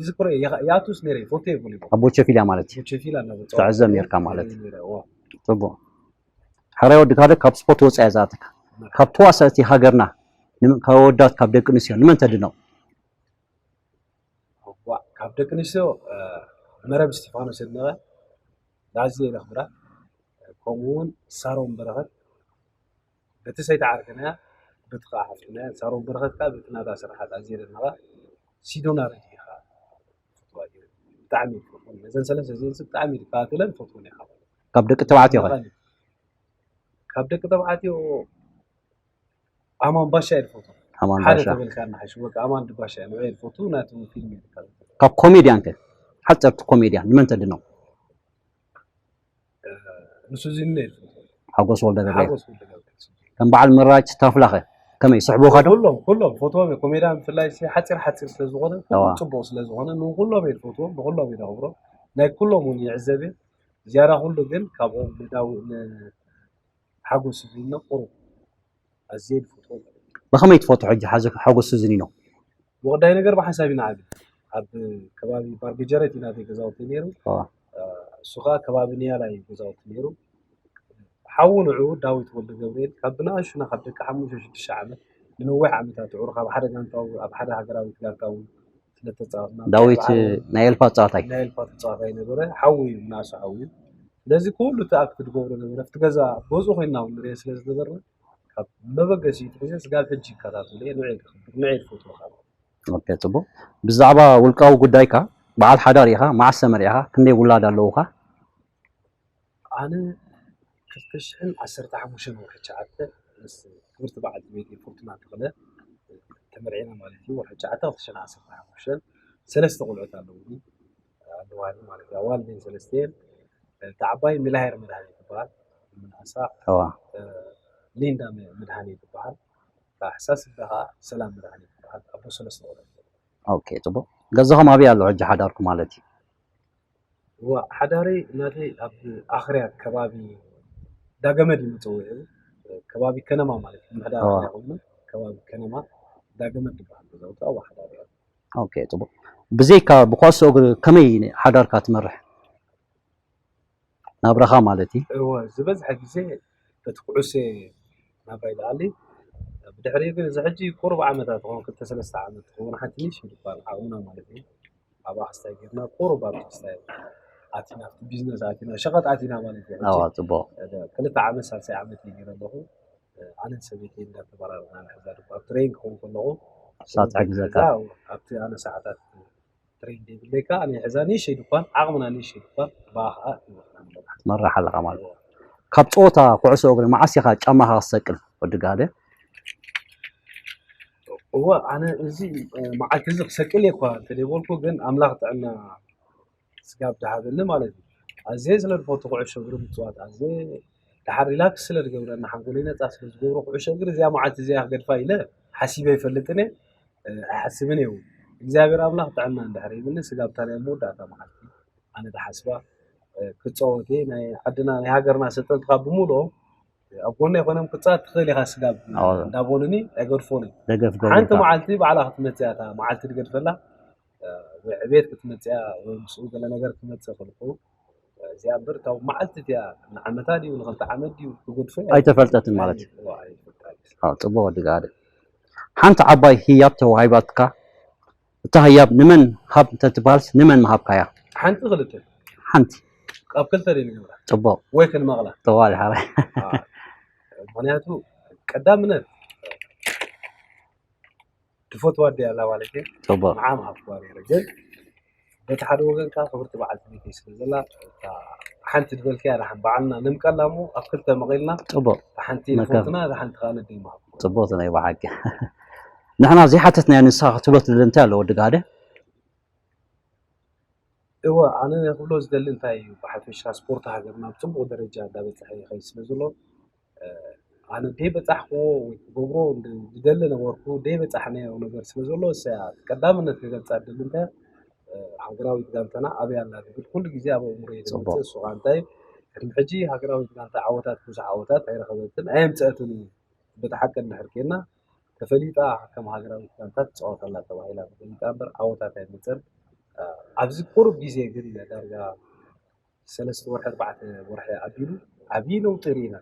ይዝክሮ እየ፣ ይኸ- ይኣቱስ ነይረ ይፈቱ እየ ቮሊቦል ኣብ ቦቸፊላ ማለት እዩ ቦቸፊላ እናተፃወቱ ትዕዘብ ነርካ ማለት እዩ ነይረ እዋ ፅቡቅ ሕራይ ወዲ ካልእ ካብ ስፖርት ወፃኢ ዛተካ ካብ ተዋሳእቲ ሃገርና ንም- ካብ ወዳት ካብ ደቂ ኣንስትዮ ንመን ተድነቕ እዋ፣ ካብ ደቂ ኣንስትዮ እ፣ መረብ እስቲፋኖስ የድንቐ ኣዝየ የኽብራ ከምኡ እውን ሳሮን በረኸት በቲ ሰይቲ ዓርክና በቲ ከዓ ሓፍትና ሳሮን በረኸት ከዓ በቲ ናታ ስራሓት ኣዝየ የድንቐ ሲዶና ረዲ ከዓ ብጣዕሚ እየ ዝፈትወን ነዘን ሰለስተ እዚአን ብጣዕሚ እየ ዝከታተለን ዝፈትወን እየ ካብ ካብ ደቂ ተባዕትዮ ኸ ካብ ደቂ ተባዕትዮ ኣማን ባሻ እየ ዝፈትዎ ኣማን ሓደ ባሻ ተበልካ እናሓሽ በቃ ኣማን ድባሻ እየ ንዑ እየ ዝፈትው ናቱ ፊልም እየ ዝከታተል ካብ ኮሜድያን ከ ሓፀርቲ ኮሜድያን ንመን ተድነቕ ንሱ ዝኒ እየ ዝፈትዎ ሓጎስ ወልደገብርኤል ሓጎስ ወልደገብርኤል ከም በዓል ምራጭ ታፍላ ኸ ከመይ ስሕቡኻ ዶ ኩሎም ኩሎም ፈትዎም እየ ኮሜድያን ብፍላይ ሲ ሓፂር ሓፂር ስለ ዝኾነ እዋ። ኩሎም ፅቡቅ ስለ ዝኾነ ንኩሎም እየ ዝፈትዎም ንኩሎም እየ ዘኽብሮም ናይ ኩሎም እውን ይዕዘብ እየ ዝያዳ ኩሉ ግን ካብኦም ንዳው ንሓጎስ ዝኒ ቁሩብ ኣዝየ ዝፈትዎም ብኸመይ ትፈትሑ ሕጂ ሓዚ ሓጎስ ዝኒኖ ወቅዳይ ነገር ብሓንሳብ ኢና ዓቢ ኣብ ከባቢ ባርግጀረት ኢና ገዛውቲ ነይሩ እዋ። እሱ ከዓ ከባቢ ንያላ እዩ ገዛውቲ ነይሩ ሓዉ ንዑ ዳዊት ወልደ ገብርኤል ካብ ብንኣሽቱና ካብ ደቂ ሓሙሽተ ሽዱሽተ ዓመት ንነዊሕ ዓመታት ዕሩ ካብ ሓደ ጋንታ እውን ኣብ ሓደ ሃገራዊት ጋንታ እውን ስለተፃወትና ዳዊት ናይ ኤልፓ ተፃዋታይ ናይ ኤልፓ ተፃዋታይ ነበረ ሓዉ እዩ ብንኣሱ ሓዉ እዩ ስለዚ ኩሉ እቲ ኣክት ዝገብሮ ነበረ ኣብቲ ገዛ ገዝኡ ኮይና እውን ንሪኦ ስለ ዝነበርና ካብ መበገሲኡ ትሒዘ ስጋብ ሕጂ ይከታተሎ እየ ንዑ እየ ዘኽብር ንዑ እየ ዝፈትዎ ካብ ኦኬ ፅቡቅ ብዛዕባ ውልቃዊ ጉዳይካ በዓል ሓዳር ኢኻ መዓስ ተመርዒኻ ክንደይ ውላድ ኣለውኻ ኣነ ክልተ ሽሕን ዓሰርተ ሓሙሽተን ወርሒ ትሽዓተ ምስ ክብርቲ በዓልቲ ቤተይ ፍርቱና ተኽለ ተመርዒና ማለት እዩ። ወርሒ ትሽዓተ ክልተ ሽሕን ዓሰርተ ሓሙሽተን ሰለስተ ቆልዑት ኣለውኒ ኣለዋኒ ማለት እዩ። ኣዋልደን ሰለስተ እየን። እታ ዓባይ ሚላሄር መድሃኔ ትበሃል። ምንኣሳ እዋ ሊንዳ መድሃኔ ትበሃል። እታ ሕሳስ እዳ ከዓ ሰላም መድሃኔ ትበሃል። ኣቦ ሰለስተ ቆልዑት። ኦኬ፣ ፅቡቅ። ገዛኹም ኣበይ ኣሎ ሕጂ ሓዳርኩ ማለት እዩ? እዋ ሓዳሪ ናተይ ኣብ ኣኽርያ ከባቢ ዳገመድ እዩ መፀውዒ። ከባቢ ከነማ ማለት እዩ። ምሕዳር እዋ ኣኽርያ ኮይኑ ከባቢ ከነማ ዳገመድ ዝበሃል ገዛውቲ ኣብኡ ሓዳሪ እያ። ኦኬ፣ ፅቡቅ። ብዘይካ ብኳሶ እግሪ ከመይ ሓዳርካ ትመርሕ? ናብራኻ ማለት እዩ። እወ ዝበዝሐ ግዜ በቲ ኩዕሶ ናባይ ደኣሊ። ብድሕሪኡ ግን እዚ ሕጂ ቁሩብ ዓመታት ትኸውን፣ ክልተ ሰለስተ ዓመት ትኸውን፣ ሓንቲ ንእሽተይ ድኳን ዓቕምና ማለት እዩ። ኣብ ኣክስታይ ጌርና ቁሩብ ኣብ ክስታይ ኣቲና፣ ኣብቲ ቢዝነስ ኣቲና፣ ሸቐጥ ኣቲና ማለት እዩ። ሕጂ ኣዋ፣ ፅቡቅ። ክልተ ዓመት ሳልሳይ ዓመት እዩ ገይረ ኣለኹ። ኣነን ሰበይተይ እንዳተበራረና ንሕዛ ድኳን ትሬን ክኸውን ከለኹ እሳ ትሕግዘካ። ኣብቲ ኣነ ሰዓታት ትሬን ዘይብለይ ከዓ ኣነ ሕዛ ንእሽተይ ድኳን፣ ዓቕምና ንእሽተይ ድኳን ብኣ ከዓ ይወስና ኣለና። ትመርሕ ኣለኻ ማለት እዩ። ካብ ፀወታ ኩዕሶ እግሪ መዓስ ኢኻ ጫማኻ ክሰቅል ወዲ ጋደ? እወ ኣነ እዚ መዓልቲ እዚ ክሰቅል እየ እኳ እንተደይበልኩ፣ ግን ኣምላኽ ጥዕና ስጋብ ዝሃበኒ ማለት እዩ። ኣዝየ ስለ ዝፈቱ ኩዕሾ እግሪ ምፅዋት፣ ኣዝየ ደሓር ሪላክስ ስለ ዝገብረና፣ ሓንጎለይ ነፃ ስለ ዝገብሮ፣ ኩዕሾ እግሪ እዚኣ መዓልቲ እዚኣ ክገድፋ ኢለ ሓሲበ ኣይፈልጥን እየ። ኣይሓስብን እየ እውን። እግዚኣብሔር ኣምላኽ ጥዕና እንድሕር ሂብኒ፣ ስጋብ እታ ናይ መወዳእታ መዓልቲ ኣነ ዝሓስባ ክፃወት እየ። ናይ ዓድና ናይ ሃገርና ሰልጠንቲ ካብ ብምልኦም ኣብ ጎና ይኮኖም ክፃወት ትኽእል ኢኻ ስጋብ እንዳበሉኒ ኣይገድፎን እዩ። ደገፍ ሓንቲ ገቡልካ። መዓልቲ ባዕላ ክትመፅእ እያ እታ መዓልቲ ትገድፈላ። ወይ ዕቤት ክትመፅእ እያ ወይ ምስኡ ገለ ነገር ክመፅእ ከልኩ እዚኣ እምበር እታ መዓልቲ እቲኣ ንዓመታ ድዩ ንክልተ ዓመት ድዩ ክገድፎ እየ። ኣይተፈልጠትን ማለት እዩ። እዋ፣ ኣይፈልጣን። ኣዎ፣ ፅቡቅ ወዲ ጋደ። ሓንቲ ዓባይ ህያብ ተዋሂባትካ፣ እታ ህያብ ንመን ሃብ እንተትበሃልስ ንመን ምሃብካያ? ሓንቲ ክልተ ሓንቲ። ኣብ ክልተ ድዩ ንገብራ ፅቡቅ። ወይ ክንመቕላ? ተዋል ሓራይ። ምክንያቱ ቀዳምነት ድፈትዋ ኣደይ ኣላ ማለት እዩ። ፅቡቅ። ንዓ ምሃብኩዋ ነይረ። ግን በቲ ሓደ ወገን ከዓ ክብርቲ በዓልቲ ቤተይ ስለ ዘላ እታ ሓንቲ ዝበልክያ ደሓን በዓልና ንምቀላ እሞ ኣብ ክልተ መቒልና ፅቡቅ። እታ ሓንቲ መከ- ንፈትና እታ ሓንቲ ከዓ ነደይ ምሃብኩዋ። ፅቡቅ ናይ ብሓቂ። ንሕና ዘይሓተትናዮ ንስኻ ክትብሎ ትደሊ እንታይ ኣሎ ወዲ ጋደ? እወ ኣነ ክብሎ ዝደሊ እንታይ እዩ ብሓፈሻ ስፖርት ሃገርና ኣብ ፅቡቅ ደረጃ እንዳበፀሐ ይኸይድ ስለ ዘሎ ኣነ ደይ በፃሕክዎ ወይ ክገብሮ ዝደሊ ነበርኩ ደይ በፃሕናዮ ነገር ስለ ዘሎ እሰያ ቀዳምነት ክገልፃ ዝደሊ እንታይ ሃገራዊት ጋንታና ኣበይ ኣላ ዝብል ኩሉ ግዜ ኣብ ኣእምሮ ፅቡቅ። ዝመፅእ እሱ ከዓ እንታይ ቅድሚ ሕጂ ሃገራዊት ጋንታ ዓወታት ብዙሕ ዓወታት ኣይረኸበትን ኣየምፀአትን እዩ በቲ ሓቂ እንድሕር ኬና ተፈሊጣ ከም ሃገራዊት ጋንታ ትፃወት ኣላ ተባሂላ ተፈሊጣ እምበር ዓወታት ኣይመፀን ኣብዚ ቁሩብ ግዜ ግን ዳርጋ ሰለስተ ወርሒ ኣርባዕተ ወርሒ ኣቢሉ ዓብዪ ለውጢ ርኢና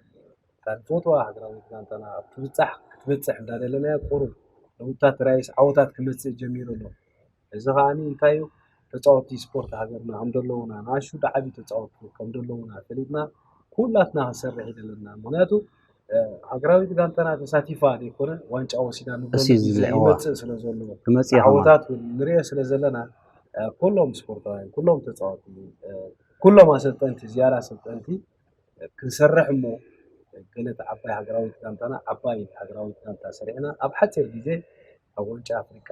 እታ ንፈትዋ ሃገራዊት ጋንታና ኣብ ትብፃሕ ክትበፅሕ እንዳደለናያ ቁሩብ ለውጥታት ተራእዩስ ዓወታት ክመፅእ ጀሚሩ ኣሎ እዚ ከዓኒ እንታይ እዩ ተፃወቲ ስፖርት ሃገርና ከም ዘለውና ንኣሹ ዳዓቢ ተፃወቲ ከም ዘለውና ፈሊጥና ኩላትና ክንሰርሕ ይደለና ምክንያቱ ሃገራዊት ጋንታና ተሳቲፋ ዘይኮነ ዋንጫ ወሲዳ ንብሎ እሲ ግዜ ዝለዋ ይመፅእ ስለ ዘሎ ክመፅእ ኢኻ ማለት ዓወታት እውን ንሪኦ ስለ ዘለና ኩሎም ስፖርታውያን ኩሎም ተፃወቲ ኩሎም ኣሰልጠንቲ ዝያዳ ኣሰልጠንቲ ክንሰርሕ እሞ ገለ ዓባይ ሃገራዊት ጋንታና ዓባይ ሃገራዊት ጋንታ ሰሪሕና ኣብ ሓፂር ግዜ ኣብ ዋንጫ ኣፍሪቃ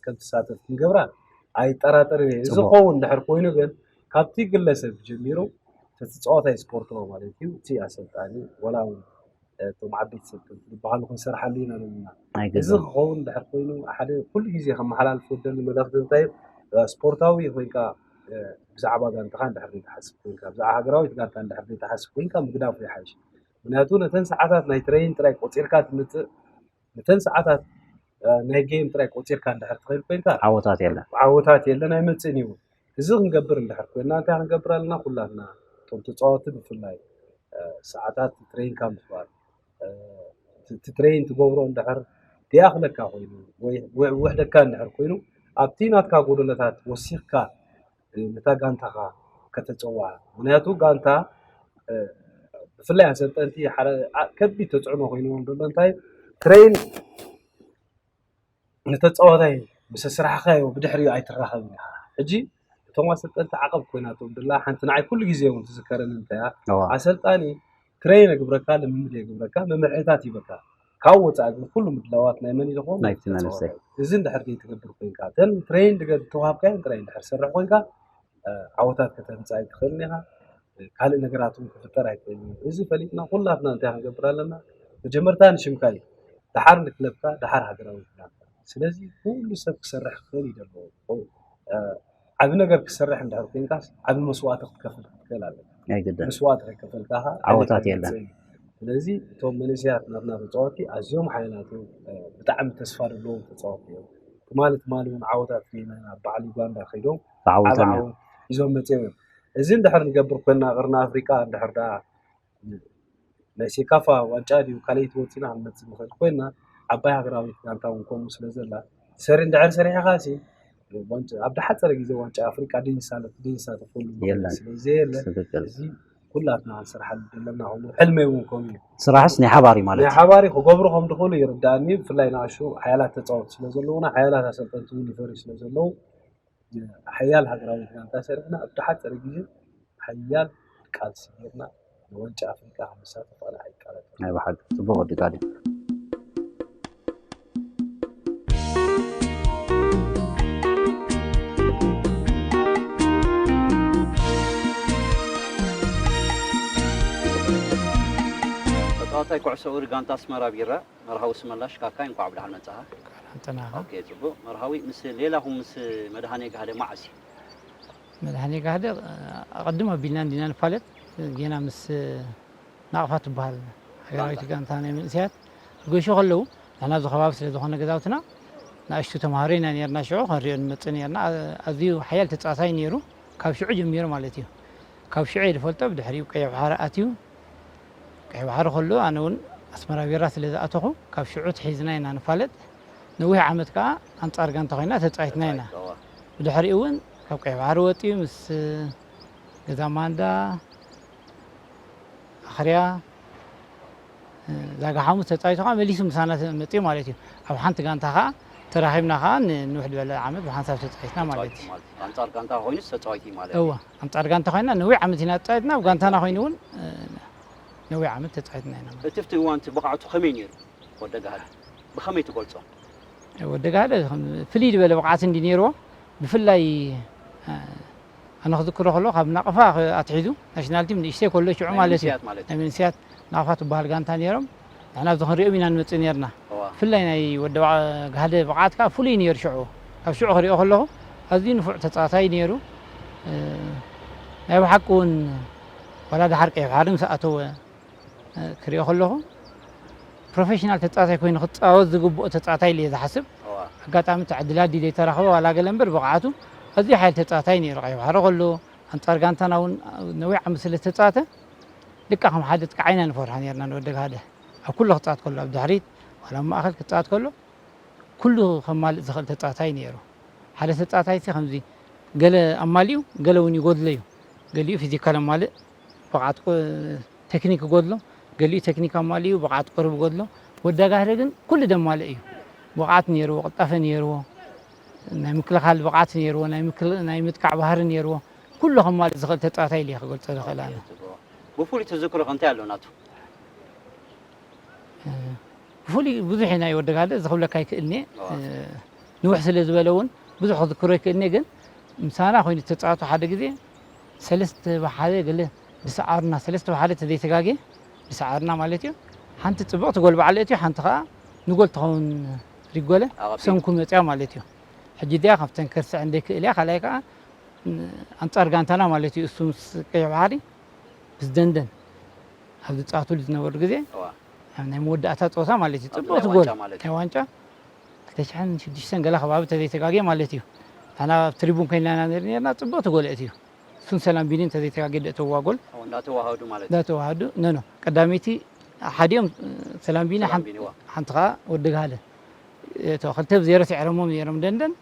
ከምትሳተፍ ክንገብራ ኣይጠራጠርን እየ። እዚ ፅቡቅ። ክኸውን እንድሕር ኮይኑ ግን ካብቲ ግለሰብ ጀሚሩ እቲ ተፃዋታይ ስፖርታዊ ማለት እዩ እቲ ኣሰልጣኒ ወላ እውን እቶም ዓበይቲ ሰልጠንቲ ዝበሃሉ ክንሰርሓሉ ኢና ዘለና። እዚ ኣይገዛም። ክኸውን እንድሕር ኮይኑ ሓደ ኩሉ ግዜ ከመሓላልፎ ዝደሊ መልእኽቲ እንታይ እዩ? ስፖርታዊ ኮይንካ ብዛዕባ ጋንታኻ እንድሕር ዘይትሓስብ ኮይንካ ብዛዕባ ሃገራዊት ጋንታ እንድሕር ዘይትሓስብ ኮይንካ ምግዳፉ ይሓይሽ። ምክንያቱ ነተን ሰዓታት ናይ ትሬኒን ጥራይ ቆፂርካ ትመፅእ ነተን ሰዓታት ናይ ጌም ጥራይ ቆፂርካ እንድሕር ትኸይድ ኮይንካ ዓወታት የለን። ዓወታት የለን ኣይመፅእን እዩ። እዚ ክንገብር እንድሕር ኮይና እንታይ ክንገብር ኣለና? ኩላትና እቶም ተፃወቲ ብፍላይ ሰዓታት ትሬኒንካ ምስባር እቲ ትሬን ትገብሮ እንድሕር ደይኣኽለካ ኮይኑ ወይ ውሕደካ እንድሕር ኮይኑ ኣብቲ ናትካ ጎደሎታት ወሲኽካ ነታ ጋንታኻ ከተፀውዓ ምክንያቱ ጋንታ ብፍላይ ኣሰልጠንቲ ከቢድ ተፅዕኖ ኮይንዎም ዘሎ እንታይ ትሬን ንተፃዋታይ ምስ ኣስራሕኻዮ ብድሕሪኡ ኣይትራኸብን ኢኻ ሕጂ እቶም ኣሰልጠንቲ ዓቐብ ኮይናቶም ድላ ሓንቲ ንዓይ ኩሉ ግዜ እውን ትዝከረኒ እንታይ እያ ኣሰልጣኒ ትሬን የግብረካ ልምምድ የግብረካ መምርሕታት ይበካ ካብ ወፃኢ ግን ኩሉ ምድላዋት ናይ መን ኢልኹም? ናይቲ መንእሰይ። እዚ እንድሕር ዘይትገብር ኮይንካ፣ እተን ትሬን ተዋሃብካዮን ጥራይ እንድሕር ትሰርሕ ኮይንካ፣ ዓወታት ከተምፅእ ኣይትኽእልን ኢኻ። ካልእ ነገራት እውን ክፍጠር ኣይክእልን እዩ። እዚ ፈሊጥና ኩላትና እንታይ ክንገብር ኣለና? መጀመርታ ንሽምካ እዩ፣ ደሓር ንክለብካ፣ ደሓር ሃገራዊ ክዳንካ። ስለዚ ኩሉ ሰብ ክሰርሕ ክኽእል እዩ ዘለዎ። ዓቢ ነገር ክሰርሕ እንድሕር ኮይንካስ ዓቢ መስዋእቲ ክትከፍል ክትክእል ኣለካ። ኣይግድን። መስዋእቲ ከይከፈልካ ኸዓ ዓወታት የለን። ስለዚ እቶም መንእሰያት ናትና ተፃወቲ ኣዝዮም ሓያላት እዮም። ብጣዕሚ ተስፋ ዘለዎም ተፃወቲ እዮም። ትማሊ ትማሊ እውን ዓወታት ሪኢና ኢና። በዓል ዩጋንዳ ከይዶም ብዓወቶም ዓቢ እዮም። ዓወት ሒዞም መፅዮም እዮም። እዚ እንድሕር ንገብር ኮይና ቅርኒ ኣፍሪቃ እንድሕር ደኣ ናይ ሴካፋ ዋንጫ ድዩ ካልኣይቲ ወፂና ክንመፅእ ንኽእል ኮይና ዓባይ ሃገራዊት ጋንታ እውን ከምኡ ስለ ዘላ ሰሪ እንድሕር ሰሪሕኻ ሲ ዋንጫ ኣብ ዝሓፀረ ግዜ ዋንጫ ኣፍሪቃ ድንሳተፈሉ የለን። ስለ ዘየለ ትክክል። እዚ ኩላትና ክንሰርሓሉ ዘለና ከምኡ ሕልመይ እውን ከምኡ እዩ። ስራሕስ ናይ ሓባር እዩ ማለት ናይ እዩ። ሓባሪ ክገብሩ ከም ድኽእሉ ይርዳእኒ። ብፍላይ ንኣሹ ሓያላት ተፃወቱ ስለ ዘለውና ሓያላት ኣሰልጠንቲ እውን ይፈርዩ ስለ ዘለዉ ሓያል ሃገራዊት ጋንታ ሰሪሕና ኣብ ዝሓፀረ ግዜ ሓያል ቃልሲ ጌርና ንዋንጫ ኣፍሪቃ ክንሳተፍ ኣነ ኣይቃለጠ። ናይ ብሓቂ ጽቡቕ ወዲ ጋዲ። ተጻዋታይ ኩዕሶ እግሪ ጋንታ ኣስመራ ቢራ መርሃዊ ስመላሽ ካካይ እንኳዕ ብደሓን መጻኻ። እንኳዕ ደሓን ጸናኻ። ኦኬ ጽቡቕ። መርሃዊ ምስ ሌላኹም ምስ መድሃኔ ጋህደ መዓስ እዩ? መድሃኔ ጋህደ ኣቐድም ኣቢልና እንዲና ንፋለጥ ጌና ምስ ናቕፋ ትበሃል ሃገራዊት ጋንታ ናይ መንእሰያት ገሹ ከለዉ ንሕና ኣብዚ ከባቢ ስለ ዝኾነ ገዛውትና ንኣሽቱ ተምሃሮ ኢና ኔርና ሽዑ ክንሪኦ ንመጽእ ኔርና። ኣዝዩ ሓያል ተጻዋታይ ኔሩ ካብ ሽዑ ጀሚሩ ማለት እዩ። ካብ ሽዑ እየ ዝፈልጦ ብድሕሪኡ ቀይሕ ባሕሪ ኣትዩ ቀይሕ ባሕሪ ከሎ ኣነ እውን ኣስመራ ቢራ ስለ ዝኣተኹ ካብ ሽዑ ትሒዝና ኢና ንፋለጥ። ነዊሕ ዓመት ከዓ ኣንጻር ጋንታ ኮይና ተጻዊትና ኢና። ብድሕሪኡ እውን ካብ ቀይሕ ባሕሪ ወጺኡ ምስ ገዛ ማንዳ፣ ኣኽርያ፣ ዛጋ ሓሙስ ተጻዊቱ ከዓ መሊሱ ምሳና መጺኡ ማለት እዩ። ኣብ ሓንቲ ጋንታ ከዓ ተራኺብና ከዓ ንንውሕ ዝበለ ዓመት ብሓንሳብ ተጻዊትና ማለት እዩ። ኣንጻር ጋንታ ኮይኑ ተጻዊቲ ማለት እዩ። እወ ኣንጻር ጋንታ ኮይና ነዊሕ ዓመት ኢና ተጻዊትና፣ ኣብ ጋንታና ኮይኑ እውን ነዊሕ ዓመት ተጻዊትና ኢና ማለት እዩ። እቲ ብቲ እዋን እቲ ብቕዓቱ ከመይ ነይሩ ወደ ጋህዲ? ብኸመይ ትገልጾ? ወደ ጋህደ ፍልይ ዝበለ ብቕዓት እንዲ ነይርዎ ብፍላይ ኣነ ክዝክሮ ከሎ ካብ ናቕፋ ኣትሒዙ ናሽናል ቲም ንእሽተይ ከሎ ሽዑ ማለት እዩ ናይ መንስያት ናቕፋ ትበሃል ጋንታ ነይሮም ንሕና ኣብዚ ክንሪኦም ኢና ንመፅእ ነርና ብፍላይ ናይ ወደ ጋህደ ብቕዓት ከዓ ፍሉይ ነይሩ ሽዑ ካብ ሽዑ ክሪኦ ከለኹ ኣዝዩ ንፉዕ ተፃዋታይ ነይሩ ናይ ብሓቂ እውን ዋላ ድሓር ቀይሕ ባሕሪ ምስ ኣተወ ክሪኦ ከለኹ ፕሮፌሽናል ተፃዋታይ ኮይኑ ክፃወት ዝግብኦ ተፃዋታይ ኢለ ዝሓስብ ኣጋጣሚ እቲ ዕድላት ድዩ ዘይተረኸበ ዋላ ገለ እምበር ብቕዓቱ ኣዝዩ ሓይል ተፃዋታይ ነይሩ ቀይሕ ባሕሪ ከሎ ኣንፃር ጋንታና እውን ነዊሕ ዓመት ስለ ዝተፃወተ ልካ ከም ሓደ ጥቃዓይና ንፈርሖ ነርና ንወደ ጋህደ ኣብ ኩሉ ክፃወት ከሎ ኣብ ድሕሪት ዋላ ኣብ ማእኸል ክፃወት ከሎ ኩሉ ከማልእ ዝኽእል ተፃዋታይ ነይሩ ሓደ ተፃዋታይ ሲ ከምዚ ገለ ኣማሊኡ ገለ እውን ይጎድሎ እዩ ገሊኡ ፊዚካል ኣማልእ ብቕዓት ቴክኒክ ይጎድሎ፣ ገሊኡ ቴክኒክ ኣማሊኡ ብቕዓት ቁሩብ ይጎድሎ። ወዲ ኣጋህደ ግን ኩሉ ደማልእ እዩ። ብቕዓት ነይርዎ፣ ቅልጣፈ ነይርዎ፣ ናይ ምክልኻል ብቕዓት ነይርዎ፣ ናይ ምክል ናይ ምጥቃዕ ባህሪ ነይርዎ። ኩሉ ከማልእ ዝኽእል ተጻዋታይ ኢለ እየ ክገልጾ ዝኽእል ኣነ። ብፍሉይ ተዘክሮኸ እንታይ ኣሎ ናቱ? ብፍሉይ ብዙሕ እዩ ናይ ወዲ ጋለ እዚ ክብለካ ይክእልኒ ንውሕ ስለ ዝበለ እውን ብዙሕ ክዝክሮ ይክእልኒ ግን ምሳና ኮይኑ ተፃወቱ ሓደ ግዜ ሰለስተ ብሓደ ገለ ዝሰዓሩና ሰለስተ ብሓደ ተዘይተጋግየ ዝሰዓሩና ማለት እዩ ሓንቲ ፅብቕቲ ጎል ባዕሉ እትዩ ሓንቲ ከዓ ንጎል ትኸውን ሪጎለ ሰንኩ መፅያ ማለት እዩ ሕጂ እዚኣ ካብተን ከርስዐ እንደይክእል እያ ካልኣይ ከዓ ኣንፃር ጋንታና ማለት እዩ እሱ ምስ ቀይሕ ባሕሪ ምስ ደንደን ኣብ ዝፃወትሉ ዝነበሩ ግዜ ናይ መወዳእታ ፀወታ ማለት እዩ ፅብቕቲ ጎል ናይ ዋንጫ ክልተ ሽሕን ሽዱሽተን ገለ ከባቢ ተዘይተጋግየ ማለት እዩ ንሕና ኣብ ትሪቡን ኮይና ኢና ንርኢ ነርና ፅብቕቲ ጎል ኣእትዩ እሱን ሰላም ቢኒ እንተዘይተጋግየ ደእተውዋ ጎል እንዳተዋሃዱ ማለት እንዳተዋሃዱ ነኖ ቀዳመይቲ ሓዲኦም ሰላም ቢኒ ሓንቲ ከዓ ወዲ ጋህለ ክልተ ብዜሮ ስዒሮሞም ነይሮም ደንደን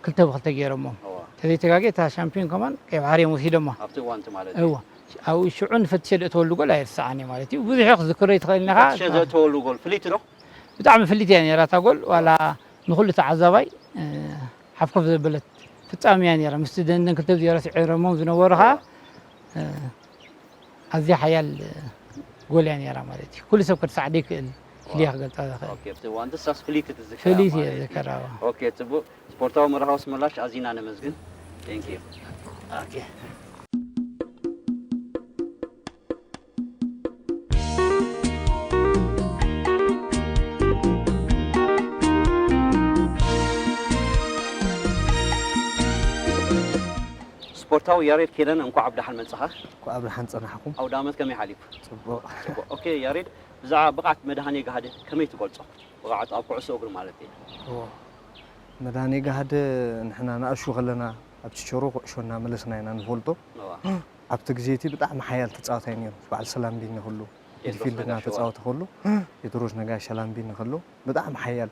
ክልተ ብክልተ ገይሮሞም ተዘይተጋግየ እታ ሻምፒዮን ከማን ቀይ ባሕሪ እዮም ወሲዶማ ኣብቲ እዋንቲ ማለት እዩ እዋ ኣብኡ ሽዑ ንፈትሸ ደእተወሉ ጎል ኣይርስዓን እየ ማለት እዩ ብዙሕ ክዝክሮ ይትኽእል ኢኻ ፈትሸ ዘእተወሉ ጎል ፍልይቲ ዶ ብጣዕሚ ፍልይቲ እያ ነይራ እታ ጎል ዋላ ንኩሉ ተዓዛባይ ሓፍኮፍ ዘበለት ፍጻሚ እያ ነይራ ምስቲ ደንደን ክልተ ብዜሮ ስዒሮሞም ዝነበሩ ከዓ ኣዝያ ሓያል ጎል እያ ነይራ ማለት እዩ ኩሉ ሰብ ከድስዓ ዘይክእል ፍልይ ክገልጻ ዝኽእል። ኦኬ፣ ኣብቲ እዋን ንሳስ ፍልይቲ ትዝከር ፍልይቲ እየ ማለት እዩ። ዝዝከር፣ ኣዎ። ኦኬ፣ ጽቡቕ። ስፖርታዊ መርሃዊ ኣስመላሽ ኣዚና ነመስግን። Thank you። ኦኬ። ስፖርታዊ ያሬድ ኬነን፣ እንኳዕ ብደሓን መጻኻ። እንኳዕ ብደሓን ጸናሕኩም። ኣውደ ዓመት ከመይ ሓሊፉ? ጽቡቕ። ጽቡቕ። ኦኬ ያሬድ፣ ብዛዕባ ብቕዓት መድሃኔ ጋህደ ከመይ ትገልጾ? ብቕዓቱ ኣብ ኩዕሶ እግሪ ማለት እዩ። እዎ። መድሃኔ ጋህደ ንሕና ንኣሹ ከለና ኣብ ችቸሮ ኩዕሾ እናመለስና ኢና ንፈልጦ። እዋ። ኣብቲ ግዜ እቲ ብጣዕሚ ሓያል ተጻዋታይ ነይሩ። በዓል ሰላምቢኒ ከሎ፣ ቴድሮስ ሚድፊልድ ነጋሽ፣ እዋ። እናተጻወተ ከሎ፣ ቴድሮስ ነጋሽ ሰላምቢኒ ከሎ ብጣዕሚ ሓያል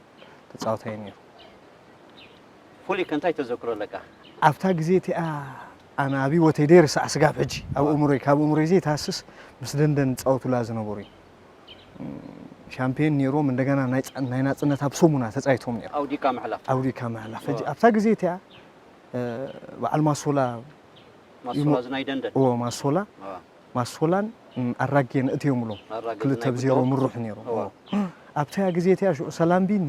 ተጻዋታይ ነይሩ። ፍሉይ ከ እንታይ ተዘክሮ ኣለካ? ኣብታ ግዜ እቲኣ ኣነ ኣብ ህይወተይ ዘይርሳዕ ስጋብ ሕጂ ኣብ ኣእምሮይ፣ ካብ ኣእምሮይ ዘይትሃስስ ምስ ደንደን ዝጻወቱላ ዝነበሩ እዩ። ሻምፒዮን ነይሮም፣ እንደገና ናይ ጻ-፣ ናይ ናጽነት ኣብ ሰሙና ተጻይቶም ነይሮም። ኣውዲካ ምሕላፍ። ኣውዲካ ምሕላፍ። ሕጂ እዋ። ኣብታ ግዜ እቲኣ፣ እ፣ በዓል ማሶላ ማሶላ ዝናይ ደንደን። እዎ፣ ማሶላ እዋ። ማሶላን፣ ም፣ ኣራጌን እትዮምሎም ኣራጌ ክልተ ዝናይ ብ ዜሮ ብድሆ። ምሩሕ ነይሮም። እዋ። እዎ። ኣብታ ግዜ እቲኣ ሽዑ ሰላምቢኒ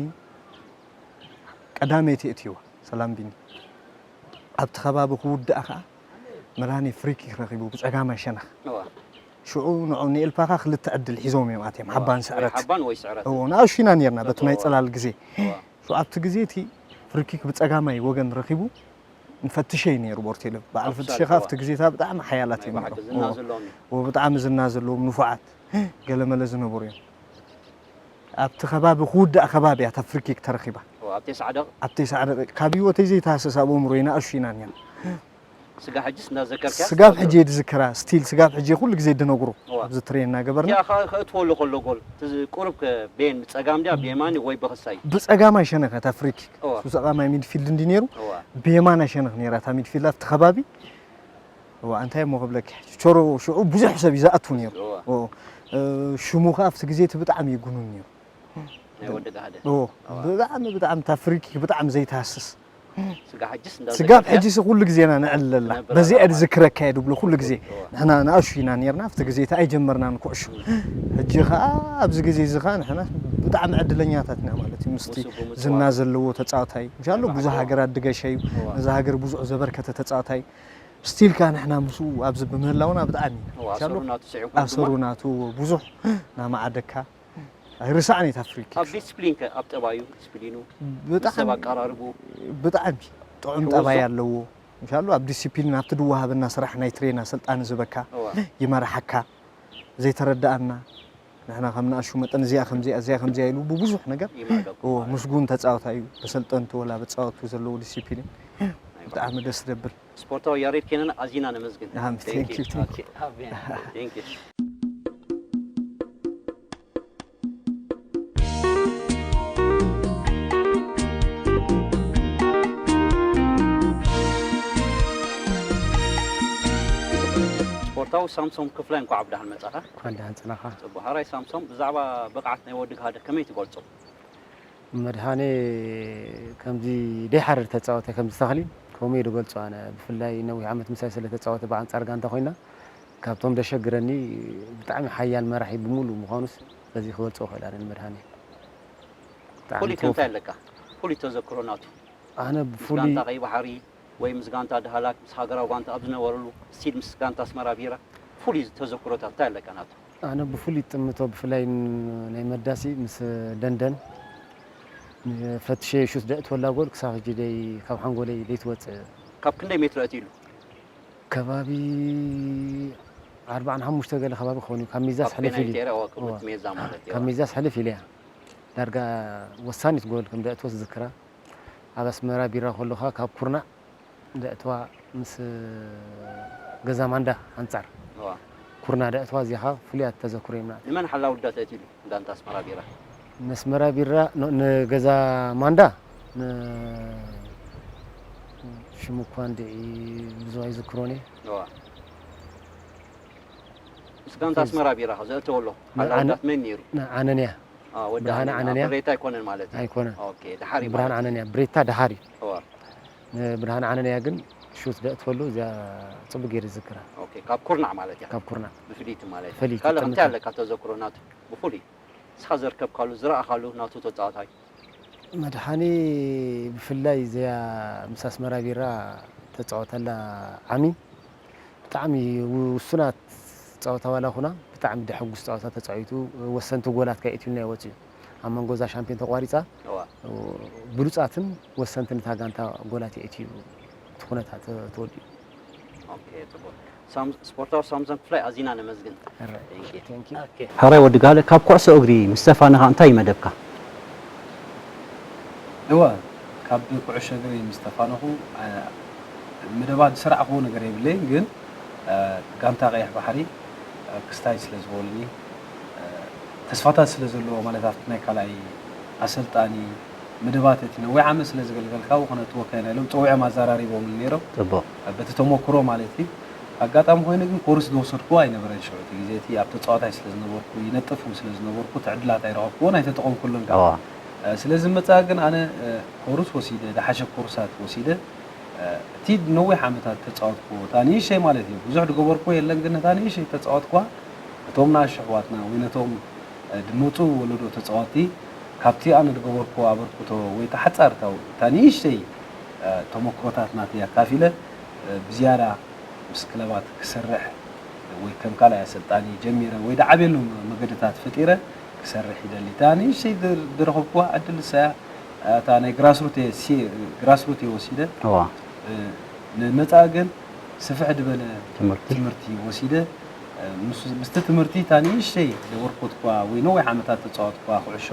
ቀዳመይቲ እትይዋ። ሰላምቢኒ ኣብቲ ከባቢ ክውዳእ ከኣ መድሃኔ ፍሪኪክ ረኺቡ ብጸጋማይ ሸነኽ። እዋ። ሽዑ ንዑ ንኤልፓኻ ክልተ ዕድል ሒዞም እዮም ኣትዮም። ሓባን ወይ ስዕረት። ሓባን ወይ ስዕረት። እዎ፣ ንኣሽቱ ኢና ነርና በቲ ናይ እዎ። ጽላል ግዜ። እዋ። ሽዑ ኣብቲ ግዜ እቲ ፍሪኪክ ብጸጋማይ ወገን ረኺቡ ንፈትሸይ ነይሩ ቦርቴለ። በዓል ኣብ ፈትሸኻ ሳልካ ኣብቲ ግዜ እታ ብጣዕሚ ሓያላት ናይ እዮም ባሕቂ ነይሮም። ዝና እዎ። ዘለዎም እዩ። እዎ፣ ብጣዕሚ ዝና ዘለዎም ንፉዓት ገለመለ ዝነበሩ እዮም። ኣብቲ ከባቢ ክውዳእ ከባቢ እያ እታ ፍሪኪክ ተረኺባ። እዋ፣ ኣብ ተስዓ ደቂቕ። ኣብ ተስዓ ደቂቕ ካብ ህይወተይ ዘይተሃስስ ኣብ ኣእምሮይ ንኣሽቱ ኢና ነርና። ስጋ ሕጅስ እንዳዘከርካ? ስጋብ ሕጂ እየ ዝዝክራ፣ ስቲል ስጋብ ሕጂ ኩሉ ግዜ ድነግሮ እዋ። ኣብዚ ትሬን እናገበርና። እቲኣ ከ-፣ ከእትወሉ ከሎ ጎል፣ እቲ ዝ-፣ ቁሩብ ከ-፣ ቤን ብጸጋም ድያ ብየማን ወይ ብኽሳይ? ብጸጋማይ ሸነኽ እታ ፍሪኪክ። እዋ። እሱ ጸጋማይ ሚድፊልድ እንዲ ነይሩ፣ እዋ። ብየማናይ ሸነኽ ነይራ እታ ሚድፊልድ ኣብቲ ከባቢ። እዋ፣ እንታይ እሞ ክብለኪ፣ ቾሮ ሽዑ ብዙሕ ሰብ እዩ ዝኣቱ ነይሩ። እዋ። እዎ። እ፣ ሽሙ ከኣ ኣብቲ ግዜ እቲ ብጣዕሚ እዩ ግኑን ነይሩ። ናይ ወዲ ጋህደ። እዎ። ብጣዕሚ፣ ብጣዕሚ እታ ፍሪኪክ ብጣዕሚ ዘይትሃስስ። ስጋ ሕጅስ እንዳ ስጋብ ዘከርካ? ሕጂ ሲ ኩሉ ግዜ ኢና ንዕልለላ። ትነብር በዚኣ ኣላ ዝዝክረካ እየ ድብሎ ኩሉ ግዜ። እዎ። ንሕና ንኣሽቱ ኢና ነርና ኣብቲ ግዜ እቲ ኣይጀመርናን ኩዕሾ። ሕጂ ከኣ ኣብዚ ግዜ እዚ ከኣ ንሕና ብጣዕሚ ዕድለኛታት ኢና ማለት እዩ። ምስቲ ምስኡ ብምጽዋር። ዝና ዘለዎ ተጻዋታይ። ምሻሎ ናይ ብዙሕ ባዕሉ። ሃገር ኣድገሻ እዩ። እዎ። ነዚ ሃገር ብዙሕ ዘበርከተ ተጻዋታይ። ስቲል ከኣ ንሕና ምስኡ ኣብዚ ብምህላውና ብጣዕሚ ኢና። እዎ፣ ኣብ ምሻሎ ሰሩ ናቱ ስዒቡ ኣብ ድማ ሰሩ ናቱ ብዙሕ ናማዓደካ። ኣይርሳዕን እታ ፍሪክ። ኣብ ዲስፕሊን ከ ኣብ ጠባዩ ዲስፕሊኑ ምስ ብጣዕሚ ሰብ ኣቀራርቡ ብጣዕሚ ጥዑም ክወዞ? ጠባይ ኣለዎ። ምሻሉ ኣብ ዲሲፕሊን ኣብቲ ድወሃበና ስራሕ ናይ ትሬና ስልጣን ዝበካ እዋ። ይመርሓካ ዘይተረዳኣና ንሕና ከም ንኣሹ መጠን እዚኣ ከምዚኣ እዚኣ ከምዚኣ ኢሉ ብብዙሕ ነገር ይማዕደኩም እዎ ማለት እዩ። ምስጉን ተጻወታይ እዩ። በሰልጠንቱ ወላ በጻወቱ ዘለዎ ዲሲፕሊን ናይ ብጣዕሚ ደስ ደብል። ስፖርታዊ ያሬድ ኬነን ኣዚና ነመስግን። ኣሜን። Thank you። Thank you፣ thank you። Okay። Thank you። ስፖርታዊ ሳምሶም ክፍላይ እንኳዕ ብደሓን መጻኻ። እንኳን ደሓን ጸናኻ። ጽቡቕ። ሓራይ ሳምሶም ብዛዕባ ብቕዓት ናይ ወዲ ጋህደ ከመይ ትገልጾ? መድሃኔ ከምዚ ደይሓርር ተጻወተ ከምዚ ተኽሊ ከምኡ እየ ዝገልጾ ኣነ። ብፍላይ ነዊሕ ዓመት ምሳይ ስለ ተጻወተ ብኣንጻር ጋንታ ኮይና ካብቶም ደሸግረኒ ብጣዕሚ ሓያል መራሒ ብምሉእ ምዃኑስ በዚ ክገልጾ እኽእል ኣነ ንመድሃኔ። ብጣዕሚ ፍሉይ ከ ተወፋ- እንታይ ኣለካ? ፍሉይ ተዘክሮ ናቱ? ኣነ ምስ ብፍሉይ ጋንታ ቀይ ባሕሪ ወይ ምስ ጋንታ ዳህላክ ምስ ሃገራዊ ጋንታ ኣብ ዝነበረሉ ስቲል ምስ ጋንታ ኣስመራ ቢራ ፍሉይ ተዘክሮታት እንታይ ኣለካ ናቱ? ኣነ ብፍሉይ ጥምቶ ብፍላይ ን-፣ ናይ መዳሲ ምስ ደንደን ፈትሸ ሹት ደእትወላ ጎል ክሳብ ሕጂ ደይ ካብ ሓንጎለይ ደይትወፅእ። ካብ ክንደይ ሜትሮ ኣትዩ ኢሉ? ከባቢ ኣርባዓን ሓሙሽተ ገለ ከባቢ ክኸውን እዩ። ካብ ሚዛስ ካብ ሕልፍ ኢሉ ፔናልቲ ኤሪያ፣ እዋ፣ እዋ። ቅድሚ ሜዛ ማለት እዩ። ካብ ሚዛስ ሕልፍ ኢለ እያ። ዳርጋ ወሳኒት ጎል ከም ደእትወስ ዝክራ። ኣብ ኣስመራ ቢራ ከለኻ ካብ ኩርናዕ ደእትዋ ምስ ገዛ ማንዳ ኣንጻር እዋ። ኩርና ደእትዋ እዚኻ ፍሉያት ተዘክሮ ይምና። ንመን ሓላዊ ዳ ተእትሉ? ጋንታ ኣስመራ ቢራ። ነስመራ ቢራ፣ ን-፣ ንገዛ ማንዳ፣ ን-፣ ሽሙ እኳ እንድዒ ብዙ ኣይዝክሮን እየ። እዋ። ምስ ጋንታ ኣስመራ ቢራ ዘእተወሎ ን-፣ ሓላዊ ኣነ-፣ ዳት መን ነይሩ? ን-፣ ዓነንያ። አ፣ ወዲ ብርሃነ ዓነንያ። ዓነንያ። ብሬታ ኣይኮነን ማለት እዩ። ኣይኮነን። ኦኬ፣ ድሓሪ ብርሃን ማለት እዩ። ዓነንያ። ብሬታ ድሓሪ። እዋ። ንብርሃን ዓነንያ ግን ሹት ደእትወሉ እዚኣ ጽቡቅ ገይሩ ዝዝክራ። ኦኬ፣ ካብ ኩርናዕ ማለት እያ። ካብ ኩርናዕ። ብፍልይቲ ማለት እዩ። ፍልይቲ ካልእ ጥምታ። እንታይ ኣለካ ተዘክሮ ናቱ? ብፍሉይ። ንስኻ ዘርከብካሉ ዝረኣኻሉ ናቱ ተጻዋታይ? መድሓኒ ብፍላይ እዚኣ ምስ ኣስመራ ቢራ ተጻወተላ ዓሚ ብጣዕሚ ውሱናት ጸወታ ዋላ ኩና ብጣዕሚ ደሕጉስ ጸወታ ተጻዊቱ ወሰንቲ ጎላት ከየእትዩልና ይወጽኡ ኣብ መንጎ እዛ ሻምፒዮን ተቋሪጻ እዋ ብሉጻትን ወሰንትን እታ ጋንታ ጎላት የእትዩ እቲ ኩነታት ተወዲኡ ኦኬ ጽቡቅ ሳም- ስፖርታዊ ሳምሶን ክፍላይ ኣዚና ነመስግን ሕራይ Thank you. Thank you። ሕራይ ወዲ ጋለ ካብ ኩዕሶ እግሪ ምስ ተፋነኻ እንታይ እዩ መደብካ? እወ ካብ ኩዕሾ እግሪ ምስ ተፋነኹ አ፣ መደባት ዝሰራዕክዎ ነገር የብለይን ግን አ፣ ጋንታ ቀይሕ ባሕሪ አ፣ ክስታይ ስለ ዝበሉኒ አ፣ ተስፋታት ስለ ዘለዎ ማለት ኣብቲ ናይ ካልኣይ ኣሰልጣኒ መደባት እቲ ነዊሕ ዓመት ስለ ዘገልገልካ ብኹነ እቲ ወካይና ኢሎም ፀዊዖም ኣዘራሪቦምኒ ነይሮም ጽቡቅ በቲ ተሞክሮ ማለት እዩ ኣጋጣሚ ኮይኑ ግን ኮርስ ዝወሰድኩዎ ኣይነበረን ሽዑ እቲ ግዜ እቲ ኣብ ተፃዋታይ ስለ ዝነበርኩ ይነጥፍ እውን ስለ ዝነበርኩ እቲ ዕድላት ኣይረኸብኩዎን ኣይተጠቐምኩሉን እዋ ስለዚ መፅኣ ግን ኣነ ኮርስ ወሲደ ዝሓሸ ኮርሳት ወሲደ እቲ ነዊሕ ዓመታት ተፃወትኩዎ እታ ንእሽተይ ማለት እዩ ብዙሕ ዝገበርኩዎ የለን ግን እታ ንእሽተይ ተፃወትኩዋ እቶም ንኣሽ ኣሕዋትና ወይ ነቶም ድመፁ ወለዶ ተፃወቲ ካብቲ ኣነ ዝገበርኩዎ ኣበርክቶ ወይ ተሓፃርታዊ እታ ንእሽተይ ተመክሮታት ናተይ ኣካፊለ ብዝያዳ ምስ ክለባት ክሰርሕ ወይ ከም ካልኣይ ኣሰልጣኒ ጀሚረ ወይ ዝዓብየሉ መገድታት ፈጢረ ክሰርሕ ይደሊ እታ ንእሽተይ ዝረኸብኩዋ ዕድል ንሳያ እታ ናይ ግራስሩት ግራስሩት እየ ወሲደ እዋ ንመፃእ ግን ስፍሕ ዝበለ ትምህርቲ ትምህርቲ ወሲደ ምስቲ ትምህርቲ እታ ንእሽተይ ዘበርኮትኳ ወይ ነዊሕ ዓመታት ተፃወትኳ ኩዕሾ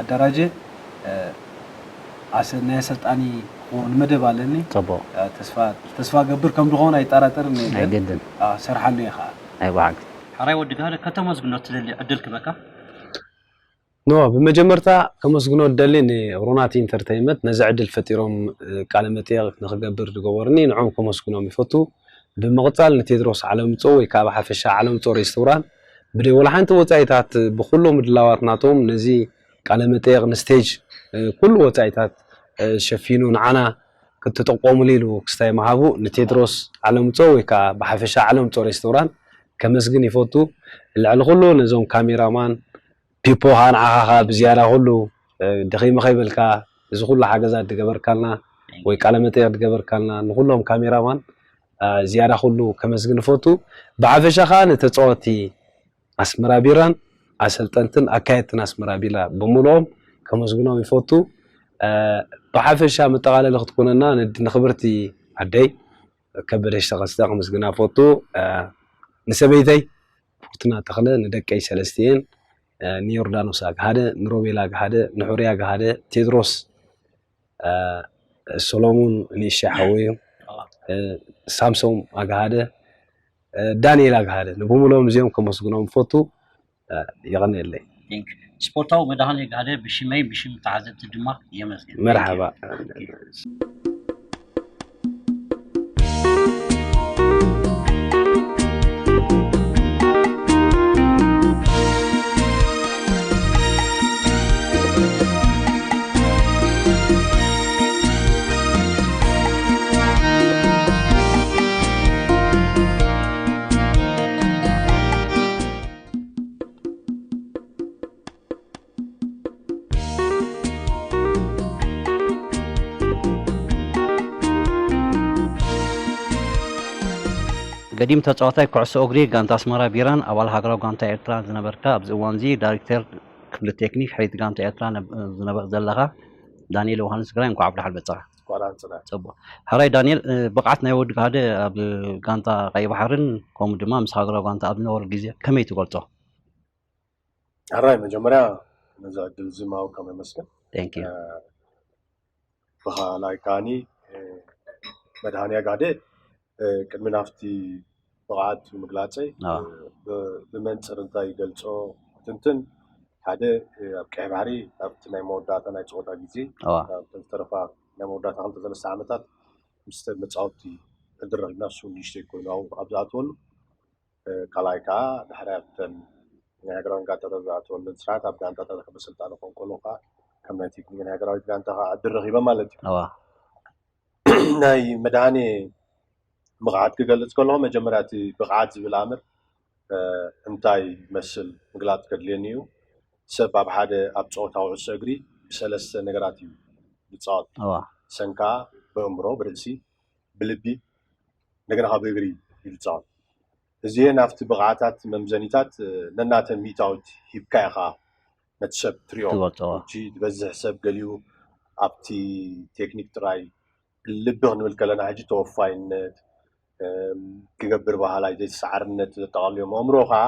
ኣዳራጀ ናይ ኣሰልጣኒ ክኸውን መደብ ኣለኒ ፅቡቅ ተስፋ ገብር ከም ዝኾን ኣይጠራጠርን ኣይግድን ሰርሓሉ እየ ከዓ ናይ ብሓቂ ሕራይ ወዲ ጋለ ከተመስግኖ ትደሊ ዕድል ክበካ ኖ ብመጀመርታ ከመስግኖ ደሊ ንሮናት ኢንተርተይመንት ነዚ ዕድል ፈጢሮም ቃለ መጠየቅ ንክገብር ዝገበሩኒ ንዖም ከመስግኖም ይፈቱ ብምቕፃል ንቴድሮስ ዓለምፆ ወይ ከዓ ብሓፈሻ ዓለምፆ ሬስቶራንት ብደይ ወላ ሓንቲ ወፃኢታት ብኩሉ ምድላዋት ናቶም ነዚ ቃለ መጠየቅ ንስቴጅ ኩሉ ወፃኢታት ሸፊኑ ንዓና ክትጥቀሙሉ ኢሉ ክስታይ ምሃቡ ንቴድሮስ ዓለምፆ ወይ ከዓ ብሓፈሻ ዓለምፆ ሬስቶራንት ከመስግን ይፈቱ ልዕሊ ኩሉ ነዞም ካሜራማን ፒፖ ከዓ ንዓኻ ከዓ ብዝያዳ ኩሉ ደኺመ ከይበልካ እዚ ኩሉ ሓገዛት ድገበርካልና ወይ ቃለ መጠየቅ ድገበርካልና ንኩሎም ካሜራማን ዝያዳ ኩሉ ከመስግን ይፈቱ ብሓፈሻ ከዓ ንተፃወቲ ኣስመራ ቢራን ኣሰልጠንትን ኣካየድትን ኣስመራ ቢራ ብምልኦም ከመስግኖም ይፈቱ ብሓፈሻ መጠቃለሊ ክትኮነና ንክብርቲ ኣደይ ከበደሽ ተኸስተ ከመስግና ፈቱ ንሰበይተይ ፉርትና ተኽለ ንደቀይ ሰለስቲኤን ንዮርዳኖስ ኣግሃደ ንሮቤል ኣግሃደ ንሑርያ ኣግሃደ ቴድሮስ ሰሎሙን ንእሽተይ ሓወዩ ሳምሶም ኣግሃደ ዳንኤል ኣግሃደ ንብሙሎም እዚኦም ከመስግኖም ፈቱ የቐንየለይ ስፖርታዊ መድሃኔ ጋህደ ብሽመይ ብሽም ተዓዘብቲ ድማ የመስግን መርሓባ ገዲም ተፃዋታይ ኩዕሶ እግሪ ጋንታ ኣስመራ ቢራን ኣባል ሃገራዊ ጋንታ ኤርትራ ዝነበርካ ኣብዚ እዋን እዚ ዳይሬክተር ክፍሊ ቴክኒክ ሕሪት ጋንታ ኤርትራ ዝነበ ዘለኻ ዳንኤል ዮሃንስ ግራይ እንኳዕ ብደሓን መጻኻ። ጽቡቅ ሕራይ ዳንኤል ብቕዓት ናይ ወዲ ጋህደ ኣብ ጋንታ ቀይ ባሕርን ከምኡ ድማ ምስ ሃገራዊ ጋንታ ኣብ ዝነበሩ ግዜ ከመይ ትገልጾ? ሕራይ መጀመርያ ነዚ ዕድል እዚ ምሃብኩም የመስግን። Thank you። ብኻላይ ካኒ መድሃንያ ጋህደ ቅድሚ ናብቲ ብቕዓት ምግላፀይ ብመንፅር እንታይ ይገልፆ ትንትን ሓደ ኣብ ቀይ ባሕሪ ኣብቲ ናይ መወዳእታ ናይ ፀወታ ግዜ ኣብተን ዝተረፋ ናይ መወዳእታ ክልተ ሰለስተ ዓመታት ምስ መፃወቲ ዕድል ረኪብና እሱ ንእሽተይ ኮይኑ ኣብ ዝኣትወሉ ካልኣይ ከዓ ድሕሪ ኣብተን ናይ ሃገራዊ ጋንታታት ዝኣተወለን ስርዓት ኣብ ጋንታታት ከም ኣሰልጣኒ ኮንኮሎ ከዓ ከም ናይ ቴክኒክ ናይ ሃገራዊት ጋንታ ከዓ ዕድል ረኪበ ማለት እዩ ናይ መድሃኔ ብቕዓት ክገልፅ ከለኹ መጀመርያ እቲ ብቕዓት ዝብል ኣምር እንታይ ይመስል ምግላፅ ከድልየኒ እዩ። ሰብ ኣብ ሓደ ኣብ ፀወታ ኩዕሶ እግሪ ብሰለስተ ነገራት እዩ ዝፃወት። ሰንካ፣ ብእምሮ፣ ብርእሲ፣ ብልቢ፣ እንደገና ካብ እግሪ እዩ ዝፃወት። እዚኤን ኣብቲ ብቕዓታት መምዘኒታት ነናተን ሚእታዊት ሂብካ ኢኻ ነቲ ሰብ ትሪኦ። ዝበዝሕ ሰብ ገሊኡ ኣብቲ ቴክኒክ ጥራይ ልቢ ክንብል ከለና ሕጂ ተወፋይነት ክገብር ባህላይ ዘይተሰዓርነት ዘጠቓልዮም ኣእምሮ ከዓ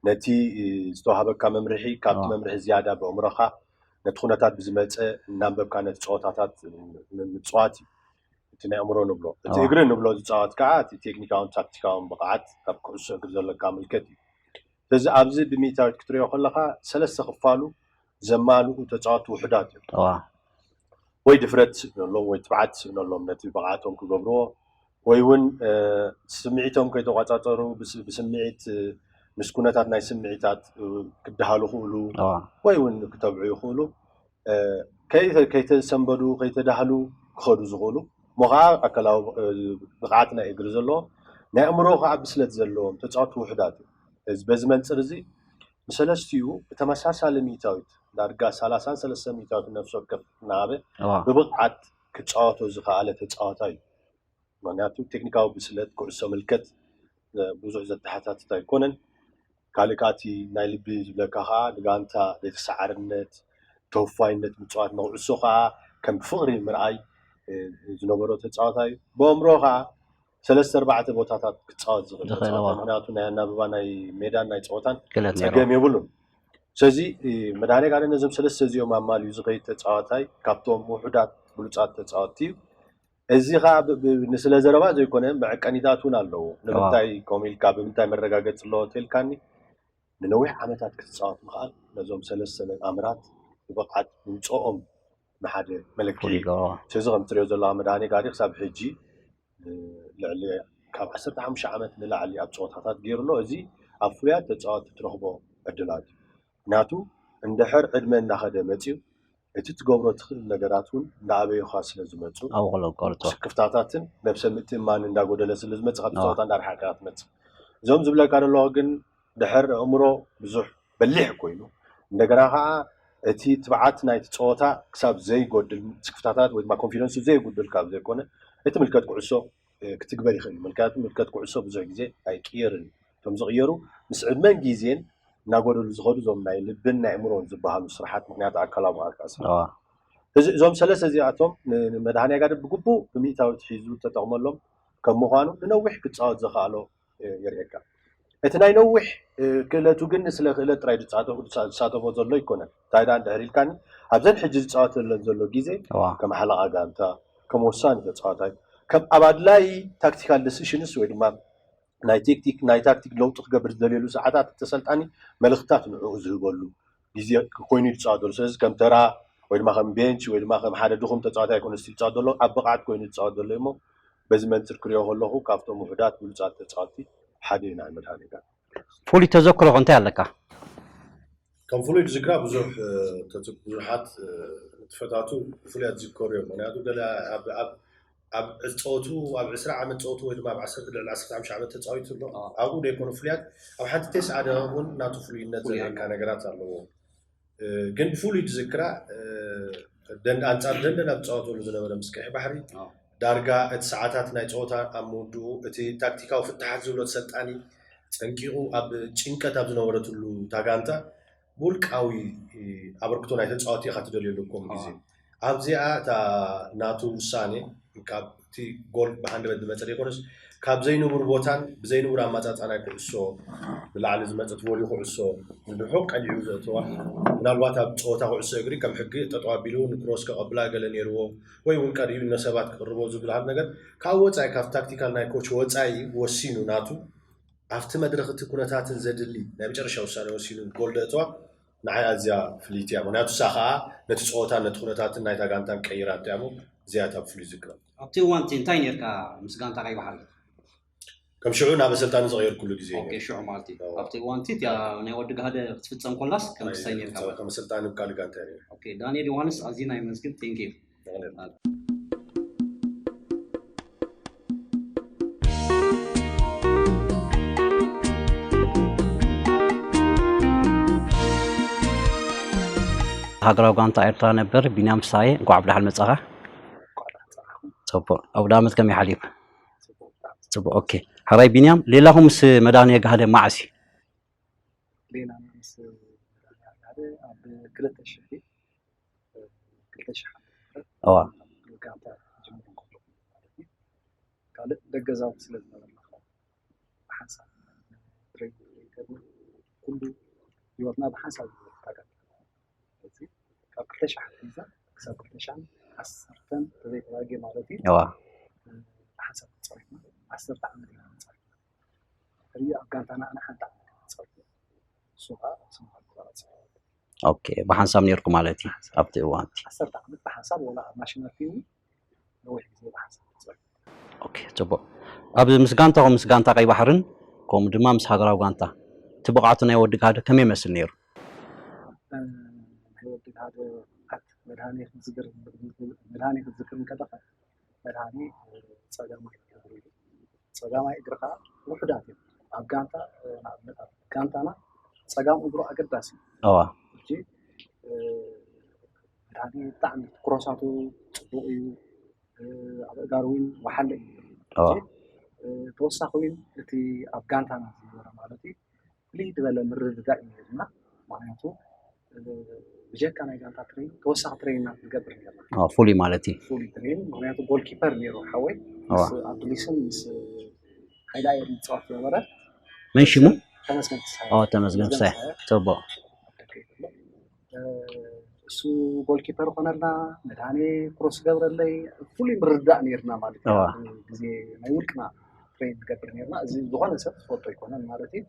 ነቲ ዝተዋህበካ መምርሒ ካብቲ መምርሒ ዝያዳ ብኣእምሮኻ ነቲ ኩነታት ብዝመፀ እናንበብካ ነቲ ፀወታታት ምፅዋት እዩ። እቲ ናይ ኣእምሮ ንብሎ እቲ እግሪ ንብሎ ዝፃወት ከዓ እቲ ቴክኒካውን ታክቲካውን ብቕዓት ካብ ኩዕሶ እግሪ ዘለካ ምልከት እዩ። ስለዚ ኣብዚ ብሚእታዊት ክትሪኦ ከለካ ሰለስተ ክፋሉ ዘማልኡ ተፃወቲ ውሑዳት እዮም። ወይ ድፍረት ስእነሎም ወይ ትብዓት ስእነሎም ነቲ ብቕዓቶም ክገብርዎ ወይ እውን ስምዒቶም ከይተቋፃፀሩ ብስምዒት ምስ ኩነታት ናይ ስምዒታት ክደሃሉ ክእሉ ወይ እውን ክተብዑ ይኽእሉ። ከይተሰንበዱ ከይተዳህሉ ክኸዱ ዝኽእሉ እሞ ከዓ ኣካላዊ ብቕዓት ናይ እግሪ ዘለዎም ናይ ኣእምሮ ከዓ ብስለት ዘለዎም ተፃወቲ ውሑዳት እዩ። በዚ መንፅር እዚ ንሰለስቲኡ ብተመሳሳሊ ሚእታዊት ዳርጋ ሰላሳን ሰለስተ ሚእታዊት ነፍሲ ወከፍ እናሃበ ብብቕዓት ክፃወቶ ዝኸኣለ ተፃዋታይ እዩ። ምክንያቱ ቴክኒካዊ ብስለት ኩዕሶ ምልከት ብዙሕ ዘተሓታትት ኣይኮነን። ካልእ ከኣ እቲ ናይ ልቢ ዝብለካ ከኣ ንጋንታ ዘይተሰዓርነት፣ ተወፋይነት ምጽዋት ንኩዕሶ ከኣ ከም ብፍቕሪ ምርኣይ ዝነበሮ ተጻዋታይ እዩ። ብኣእምሮ ከኣ ሰለስተ ኣርባዕተ ቦታታት ክጻወት ዝኽእል ተጻዋታይ ምክንያቱ ናይ ኣናብባ ናይ ሜዳን ናይ ጸወታን ጸገም የብሉን። ስለዚ መድሃኔ ጋደ ነዞም ሰለስተ እዚኦም ኣማልዩ ዝኸይድ ተጻዋታይ ካብቶም ውሑዳት ብሉጻት ተጻወትቲ እዩ። እዚ ከዓ ንስለ ዘረባ ዘይኮነ መዐቀኒታት እውን ኣለዎ። ንምንታይ ከምኡ ኢልካ ብምንታይ መረጋገፂ ኣለዎ ተልካኒ ንነዊሕ ዓመታት ክትፃወት ምኽኣል ነዞም ሰለስተ ኣምራት ብብቕዓት ምምፅኦም ንሓደ መለክዒ እዩ። ስለዚ ከም ትሪኦ ዘለካ መድሃኔ ጋሪ ክሳብ ሕጂ ልዕሊ ካብ ዓሰርተ ሓሙሽተ ዓመት ንላዕሊ ኣብ ፀወታታት ገይሩ ኣሎ። እዚ ኣብ ፍሉያት ተፃወቲ ትረኽቦ ዕድላት እዩ። ምክንያቱ እንድሕር ዕድመ እናኸደ መፅዩ እቲ ትገብሮ ትኽእል ነገራት እውን እንዳኣበዩኻ ስለ ዝመፁ ኣብቕሎ ቆርፆ ስክፍታታትን ነብሰ ምትእማን እንዳጎደለ ስለ ዝመፅእ ካብቲ ፀወታ እንዳርሓቅካ ትመፅእ። እዞም ዝብለካ ዘለኹ ግን ድሕር ኣእምሮ ብዙሕ በሊሕ ኮይኑ እንደገና ከዓ እቲ ትብዓት ናይቲ ፀወታ ክሳብ ዘይጎድል ስክፍታታት ወይ ድማ ኮንፊደንሱ ዘይጉድል ካብ ዘይኮነ እቲ ምልከት ኩዕሶ ክትግበር ይኽእል እዩ። ምክንያቱ ምልከት ኩዕሶ ብዙሕ ግዜ ኣይቅየርን እዩ። እቶም ዝቕየሩ ምስ ዕድመን ግዜን እናጎደሉ ዝኸዱ እዞም ናይ ልብን ናይ ኣእምሮን ዝበሃሉ ስራሓት ምክንያት ኣካላዊ ብቕዓት ከዓ ስራሕ እዞም ሰለስተ እዚኣቶም ንመድሃንያ ጋድብ ብግቡእ ብሚእታዊት ሒዙ ተጠቕመሎም ከም ምዃኑ ንነዊሕ ክፃወት ዘኽኣሎ የርእየካ። እቲ ናይ ነዊሕ ክእለቱ ግን ስለ ክእለት ጥራይ ዝሳተፎ ዘሎ ይኮነን። እንታይ ደኣ እንድሕር ኢልካኒ ኣብዘን ሕጂ ዝፃወተለን ዘሎ ግዜ ከም ሓለቓ ጋንታ ከም ወሳኒ ተፃዋታይ ከም ኣብ ኣድላይ ታክቲካል ዲሲሽንስ ወይ ድማ ናይ ቴክቲክ ናይ ታክቲክ ለውጢ ክገብር ዝደልየሉ ሰዓታት እቲ ኣሰልጣኒ መልእኽትታት ንዕኡ ዝህበሉ ግዜ ኮይኑ እዩ ዝፃወት ዘሎ። ስለዚ ከም ተራ ወይ ድማ ከም ቤንች ወይ ድማ ከም ሓደ ድኹም ተፃዋታይ ኣይኮነ ዝፃወት ዘሎ ኣብ ብቕዓት ኮይኑ ዝፃወት ዘሎ እሞ በዚ መንፅር ክሪኦ ከለኹ ካብቶም ውሑዳት ብሉፃት ተፃወቲ ሓደ እዩ ናይ መድሃኔ ጋር። ፍሉይ ተዘክሮ ከ እንታይ ኣለካ? ከም ፍሉይ ዝዝክራ ብዙሕ ብዙሓት ንጥፈታቱ ብፍሉያት ዝዝከሩ እዮም። ምክንያቱ ገለ ኣብ ፀወቱ ኣብ ዕስራ ዓመት ፀወቱ ወይ ድማ ኣብ ልዕሊ ዓሰርተ ሓሙሽተ ዓመት ተፃዊቱ ኣሎ። ኣብኡ ዘይኮኑ ፍሉያት ኣብ ሓንቲ ቴስዓ ደቂቕ እውን ናቱ ፍሉይነት ዘለካ ነገራት ኣለዎ። ግን ብፍሉይ ዝዝክራ ኣንፃር ደንደን ኣብ ዝፃወተሉ ዝነበረ ምስ ቀይሕ ባሕሪ ዳርጋ እቲ ሰዓታት ናይ ፀወታ ኣብ ምውድኡ እቲ ታክቲካዊ ፍታሓት ዝብሎ ሰልጣኒ ፀንቂቑ ኣብ ጭንቀት ኣብ ዝነበረትሉ እታ ጋንታ ብውልቃዊ ኣበርክቶ ናይ ተፃወቲ ኢኻ ትደልየሉ ኮም ግዜ ኣብዚኣ እታ ናቱ ውሳኔ ካብቲ ጎል ብሃንደበት ዝመፀ ዘይኮነስ ካብ ዘይንቡር ቦታን ብዘይንቡር ኣማፃፃ ናይ ኩዕሶ ንላዕሊ ዝመፀት ቮሊ ኩዕሶ ንርሑቕ ቀሊዑ ዘእተዋ ምናልባት ኣብ ፀወታ ኩዕሶ እግሪ ከም ሕጊ ጠጠው ኣቢሉ ንክሮስ ከቐብላ ገለ ነይርዎ ወይ እውን ቀሪቡ ነሰባት ክቕርቦ ዝብሃል ነገር ካብ ወፃኢ ካብ ታክቲካል ናይ ኮች ወፃኢ ወሲኑ ናቱ ኣብቲ መድረኽ እቲ ኩነታትን ዘድሊ ናይ መጨረሻ ውሳነ ወሲኑ ጎል ደእተዋ ንዓይ ኣዝያ ፍልይቲ እያ። ምክንያቱ እሳ ከዓ ነቲ ፀወታን ነቲ ኩነታትን ናይታ ጋንታን ቀይራቶ እያ እሞ እዚኣ እታ ብፍሉይ ዝዝክራ። ኣብቲ እዋን እቲ እንታይ ነርካ ምስ ጋንታ ቀይ ባሕሪ? ከም ሽዑ ናብ ኣሰልጣኒ ዝቐየርኩሉ ግዜ እዩ ኦኬ፣ ነይሩ። ሽዑ ማለት እዩ። ኣዎ። ኣብቲ እዋን እቲ እቲኣ ናይ ወዲ ጋህደ ክትፍፀም ኮላስ ከም ናይ ክሳይ ነርካ? ከም ኣሰልጣኒ ብቃል ጋንታ እየ ነይሩ። ኦኬ፣ ዳንኤል ዮሃንስ ኣዝና የመስግን። Thank you። የቐንየልና። ሃገራዊ ጋንታ ኤርትራ ነበር ቢንያም ፍስሃየ፣ እንኳዕ ብደሓን መጻኻ። ጽቡቕ። ኣውደ ዓመት ከመይ ሓሊፉ? ጽቡቕ። ኦኬ። ሕራይ ቢንያም፣ ሌላኹም ምስ መድሃኔ ጋህደ መዓስ እዩ? ሌላ ምስ መድሃኔ ጋህደ ኣብ ክልተ ሽሕ፣ ክልተ ሽሕ ዓመተ ምህረት እዋ። ጋንታ ጅምር እንከሎ ማለት እዩ። ካልእ ደገዛዊ ስለ ዝነበርና ብሓንሳብ ትሬን ይገብር፣ ኩሉ ህይወትና ብሓንሳብ ዝታገል። ስለዚ ካብ ክልተ ሽሕ ሒዛ ክሳብ ክልተ ሽሕን ዓሰርተን ተዘይተጋግየ ማለት እዩ። እዋ። ብሓንሳብ ተጻዊትና ዓሰርተ ዓመት ኢና ተጻዊትና። ሕጂ ኣብ ጋንታና ኣነ ሓንቲ ዓመት ኢና ተጻዊትና። ንሱ ከኣ ኣብ ሶማል ተባጺሑ። ኦኬ፣ ብሓንሳብ ነይርኩ ማለት እዩ ኣብቲ እዋን እቲ። ዓሰርተ ዓመት ብሓንሳብ ወላ ኣብ ናሽናል ቲም ነዊሕ ግዜ ብሓንሳብ ተጻዊትና። ኦኬ፣ ጽቡቕ። ኣብ ምስ ጋንታኹም ምስ ጋንታ ቀይ ባሕርን ከምኡ ድማ ምስ ሃገራዊ ጋንታ እቲ ብቕዓቱ ናይ ወዲ ጋህደ ከመይ ይመስል ነይሩ? ናይ ወዲ ጋህደ ብቕዓት መድሃኔ ክትዝክር መድሃኔ ክትዝክር እንከለኻ መድሃኔ ጸጋማይ እግሩ እዩ። ጸጋማይ እግሪ ከኣ ውሑዳት እዮም። ኣብ ጋንታ ንኣብነት ኣብ ጋንታና ጸጋም እግሩ ኣገዳሲ እዩ። እዋ። ሕጂ መድሃኔ ብጣዕሚ ክሮሳቱ ጽቡቕ እዩ። ኣብ ኣእጋሩ እውን ወሓለ እዩ። እዋ። ሕጂ ተወሳኺ እውን እቲ ኣብ ጋንታና ዝነበረ ማለት እዩ ፍልይ ዝበለ ምርድዳእ እዩ ነይርና። ምኽንያቱ ብጀካ ናይ ጋንታ ትሬን ተወሳኺ ትሬን ኢና ንገብር ነርና። ፍሉይ ማለት እዩ። ፍሉይ ትሬን ምኽንያቱ ጎልኪፐር ነይሩ ሓወይ ምስ ኣዱሊስን ምስ ሓይለ ኣየር ንፃወት ዝነበረ መን ሽሙ? ተመስገን ፍስሃ። ተመስገን ፍስሃ። ጽቡቕ። እሱ ጎልኪፐር ኾነልና መድሃኔ ክሮስ ገብረለይ ፍሉይ ምርዳእ ነይርና ማለት እዩ። ግዜ ናይ ውልቅና ትሬን ንገብር ነርና። እዚ ዝኾነ ሰብ ዝፈልጦ ኣይኮነን ማለት እዩ።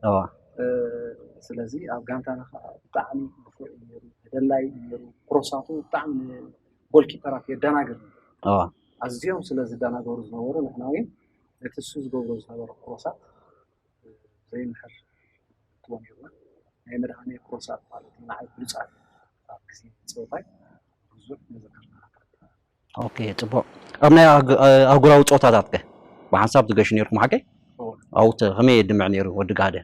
ስለዚ ኣብ ጋንታና ከዓ ብጣዕሚ ብፉዕ እዩ ነይሩ፣ ተደላይ እዩ ነይሩ። ክሮሳቱ ብጣዕሚ ንጎልኪፐራት የደናግር ነይሩ። ኣዝዮም ስለ ዝደናገሩ ዝነበሩ ንሕና እውን ነቲ እሱ ዝገብሮ ዝነበረ ክሮሳት ዘይምሕር ክዎ ነይርና። ናይ መድሃኔ ክሮሳት ማለት እዩ ንዓይ ብሉፃት ኣብ ግዜ ፀወታይ ብዙሕ መዘከርታታት። ኦኬ፣ ፅቡቕ። ኣብ ናይ ኣህጉራዊ ፀወታታት ከ ብሓንሳብ ትገሹ ነይርኩም ሓቀይ? ኣብኡ ከመይ የድምዕ ነይሩ ወዲ ጋደ?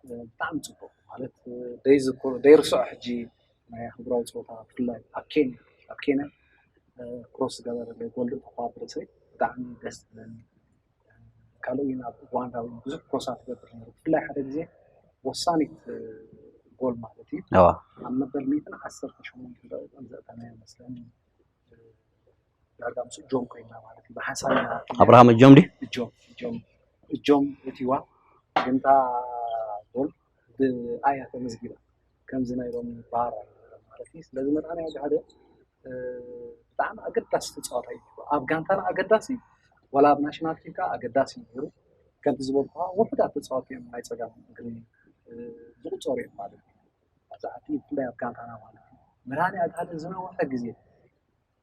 ብጣዕሚ ፅቡቕ ማለት ደይዝክሮ ደይርስዖ ሕጂ ናይ ኣህጉራዊ ፀወታ ብፍላይ ኣብ ኬንያ ኣብ ኬንያ ክሮስ ዝገበረለይ ጎል ዶ ተኳ ብርእሰይ ብጣዕሚ ደስ ዝብለኒ። ካልእ እውን ኣብ ሩዋንዳ እውን ብዙሕ ክሮሳት ይገብር ነይሩ። ብፍላይ ሓደ ግዜ ወሳኒት ጎል ማለት እዩ ኣብ መበል ሚእትን ዓሰርተ ሸሞንተ ደቂቃ ዘእተናዮ መስለኒ ዳርጋ ምስ እጆም ኮይና ማለት እዩ። ብሓንሳብ ኢና ኣብርሃም እጆም ድዩ? እጆም እጆም እጆም እቲዋ ግን እታ ጎል ብኣያ ተመዝጊባ ከምዚ ናይ ሎሚ ባር ኣይነበረን ማለት እዩ። ስለዚ መድሃኔ ኣግሃደ ብጣዕሚ ኣገዳሲ ተፃዋታይ እዩ። ኣብ ጋንታና ኣገዳሲ እዩ። ዋላ ኣብ ናሽናል ቲም ከዓ ኣገዳሲ እዩ ነይሩ። ከምቲ ዝበልኩኻ ውሑዳት ተፃወቲ እዮም ናይ ፀጋም እግሪ ዝቁፀሩ እዮም ማለት እዩ። ኣብዚ ዓዲ ብፍላይ ኣብ ጋንታና ማለት እዩ። መድሃኔ ኣግሃደ ዝነውሐ ግዜ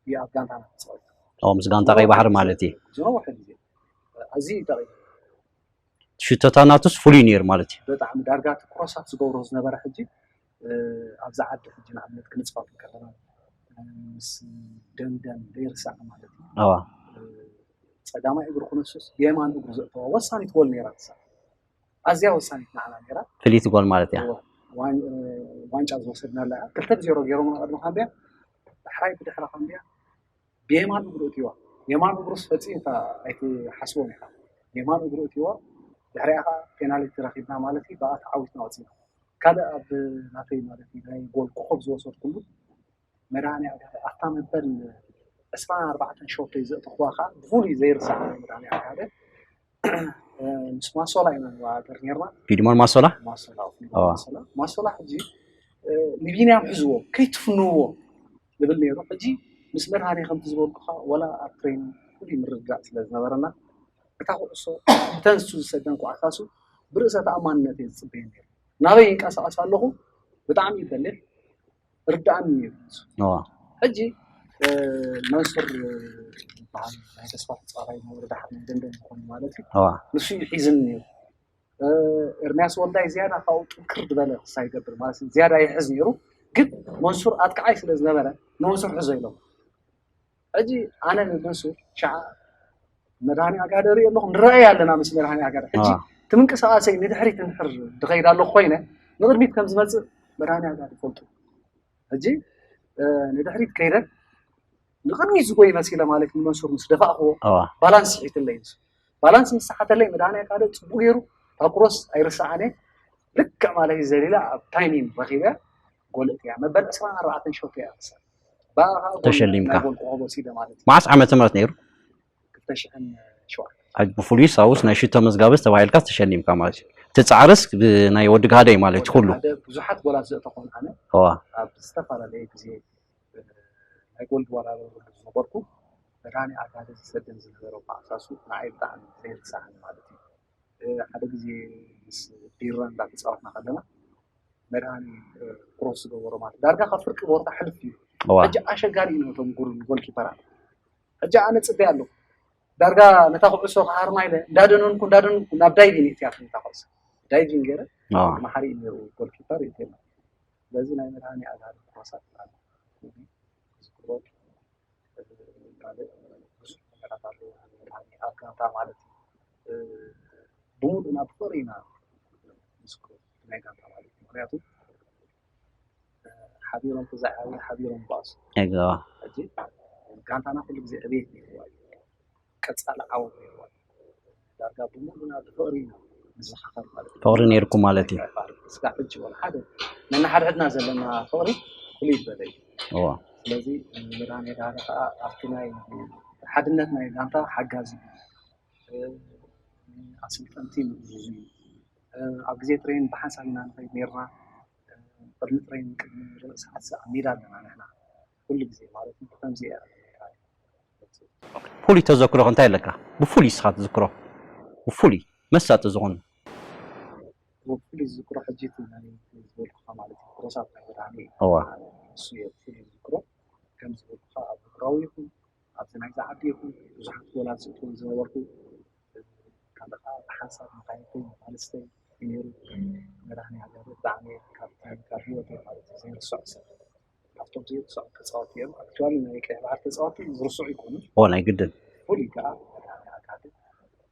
እዩ ኣብ ጋንታና ክፃወት። ኦ ምስ ጋንታ ቀይ ባሕሪ ማለት እዩ። ዝነውሐ ግዜ ኣዝዩ እዩ ጠቒሙ። ሽቶታ ናቱስ ፍሉይ ነይሩ ማለት እዩ። ብጣዕሚ ዳርጋ እቲ ክሮሳት ዝገብሮ ዝነበረ ሕጂ ኣብዚ ዓዲ ሕጂ ንኣብነት ክንፃወት ከለና ምስ ደምደም ዘይርሳዕ ማለት እዩ። ኣዋ ጸጋማይ እግሩ ክነሱስ ብየማን እግሩ ዘእተዋ ወሳኒት ጎል ነይራ ትሳ ኣዝያ ወሳኒት ንዓና ነይራ። ፍልይቲ ጎል ማለት እያ። ዋን- ዋንጫ ዝወሰድናላ እያ። ክልተ ብዜሮ ገይሮም ቅድሚ ካምቢያ ዳሕራይ ብድሕሪ ካምቢያ ብየማን እግሩ እትዋ የማን እግሩስ ፈጺምካ ኣይትሓስቦን ኢኻ። የማን እግሩ እትዋ ድሕሪኣ ከዓ ፔናልቲ ረኺብና ማለት እዩ። ብኣ ተዓዊትና ወፂና ካልእ ኣብ ናተይ ማለት እዩ ናይ ጎል ኮኸብ ዝወሰድኩሉ መድሃኔ ኣጋደ ኣብታ መበል ዕስራን ኣርባዕተን ሸወተይ ዘእተኽዋ ከዓ ብፍሉይ ዘይርሳዕ ናይ መድሃኔ ኣጋደ ምስ ማሶላ ኢና ንወዳደር ነርና። ፊልሞን ማሶላ? ማሶላ ፊልሞን ማሶላ ማሶላ ሕጂ ንቢንያም ሕዝዎ ከይትፍንዎ ይብል ነይሩ። ሕጂ ምስ መድሃኔ ከምቲ ዝበልኩኻ ወላ ኣብ ትሬኒንግ ፍሉይ ምርድዳእ ስለ ዝነበረና እታ ኩዕሶ እተን እሱ ዝሰደን ኩዓታሱ ብርእሰ ተኣማንነት እየ ዝፅበየ ነይሩ። ናበይ ይንቀሳቐስ ኣለኹ ብጣዕሚ ይበልሕ ርዳእኒ ነይሩ። ሕጂ መንሱር ዝበሃል ናይ ተስፋ ተፃዋታይ ነበረ ዳሓር ናይ ደንደን ዝኾነ ማለት እዩ። ንሱ እዩ ሒዝኒ ነይሩ። ኤርሚያስ ወልዳይ ዝያዳ ካብኡ ጥንክር ዝበለ ክሳ ይገብር ማለት እዩ። ዝያዳ ይሕዝ ነይሩ። ግን መንሱር ኣጥቃዓይ ስለ ዝነበረ ንመንሱር ሕዞ ኢሎም ሕጂ ኣነ ንመንሱር ሸዓ መድሃኒ ኣጋደ ርኢ ኣለኹ ንረኣይ ኣለና ምስ መድሃኒ ኣጋደ ሕጂ እቲ ምንቅስቃሰይ ንድሕሪት እንድሕር ድኸይድ ኣለኹ ኮይነ ንቅድሚት ከም ዝመፅእ መድሃኒያ ጋር ይፈልጡ። ሕጂ ንድሕሪት ከይደን ንቕድሚት ዝጎይ መሲለ ማለት ንመንሱር ምስ ደፋእክዎ ባላንስ ይሒትለይ። ንሱ ባላንስ ምስ ሓተለይ መድሃኒያ ካደ ጽቡቅ ገይሩ ታኩሮስ ኣይርስዓነ። ልክዕ ማለት እዩ ዘሊላ ኣብ ታይሚንግ ረኺበ። ጎል እያ መበል ዕስራን ኣርባዕተን ሾት እያ። ተሸሊምካ መዓስ ዓመተ ምህረት ነይሩ? ብፍሉይ ሳውስ ናይ ሽቶ መዝጋብስ ተባሂልካ ተሸሊምካ ማለት እዩ። እቲ ፃዕርስ ናይ ወዲ ጋህደ እዩ ማለት እዩ። ኩሉ ብዙሓት ጎላት ዘእተኾን ኣነ ኣብ ዝተፈላለየ ግዜ ናይ ጎል ድዋራበሩ ዝነበርኩ መድሃኒ ኣጋደ ዝሰደን ዝነበረ ኳዕሳሱ ንዓይ ብጣዕሚ ዘይርሳዕኒ ማለት እዩ። ሓደ ግዜ ምስ ቢራ እንዳተፃወትና ከለና መድሃኒ ክሮስ ዝገበሮ ማለት ዳርጋ ካብ ፍርቂ ቦታ ሕልፍ እዩ። ሕጂ ኣሸጋሪ እዩ ነቶም ጎል ኪፐራት። ሕጂ ኣነ ፅበያ ኣለኹ ዳርጋ ነታ ኩዕሶ ክሃርማ ኢለ እንዳደነንኩ እንዳደነንኩ ናብ ዳይቪን እትያ ነታ ኩዕሶ ዳይቪን ገይረ መሓሪ እዩ ነይሩ ጎል ኪፐር እዩ ቴና ስለዚ ናይ መድሃኒ ኣጋር ክሮሳት ዝክሮ ካልእ ብዙሕ ነገራት ኣለዎ። መድሃኒ ኣብ ጋንታ ማለት ብሙሉእና ብፍቕሪ ኢና ንዝክሮ ናይ ጋንታ ማለት እዩ። ምክንያቱ ሓቢሮም ተዘይዓብዩ ሓቢሮም ይባእሱ። ሕጂ ጋንታና ኩሉ ግዜ ዕቤት ነይርዋ እዩ። ቀፃሊ ዓወት ነይርዋ እዩ። ዳርጋ ብሙሉእና ብፍቕሪ ኢና ንዘኻኸር ማለት እዩ። ፍቕሪ ነይርኩም ማለት እዩ። ስጋዕ ሕጂ ወላ ሓደ ነናሓድሕድና ዘለና ፍቕሪ ፍሉይ ዝበለ እዩ። ስለዚ መድሃኔ ዳህሪ ከዓ ኣብቲ ናይ ሓድነት ናይ ጋንታ ሓጋዚ እዩ። ኣሰልጠንቲ ምእዙዙ እዩ። ኣብ ግዜ ትሬን ብሓንሳብ ኢና ንኸይድ ነርና። ቅድሚ ትሬን ቅድሚ ርብዕ ሰዓት ኣብ ሜዳ ኣለና ንሕና ኩሉ ግዜ ማለት እዩ። ብከምዚ እያ ፍሉይ ተዘክሮኽ እንታይ ኣለካ? ብፍሉይ እስኻ ትዝክሮ ብፍሉይ መሳጢ ዝኾኑ ብፍሉይ ዝዝክሮ ሕጂ ዝበልኩ ማለት እዩ ፕሮሳት ናይ ወድሃኒ እሱ እየ ብፍሉይ ዝዝክሮ ከም ዝበልኩኻ ኣብ እግረዊ ይኹን ኣብዚ ናይዚ ዓዲ ይኹን ብዙሓት ጎላት ዝእትዎም ዝነበርኩ ካልእ ከዓ ብሓንሳብ መካይንተይ መፋለስተይ እዩ ነይሩ መድሃኒ ሃገር ብጣዕሚ ካብቲ ካብ ህይወተይ ማለት እዩ ዘይርስዖ ሰብ ካብቶም ዘይርስዖ ተፃወቲ እዮም ኣክቹዋሊ ናይ ቀይ ባሕሪ ተፃወቲ ዝርስዑ ይኮኑ ኦ ናይ ግድን ፍሉይ ከዓ መድሃኒ ኣካል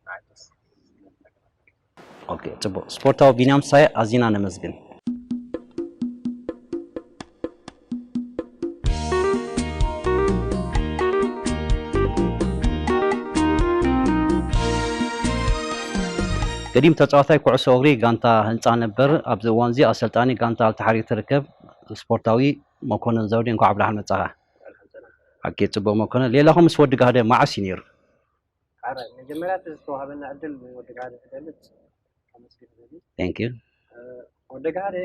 ንዓይ ደስ ጽቡቕ ስፖርታዊ ቢንያም ሳየ ኣዚና ነመስግን። ገዲም ተፃዋታይ ኩዕሶ እግሪ ጋንታ ህንፃ ነበር ኣብዚ እዋን እዚ ኣሰልጣኒ ጋንታ ኣልተሓሪር ትርከብ ስፖርታዊ መኮንን ዘውዴ እንኳዕ ብደሓን መፃኻ። ኣኬ ፅቡቅ መኮንን ሌላኹም ምስ ወዲ ጋህደ መዓስ እዩ ነይሩ? ኣረ መጀመርያ እቲ ዝተዋህበና ዕድል ንወዲ ጋህደ ክገልፅ ከመስግን እደሊ። Thank you። ወዲ ጋህደ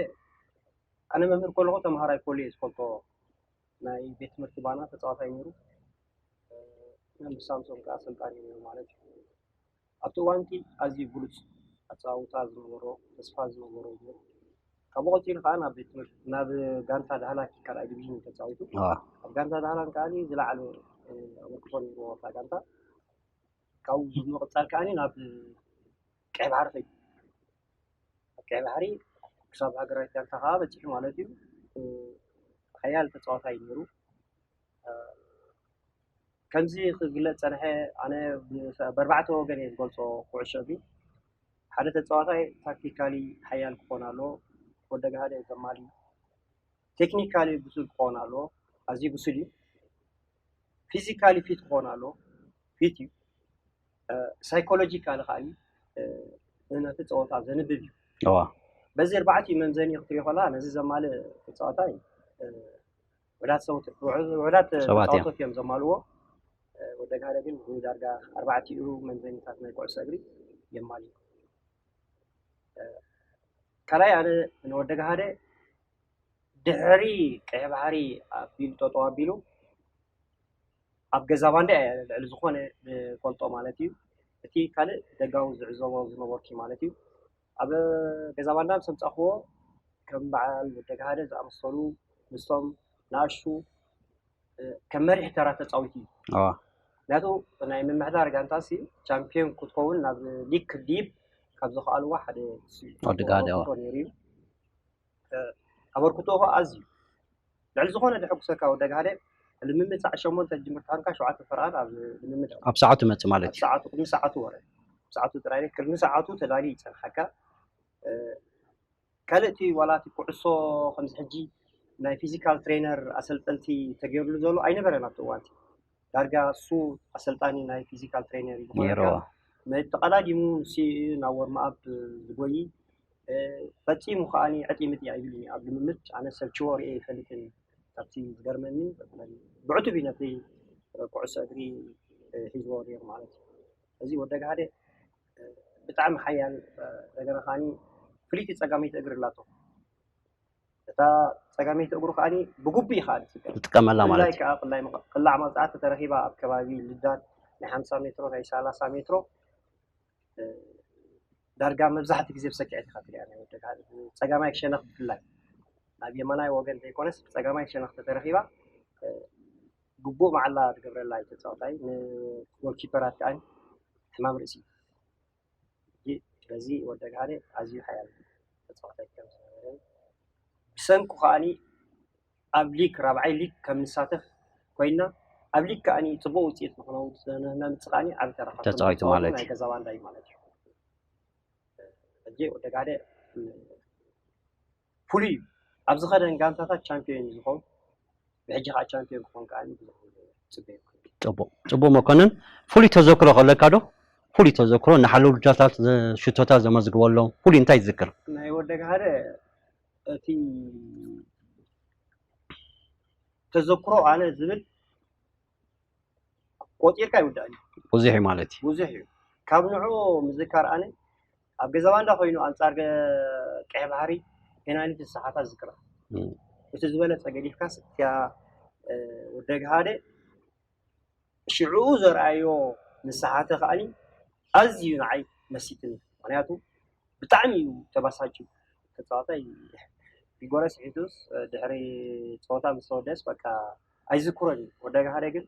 ኣነ መምህር ከለኹ ተምሃራይ ኮሌጅ ዝፈልጦ ናይ ቤት ትምህርቲ ባና ተፃዋታይ ነይሩ። መምህር ሳምሶን ከዓ ኣሰልጣኒ ነይሩ ማለት እዩ። ኣብቲ እዋንቲ ኣዝዩ ብሉፅ ኣፀዋውታ ዝነበሮ ተስፋ ዝነበሮ እዩ ነይሩ። ካብኡ ቀፂሉ ከዓ ናብ ቤት ትምህርቲ ናብ ጋንታ ዳህላክ ካልኣይ ዲቪዥን እዩ ተፃዊቱ። ኣብ ጋንታ ዳህላክ ከዓ ዝለዓለ ኣበርክቶ ነይርዎ ኣብታ ጋንታ። ካብኡ ብምቕፃል ከዓ ናብ ቀይ ባሕሪ ከይዱ። ኣብ ቀይ ባሕሪ ክሳብ ሃገራዊት ጋንታ ከዓ በፂሑ ማለት እዩ። ሓያል ተፃዋታይ እዩ ነይሩ። ከምዚ ክግለፅ ፀንሐ ኣነ ብኣርባዕተ ወገን እየ ዝገልፆ ኩዕሾ እግሪ ሓደ ተፃዋታይ ታክቲካሊ ሓያል ክኾን ኣለዎ ወደግሃደ ዘማሊ ቴክኒካሊ ብሱል ክኾን ኣለዎ ኣዝዩ ብሱል እዩ ፊዚካሊ ፊት ክኾን ኣለዎ ፊት እዩ ሳይኮሎጂካሊ ከዓ ነቲ ፀወታ ዘንብብ እዩ በዚ ኣርባዕቲኡ መምዘኒ ክትሪኦ ከላ ነዚ ዘማልእ ተፃዋታይ ውሑዳት ሰውት ውሑዳት ሰባት እዮም። ተፃወቶት እዮም ዘማልዎ። ወደግ ሓደ ግን ብዳርጋ ኣርባዕቲኡ መምዘኒታት ናይ ኩዕሶ እግሪ የማልዩ። ካልኣይ ኣነ ንወደግ ሓደ ድሕሪ ቀይሕ ባሕሪ ኣቢሉ ጠጠው ኣቢሉ ኣብ ገዛ ባንዳ እየ ልዕሊ ዝኾነ ዝፈልጦ ማለት እዩ። እቲ ካልእ ደጋዊ ዝዕዘቦ ዝነበርኩ ማለት እዩ። ኣብ ገዛ ባንዳ ምስ ኣምፃእኽዎ ከም በዓል ወደግሃደ ዝኣመሰሉ ምስቶም ንኣሽቱ ከም መሪሕ ተራ ተፃዊቱ እዩ። ምክንያቱ ናይ ምምሕዳር ጋንታ ሲ ቻምፒዮን ክትከውን ናብ ሊግ ክድይብ ካብ ዝኽኣልዎ ሓደ ንሱ እዩ። ወደግሃደ፣ ኣዎ። ኣበርክቶ ነይሩ እዩ። ኣበርክቶ ከዓ ኣዝዩ ልዕሊ ዝኾነ ዘሐጉሰካ ወደግሃደ ልምምድ ሰዓት ሸሞንተ ጅምር ተሃንካ ሸውዓተ ፈረቓን ኣብ ልምምድ ኣብ ሰዓቱ መጽእ ማለት ኣብ እዩ። ሰዓቱ ቅድሚ ሰዓቱ ወረ ሰዓቱ ጥራይ ቅድሚ ሰዓቱ ተዳልዩ ይፀንሓካ። ካልእ እቲ ዋላ እቲ ኩዕሶ ከምዚ ሕጂ ናይ ፊዚካል ትሬነር ኣሰልጠንቲ ተገይሩሉ ዘሎ ኣይነበረን ኣብቲ እዋን እቲ። ዳርጋ እሱ ኣሰልጣኒ ናይ ፊዚካል ትሬነር እዩ ዝኾነ። ነይርዎ። ተቐዳዲሙ ንሱ እዩ ናብ ወርምኣፕ ዝጎይ። ፈፂሙ ከዓኒ ዕጢምጢ ኣይብልን እዩ ኣብ ልምምድ። ኣነ ሰልችዎ ርእየ ይፈልጥን ካብቲ ዝገርመኒ ብዕቱብ እዩ ነቲ ኩዕሶ እግሪ ሒዝዎ ነይሩ ማለት እዩ። እዚ ወደግ ሓደ ብጣዕሚ ሓያል ነገር ከዓኒ ፍልይቲ ፀጋመይቲ እግሪ ኣላቶ። እታ ፀጋመይቲ እግሩ ከዓኒ ብጉቡእ እዩ ከዓኒ ዝጥቀም። ዝጥቀመላ ማለት ፍላይ እዩ። ከዓ ፍላይ መ- ቅላዕ መውፅዓ ተተረኺባ ኣብ ከባቢ ልዳት ናይ ሓምሳ ሜትሮ ናይ ሰላሳ ሜትሮ እ፣ ዳርጋ መብዛሕትኡ ግዜ ብሰኪዐት ኢኻ ትሪኣ ናይ ወደግ ሓደ ፀጋማይ ሸነኽ ብፍላይ ናብ የማናይ ወገን ዘይኮነስ ብፀጋማይ ሸነኽ ተተረኺባ እ፣ ግቡእ መዓላ ትገብረላ እዩ ተፃወታይ ንጎልኪፐራት ከዓ ሕማም ርእሲ እዩ። ስለዚ ወደግ ሓደ ኣዝዩ ሓያል ተፃዋታይ ከም ዝነበረ ብሰንኩ ከዓኒ ኣብ ሊግ ራብዓይ ሊግ ከም ንሳተፍ ኮይና ኣብ ሊግ ከዓኒ ፅቡቅ ውፅኢት ንክነምፅእ ከዓኒ ዓብ ተራ ካብቶም ተፃዋይቲ ተፃወቱ ማለት ናይ እዩ። ገዛ ባንዳ እዩ ማለት እዩ። ሕጂ ወደግ ሓደ ፍሉይ እዩ። ኣብ ዝኸደን ጋንታታት ቻምፒዮን እዩ ዝኸውን። ብሕጂ ከዓ ቻምፒዮን ክኾን ከዓ ብዙሕ ጽበ ይብሉ። ፅቡቅ ፅቡቅ መኮንን፣ ፍሉይ ተዘክሮ ከለካ ዶ? ፍሉይ ተዘክሮ ንሓለውልጃታት ሽቶታት ዘመዝግበሎም ፍሉይ እንታይ ትዝክር? ናይ ወደግ ሓደ እቲ ተዘክሮ ኣነ ዝብል ቆፂርካ ይውዳእ እዩ። ብዙሕ እዩ ማለት እዩ። ብዙሕ እዩ። ካብ ንዑ ምዝካር ኣነ ኣብ ገዛ ባንዳ ኮይኑ ኣንፃር ገ- ቀይ ባህሪ ፔናልቲ ዝሰሓታ ዝዝክራ። እም። እቲ ዝበለፀ ገዲፍካስ እቲያ እ፣ ወደግ ሓደ ሽዕኡ ዘርኣዮ ንሰሓተ ከዓኒ ኣዝዩ ንዓይ መሲጥኒ። ምክንያቱ ብጣዕሚ እዩ ተባሳጭ ተፃዋታይ። ፊጎረስ ሒዙስ ድሕሪ ፀወታ ምስ ተወደስ በቃ ኣይዝክሮን እዩ። ወደግ ሓደ ግን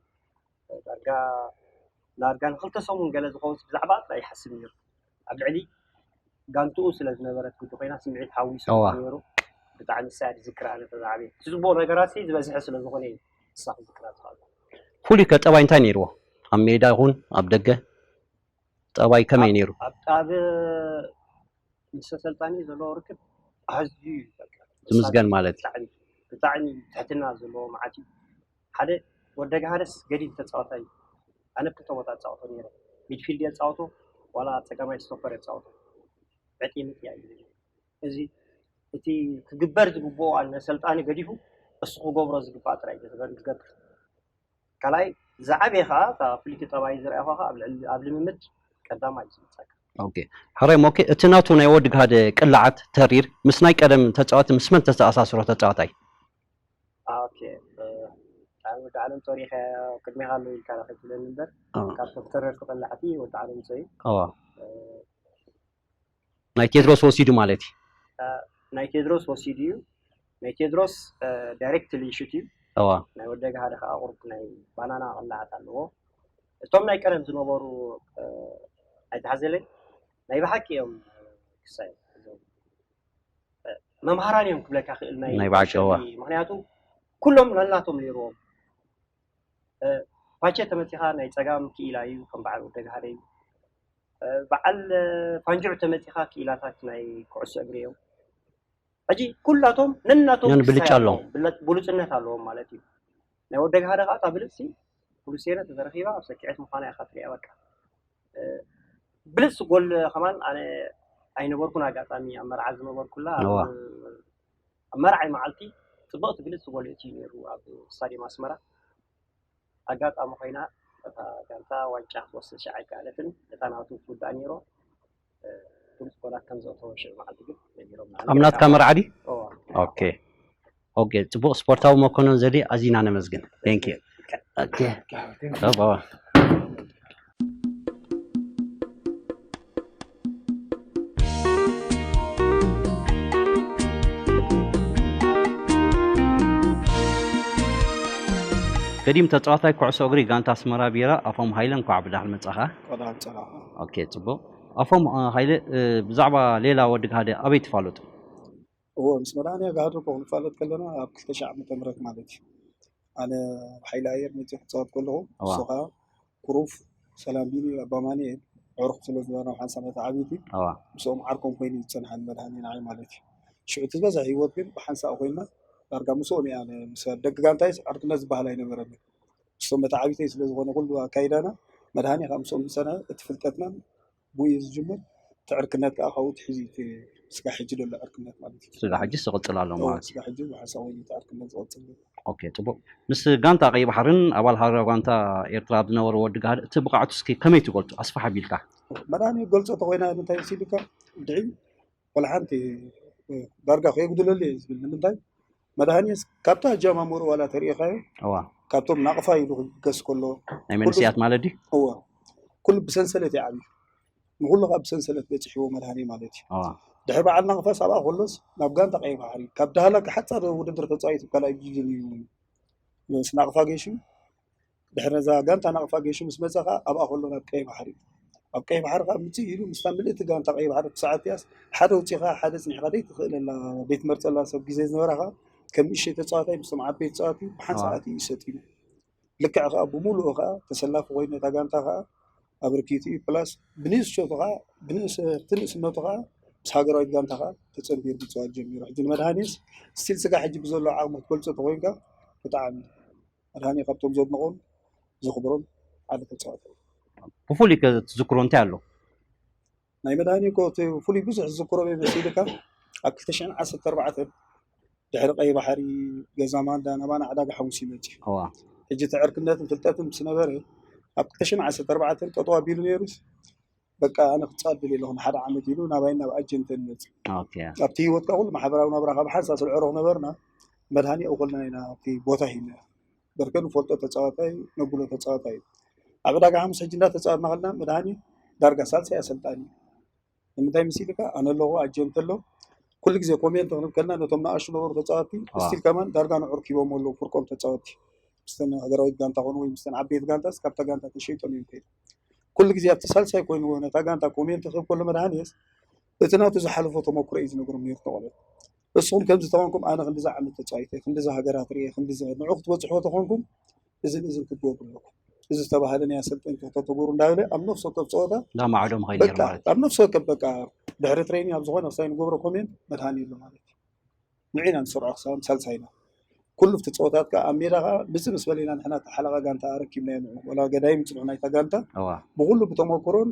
ዳርጋ ዳርጋ ንክልተ ሰሙን ገለ ዝኸውን ብዛዕባ ጥራይ ይሓስብ ነይሩ። ኣብ ልዕሊ ጋንትኡ ስለ ዝነበረት ግዲ ኮይና ስምዒት ሓዊሱ እዋ። ነይሩ። ብጣዕሚ ሳድ ዝክር ኣነ ተዛዕቤ እቲ ዝቦ ነገራት ዝበዝሐ ስለ ዝኾነ እዩ ንሳ ክዝክራ ዝኽኣል። ፍሉይ ከ ጠባይ እንታይ ነይርዎ? ኣብ ሜዳ ይኹን ኣብ ደገ ጠባይ ከመይ ነይሩ? ኣብ ኣብ ምስ ኣሰልጣኒ ዘለዎ ርክብ ኣዝዩ እዩ በቃ። ዝምስገን ማለት እዩ። ብጣዕሚ ብጣዕሚ ትሕትና ዘለዎ መዓት እዩ። ሓደ ወደግ ሓደስ ገዲም ተፃወታይ እዩ። ኣነ ኣብ ክልተ ቦታ እፃወቶ ነይረ። ሚድፊልድ የፃወቶ ዋላ ፀጋማይ ስቶፐር የፃወቶ። ዕጢ ምጥያ እዩ። እዚ እቲ ክግበር ዝግብኦ ኣነ ሰልጣኒ ገዲፉ እሱ ክገብሮ ዝግባእ ጥራይ እዩ ዝገበር ዝገብር። ካልኣይ ዝዓበየ ከዓ እታ ፍልይቲ ጠባይ ዝረኣኹ ከዓ ኣብ ልዕሊ ኣብ ልምምድ ቀዳማይ እዩ ዝመፀካ። ኦኬ ሕራይ ሞኬ፣ እቲ ናቱ ናይ ወዲ ግሃደ ቅላዓት ተሪር ምስ ናይ ቀደም ተፃዋቲ ምስ መን ተተኣሳስሮ ተፃዋታይ? ኦኬ እ፣ ኣነ ወዲ ዓለም ፀሪኸ ቅድሜኻ ኣለዉ ኢልካ ዳ ከይትብለኒ እምበር እ፣ ካብቶም ተረርቲ ቅላዕቲ ወዲ ዓለም ፀዩ እዋ። ናይ ቴድሮስ ወሲዱ ማለት እዩ። ናይ ቴድሮስ ወሲዱ እዩ። ናይ ቴድሮስ ዳይሬክትሊ ሹት እዩ። እዋ። ናይ ወደግ ሓደ ከዓ ቁርብ ናይ ባናና ቅላዓት ኣለዎ። እቶም ናይ ቀደም ዝነበሩ እ፣ ኣይተሓዘለይ ናይ ብሓቂ እዮም ክሳይ እዞም፣ እ፣ መምሃራን እዮም ክብለካ ክእል ናይ ናይ ብሓቂ እዋ። ምክንያቱ ኩሎም ነናቶም ነይርዎም። እ፣ ፓቸ ተመፂኻ ናይ ፀጋም ክኢላ እዩ ከም በዓል ወደግ ሓደ እዩ። እ፣ በዓል እ፣ ፋንጅዑ ተመፂኻ ክኢላታት ናይ ኩዕሶ እግሪ እዮም። ሕጂ ኩላቶም ነናቶም ያን ብልጫ ክሳይ ኣለዎም። ኣለዎም፣ ብለ- ብሉፅነት ኣለዎም ማለት እዩ። ናይ ወደግ ሓደ ከዓ እታ ብልፅሲ ብሉሴነ ተተረኪባ ኣብ ሰኪዐት ምዃና ኢኻ ትሪኣ በቃ። እ፣ ብልፅ ጎል ከማን ኣነ ኣይነበርኩን ኣጋጣሚ ኣብ መርዓ ዝነበርኩላ ኣብ እዋ። ኣብ መርዓይ መዓልቲ ፅብቕቲ ብልፅ ጎል እቲ ነይሩ ኣብ ስታዲየም ኣስመራ። ኣጋጣሚ ኮይና እታ ጋንታ ዋንጫ ክትወስድ ሸዓ ኣይከኣለትን። እታ ናቱ ትውዳእ ነይሮ። እ፣ ብሉፅ ጎላት ከም ዘእተወ ሽዑ መዓልቲ ግን ነጊሮምና። ኣብ ናትካ መርዓ ድዩ? እዋ። ኦኬ ኦኬ። ፅቡቅ ስፖርታዊ መኮንን ዘዴ ኣዚና ነመስግን። Thank you። ኦኬ። እዋ። ገዲም ተፃዋታይ ኩዕሶ እግሪ ጋንታ ኣስመራ ቢራ ኣፎም ሃይለ፣ እንኳዕ ብደሓን መፃኻ። ቆልዓ ምጸናኹ። ኦኬ ፅቡቅ። ኣፎም እ፣ ሃይለ እ፣ ብዛዕባ ሌላ ወዲ ግሃደ ኣበይ ትፋለጡ? እዎ ምስ መድሃንያ ጋህዶ እኮ ክንፋለጥ ከለና ኣብ ክልተ ሺሕ ዓመተ ምህረት ማለት እዩ። ኣነ ኣብ ሓይሊ ኣየር መፂኡ ክፃወት ከለኹ እዋ። ንሱ ከዓ ኩሩፍ ሰላም ቢኒ ኣባማንኤል ኣዕሩኽ ስለ ዝነበርና ሓንሳብ ነታ ዓብይቲ እዋ። ምስኦም ዓርኮም ኮይኑ ዝፀንሓ ንመድሃኒ ንዓይ ማለት እዩ። ሽዑ እቲ ዝበዝሐ ህይወት ግን ብሓንሳእ ኮይና ዳርጋ ምስኦም እያ። ምስ ደቂ ጋንታይ ዕርክነት ዝበሃል ኣይነበረን። ምስቶም መተዓቢተይ ስለ ዝኾነ ኩሉ ኣካይዳና መድሃኒ ካብ ምስኦም ዝሰነ እቲ ፍልጠትና ብኡ እዩ ዝጅምር። እቲ ዕርክነት ከዓ ካብኡ ትሒዙ እቲ ስጋ ሕጂ ዘሎ ዕርክነት ማለት እዩ። ስጋ ሕጂ ዝቕፅል ኣሎ ማለት እዩ። ስጋ ሕጂ ብሓንሳእ ኮይኑ እቲ ዕርክነት ዝቐፅል ዘሎ። ኦኬ፣ ፅቡቅ። ምስ ጋንታ ቀይ ባሕርን ኣባል ሃገራዊ ጋንታ ኤርትራ ኣብ ዝነበረ ወዲ ጋህድ እቲ ብቕዓቱ እስኪ ከመይ ትገልፁ ኣስፋሕ ኣቢልካ? መድሃኒ ገልፆ ተኮይና እንታይ መሲልካ ድዒ ወላ ሓንቲ ዳርጋ ከየጉድለሉ እየ ዝብል። ንምንታይ መድሃኒስ ካብታ ኣጀማምሩ ዋላ ተሪኢኻዮ እዋ ካብቶም ናቕፋ ኢሉ ክገስ ከሎ ናይ መንእሰያት ማለት ድዩ? እዋ ኩሉ ብሰንሰለት ይዓብዩ። ንኩሉ ካብ ብሰንሰለት በፂሕዎ መድሃኒ ማለት እዩ። እዋ ድሕሪ በዓል ናቕፋ ሳብኣ ከሎስ ናብ ጋንታ ቀይ ባሕሪ ካብ ዳህላክ ሓፃር ውድድር ተፃዊቱ ካልኣይ ዲቪዥን እዩ ምስ ናቕፋ ገይሹ። ድሕሪ ነዛ ጋንታ ናቕፋ ገይሹ ምስ መፀ ከዓ ኣብኣ ከሎ ናብ ቀይ ባሕሪ ኣብ ቀይ ባሕሪ ከዓ ምፅእ ኢሉ ምስታ ምልእቲ ጋንታ ቀይ ባሕሪ ብሰዓት እያስ ሓደ ውፂኻ ሓደ ፅኒሕካ ዘይትኽእለላ ዘይትመርፀላ ሰብ ግዜ ዝነበራ ከዓ ከም ንእሽተይ ተፃዋታይ ምስቶም ዓበይቲ ተፃዋቲ ብሓንሳእ ኣትዩ እዩ ሰጢሙ። ልክዕ ከዓ ብምሉኡ ከዓ ተሰላፊ ኮይኑ ነታ ጋንታ ከዓ ኣበርኪቱ እዩ። ፕላስ ብንእስቸቱ ከዓ ብንእስቲ ንእስነቱ ከዓ ምስ ሃገራዊት ጋንታ ከዓ ተፀንቢሩ ምፅዋት ጀሚሩ። ሕጂ ንመድሃኒስ ስቲል ስጋ ሕጂ ብዘሎ ዓቕሚ ክትገልፆ ተኮይንካ ብጣዕሚ መድሃኒ ካብቶም ዘድንቖም ዘኽብሮም ሓደ ተፃዋታይ እዩ። ብፍሉይ ከ ትዝክሮ እንታይ ኣሎ? ናይ መድሃኒ እኮ እቲ ፍሉይ ብዙሕ ዝዝክሮ መሲልካ ኣብ ክልተ ሽሕን ዓሰርተ ኣርባዕተን ድሕሪ ቀይ ባሕሪ ገዛ ማንዳ ናባና ዕዳጋ ሓሙስ ይመፅእ። እዋ ሕጂ እቲ ዕርክነትን ፍልጠትን ምስ ነበረ ኣብ ክልተ ሽሕን ዓሰርተ ኣርባዕተን ጠጠው ኣቢሉ ነይሩስ በቃ ኣነ ክፃወት ደልየ ኣለኹ ንሓደ ዓመት ኢሉ ናባይን ናብ ኣጀንተን ይመፅእ። ኦኬ ኣብቲ ህይወትካ ኩሉ ማሕበራዊ ናብራኻ ብሓንሳእ ስለ ዕሩኽ ነበርና መድሃኒ ኣውኮልና ኢና ኣብቲ ቦታ ሂና በርከ ንፈልጦ ተፃዋታይ ነብሎ ተፃዋታይ እዩ። ኣብ ዕዳጋ ሓሙስ ሕጂ እንዳተፃወትና ከለና መድሃኒ ዳርጋ ሳልሳይ ኣሰልጣኒ እዩ። ንምንታይ ምስ ኢልካ ኣነ ኣለኹ ኣጀንት ኣሎ ኩሉ ግዜ ኮሜንት ክንብ ከልና ነቶም ንኣሽቱ ነበሩ ተፃወቲ ስቲል ከማን ዳርጋ ንዑር ኪቦም ኣለዉ ፍርቆም ተፃወቲ ምስተን ሃገራዊት ጋንታ ኮኑ ወይ ምስተን ዓበየት ጋንታስ ካብታ ጋንታ ተሸይጦም እዮም ከይዱ ኩሉ ግዜ ኣብቲ ሳልሳይ ኮይኑ ነታ ጋንታ ኮሜንት ክህብ ከሎ መድሃኒስ እቲ ናቱ ዝሓለፎ ተመክሮ እዩ ዝነግሮም ነይሩ ተቆልዑ ንስኹም ከምዚ ተኾንኩም ኣነ ክንዲዚ ዓመት ተፃዊተ ክንዲዚ ሃገራት ርየ ክንዲዚ ንዑ ክትበፅሕዎ ተኾንኩም እዝን እዝን ክትገብሩ ኣለኩም እዚ ዝተባህለ ናይ ኣሰልጠንቲ ከተተግብሩ እንዳበለ ኣብ ነፍሲ ወከፍ ፀወታ እንዳማዕዶ መኸይድ ነይሩ በቃ ማለት እዩ። ኣብ ነፍሲ ወከፍ በቃ ድሕሪ ትሬኒንግ ኣብ ዝኾነ ክሳይ ንገብሮ ኮሜንት መድሃኒ ኣሎ ማለት እዩ ንዒና ንሰርዖ ክሳብ ሳልሳይና ኩሉ ኣብቲ ፀወታት ከዓ ኣብ ሜዳ ከዓ ምፅእ ምስ በለና ንሕና ተሓለቓ ጋንታ ኣረኪብናዮ ንዑ ወላ ገዳይም ፅኑዕ ናይታ ጋንታ እዋ ብኩሉ ብተመክሮን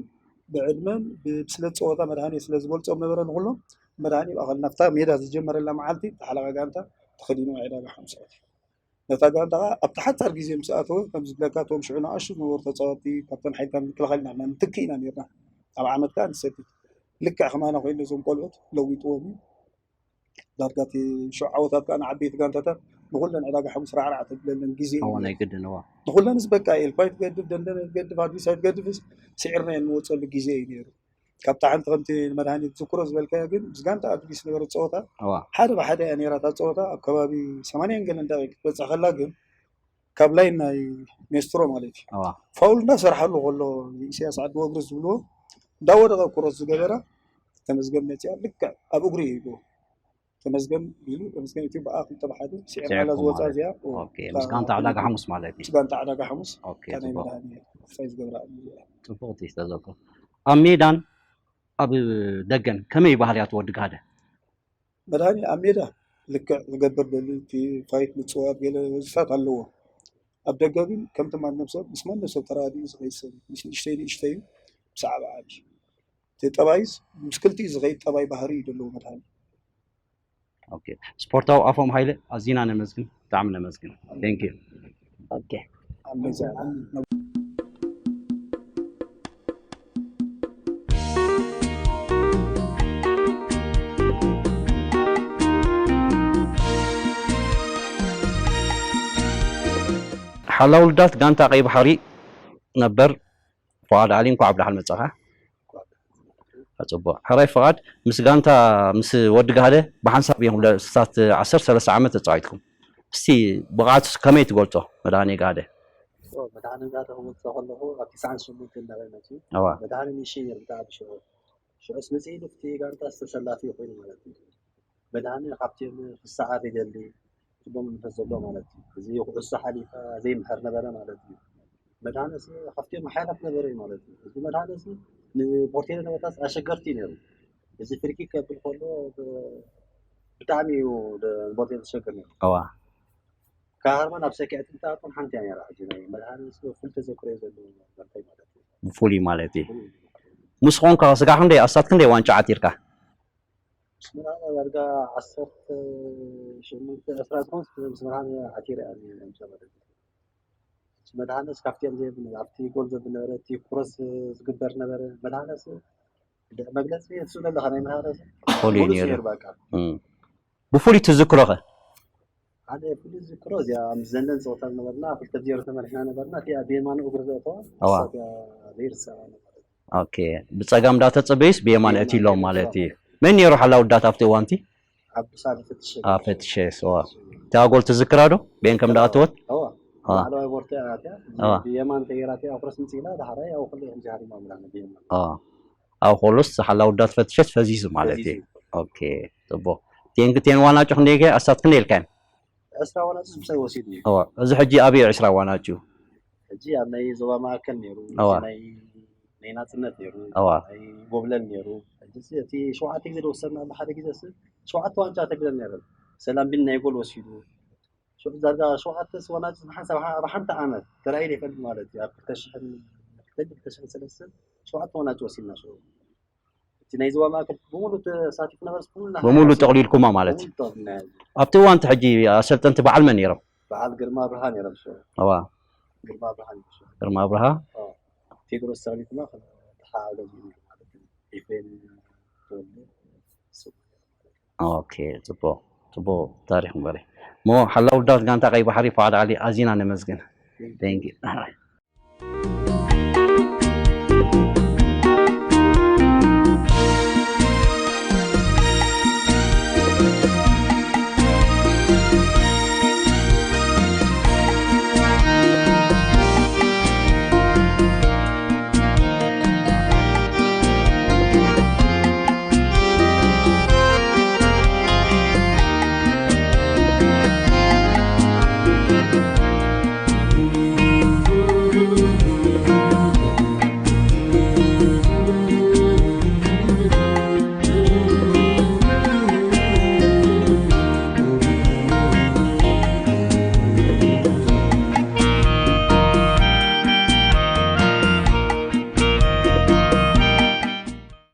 ብዕድመን ብብስለት ፀወታ መድሃኒ ስለ ዝበልፆም ነበረ ንኩሎም መድሃኒ ይባኸል ናብታ ሜዳ ዝጀመረላ መዓልቲ ተሓለቓ ጋንታ ተኸዲኑ ዕዳጋ ሓሙስ ኣትዩ ነታ ጋንታ ከዓ ኣብቲ ሓፃር ግዜ ምስ ኣተወ ከም ዝብለካ እቶም ሽዑ ንኣሽቱ ዝነበሩ ተፃወቲ ካብተን ሓይልታት ምክልኻል ኢና ንትኪ ኢና ነርና ኣብ ዓመት ከዓ ንሰድድ ልክዕ ከማና ኮይኑ ነዞም ቆልዑት ለዊጥዎም እዩ ዳርጋ እቲ ሽዑ ዓወታት ከዓ ንዓበይቲ ጋንታታት ንኩለን ዕዳጋ ሓሙስ ራዕራዕ ተብለለን ግዜ እዩ እዋ ናይ ነይሩ። ግድን እዋ ንኩለንስ በቃ ኤልፓ ይትገድፍ ደንደን ይትገድፍ ኣዲስ ኣይትገድፍስ ስዒርና እንወፀሉ ግዜ እዩ ነይሩ ካብታ ሓንቲ ከምቲ ንመድሃኒት ዝዝክሮ ዝበልካዮ ግን ምስ ጋንታ ኣድጊስ ነበረት ፀወታ እዋ ሓደ ብሓደ እያ ነይራ እታ ፀወታ ኣብ ከባቢ ሰማንያን ገለን ደቂ ክትበፅሕ ከላ ግን ካብ ላይን ናይ ሜስትሮ ማለት እዩ እዋ ፋውል እንዳሰርሓሉ ከሎ ኢሳያስ ዓዲ ወግሪ ዝብልዎ እንዳወደቐ ኩሮስ ዝገበረ ተመዝገብ መፅያ ልክዕ ኣብ እግሪ ይህብዎ ተመዝገን ኢሉ ተመዝገን ኢትዮ ብኣ ክልተ ብሓደ ስዒር ስዒርኩም ዓላ ዝወፃ ማለት እዚኣ እዩ። ኦኬ፣ ምስ ጋንታ ዕዳጋ ሓሙስ ማለት እዩ። ምስ ጋንታ ዕዳጋ ሓሙስ ኦኬ፣ እታ ናይ ጽቡቕ። መድሃኒ ሳይ ዝገብራ እያ። ጽቡቕቲ ተዘክሮ። ኣብ ሜዳን ኣብ ደገን ከመይ ባህርያት ወዲ ጋደ? መድሃኒ ኣብ ሜዳ ልክዕ ዝገብር ደሊ እቲ ፋይት ምፅዋት ገለ ወዝታት ኣለዎ። ኣብ ደገ ግን ከምቲ ማንም ሰብ ምስ ማንም ሰብ ተራዲኡ ዝኸይድ ሰብ እዩ። ምስ ንእሽተይ ንእሽተይ እዩ፣ ምስ ዓብ ዓብ እዩ። እቲ ጠባይስ ምስ ክልቲኡ ዝኸይድ ጠባይ ባህሪ እዩ ዘለዎ መድሃኒ። ኦኬ ስፖርታዊ ኣፎም ሃይለ ኣዚና ነመስግን ብጣዕሚ ነመስግን thank you ኦኬ ኣንበሳ ሓላው ልዳት ጋንታ ቀይ ባሕሪ ነበር ፍቓድ ዓሊ እንኳዕ ብደሓን መጻኻ። ጽቡቕ። ሕራይ ፍቓድ ምስ ጋንታ ምስ ወዲ ጋህደ ብሓንሳብ እዮም ክሳት ዓሰርተ ሰለስተ ዓመት ተጻዊትኩም። እስቲ ብቕዓቱስ ከመይ ትገልጾ መድሃኔ ጋህደ? መድሃኔ ጋህደ ክገልጾ ከለኹ ኣብ ትስዓን ሸሞንተን እንዳበለ መጺኡ እዋ መድሃኔ ንእሽተይ ነይሩ ብጣዕሚ ሽዑ ሽዑስ መጺኡ ኢሉ ኣብቲ ጋንታ ተሰላፊ ኮይኑ ማለት እዩ። መድሃኔ ካብቶም ክሰዓር ይደሊ ጽቡቕ መንፈስ ዘለዎ ማለት እዩ። እዚ ኩዕሶ ሓሊፋ ዘይምሕር ነበረ ማለት እዩ። መድሃኔ ካብቶም ሓያላት ነበረ እዩ ማለት እዩ። እዚ መድሃኔ ንቦርቴለ ነበርታስ ኣሸገርቲ ነይሩ። እዚ ፍሪኪክ ከብል ከሎ ብጣዕሚ እዩ ቦቴ ዘሸግር ነይሩ። እዋ ካብ ሃርማን ኣብ ሰኪዐት እንተኣቶም ሓንቲ እያ ነይራ። ሕጂ ናይ መድሃኒት ፍሉይ ተዘክሮ እዩ ዘለዎ መርተይ ማለት እዩ። ብፍሉይ ማለት እዩ። ምስ ኾንካ ስጋዕ ክንደይ ኣስታት ክንደይ ዋንጫ ዓቲርካ? ምስ መድሃኒ ዳርጋ ዓሰርተ ሸሞንተ ዕስራ ዝኾን ምስ መድሃኒ ዓቲረ እያ ነይረ ማለት እዩ። መድሃነስ ካብቲ ኣብቲ ጎል ዘብል ነበረ፣ እቲ ክሮስ ዝግበር ነበረ። መድሃነስ መግለፂ እሱ ዘለካ ናይ መድሃነስ ፍሉይ ሙሉእ ነይሩ። ነይሩ በቃ። ብፍሉይ ትዝክሮ ኸ? ሓደ ፍሉይ ዝክሮ እዚኣ ምስ ዘንደን ፀወታ ነበርና፣ ክልተ ብዜሮ ተመሪሕና ነበርና። እቲኣ ብየማኑ እግሪ ዘእተዋ እዋ። እሳ እቲኣ ዘይርሳዕ ነበረ። ኦኬ፣ ብፀጋም እንዳተፀበዩስ ብየማን እትሎም ማለት እዩ። መን ነይሩ ሓላው ዳት ኣብቲ እዋንቲ? ዓብዱሳሊ ፈትሸ ፈትሸስ እዋ። እታ ጎል ትዝክራ ዶ? ቤን ከም ዳኣተወት? እዋ እዋ። ላዕለዋይ ቦርተ እያ እቲኣ። እዋ። ብየማን ተይራ እቲኣ ክሮስ ምፅኢላ ዳሕራይ ኣብ ኩሉ ከምዚ ሃሪማ ብላ ብየማን እዋ። ኣብ ኾሎስ ሓላው ዳት ፈትሸስ ፈዚዙ ማለት እዩ። ፈዚዙ። ኦኬ፣ ፅቡቅ። ቴንክ ቴን ዋናጩ ክንደይ ከ ኣስታት ክንደይ ኢልካዮም? ዕስራ ዋናጭ ምሳይ ወሲዱ እዩ። እዋ፣ እዚ ሕጂ ኣበይ ዕስራ ዋናጩ? ሕጂ ኣብ ናይ ዞባ ማእከል ነይሩ፣ እዋ። ናይ ናይ ናፅነት ነይሩ፣ እዋ። ናይ ጎብለል ነይሩ። ሕጂ እቲ ሸውዓተ ግዜ ዝወሰድና ብሓደ ግዜ ስ ሸውዓተ ዋንጫ ተግዘብ ነይረ። ሰላም ቢን ናይ ጎል ወሲዱ። ሸው- ዳርጋ ሸውዓተ ዋናጭ ብሓንሳብ ኣብ ሓንቲ ዓመት ተራእዩ ዘይፈልጥ ማለት እዩ። ኣብ ክልተ ሽሕን ክልተ ሽሕን ሰለስተን ሸውዓተ ዋናጭ ወሲድና። ሸው- እቲ ናይ ዞባ ማእከል ብምሉእ ተሳቲፉ ነበረ። ብምሉእ ጠቕሊልኩማ ማለት እዩ። ጠቕሊልና። ኣብቲ እዋንቲ ሕጂ ኣሰልጠንቲ በዓል መን ነይሮም? በዓል ግርማ ብርሃ ነይሮም። ሸው እዋ ግርማ ብርሃ ነይሩ። ሸው ግርማ ብርሃ። ቴድሮስ ተቕሊልኩማ ተሓጋጊ ማለት እዩ። ኤፍሬም ተወልደ ኦኬ፣ ፅቡቅ ፅቡቅ ታሪክ እምበሪ። ሞ ሓላው ዳት ጋንታ ቀይ ባሕሪ ፋዕድ ዓሊ ኣዚና ነመስግን። Thank you።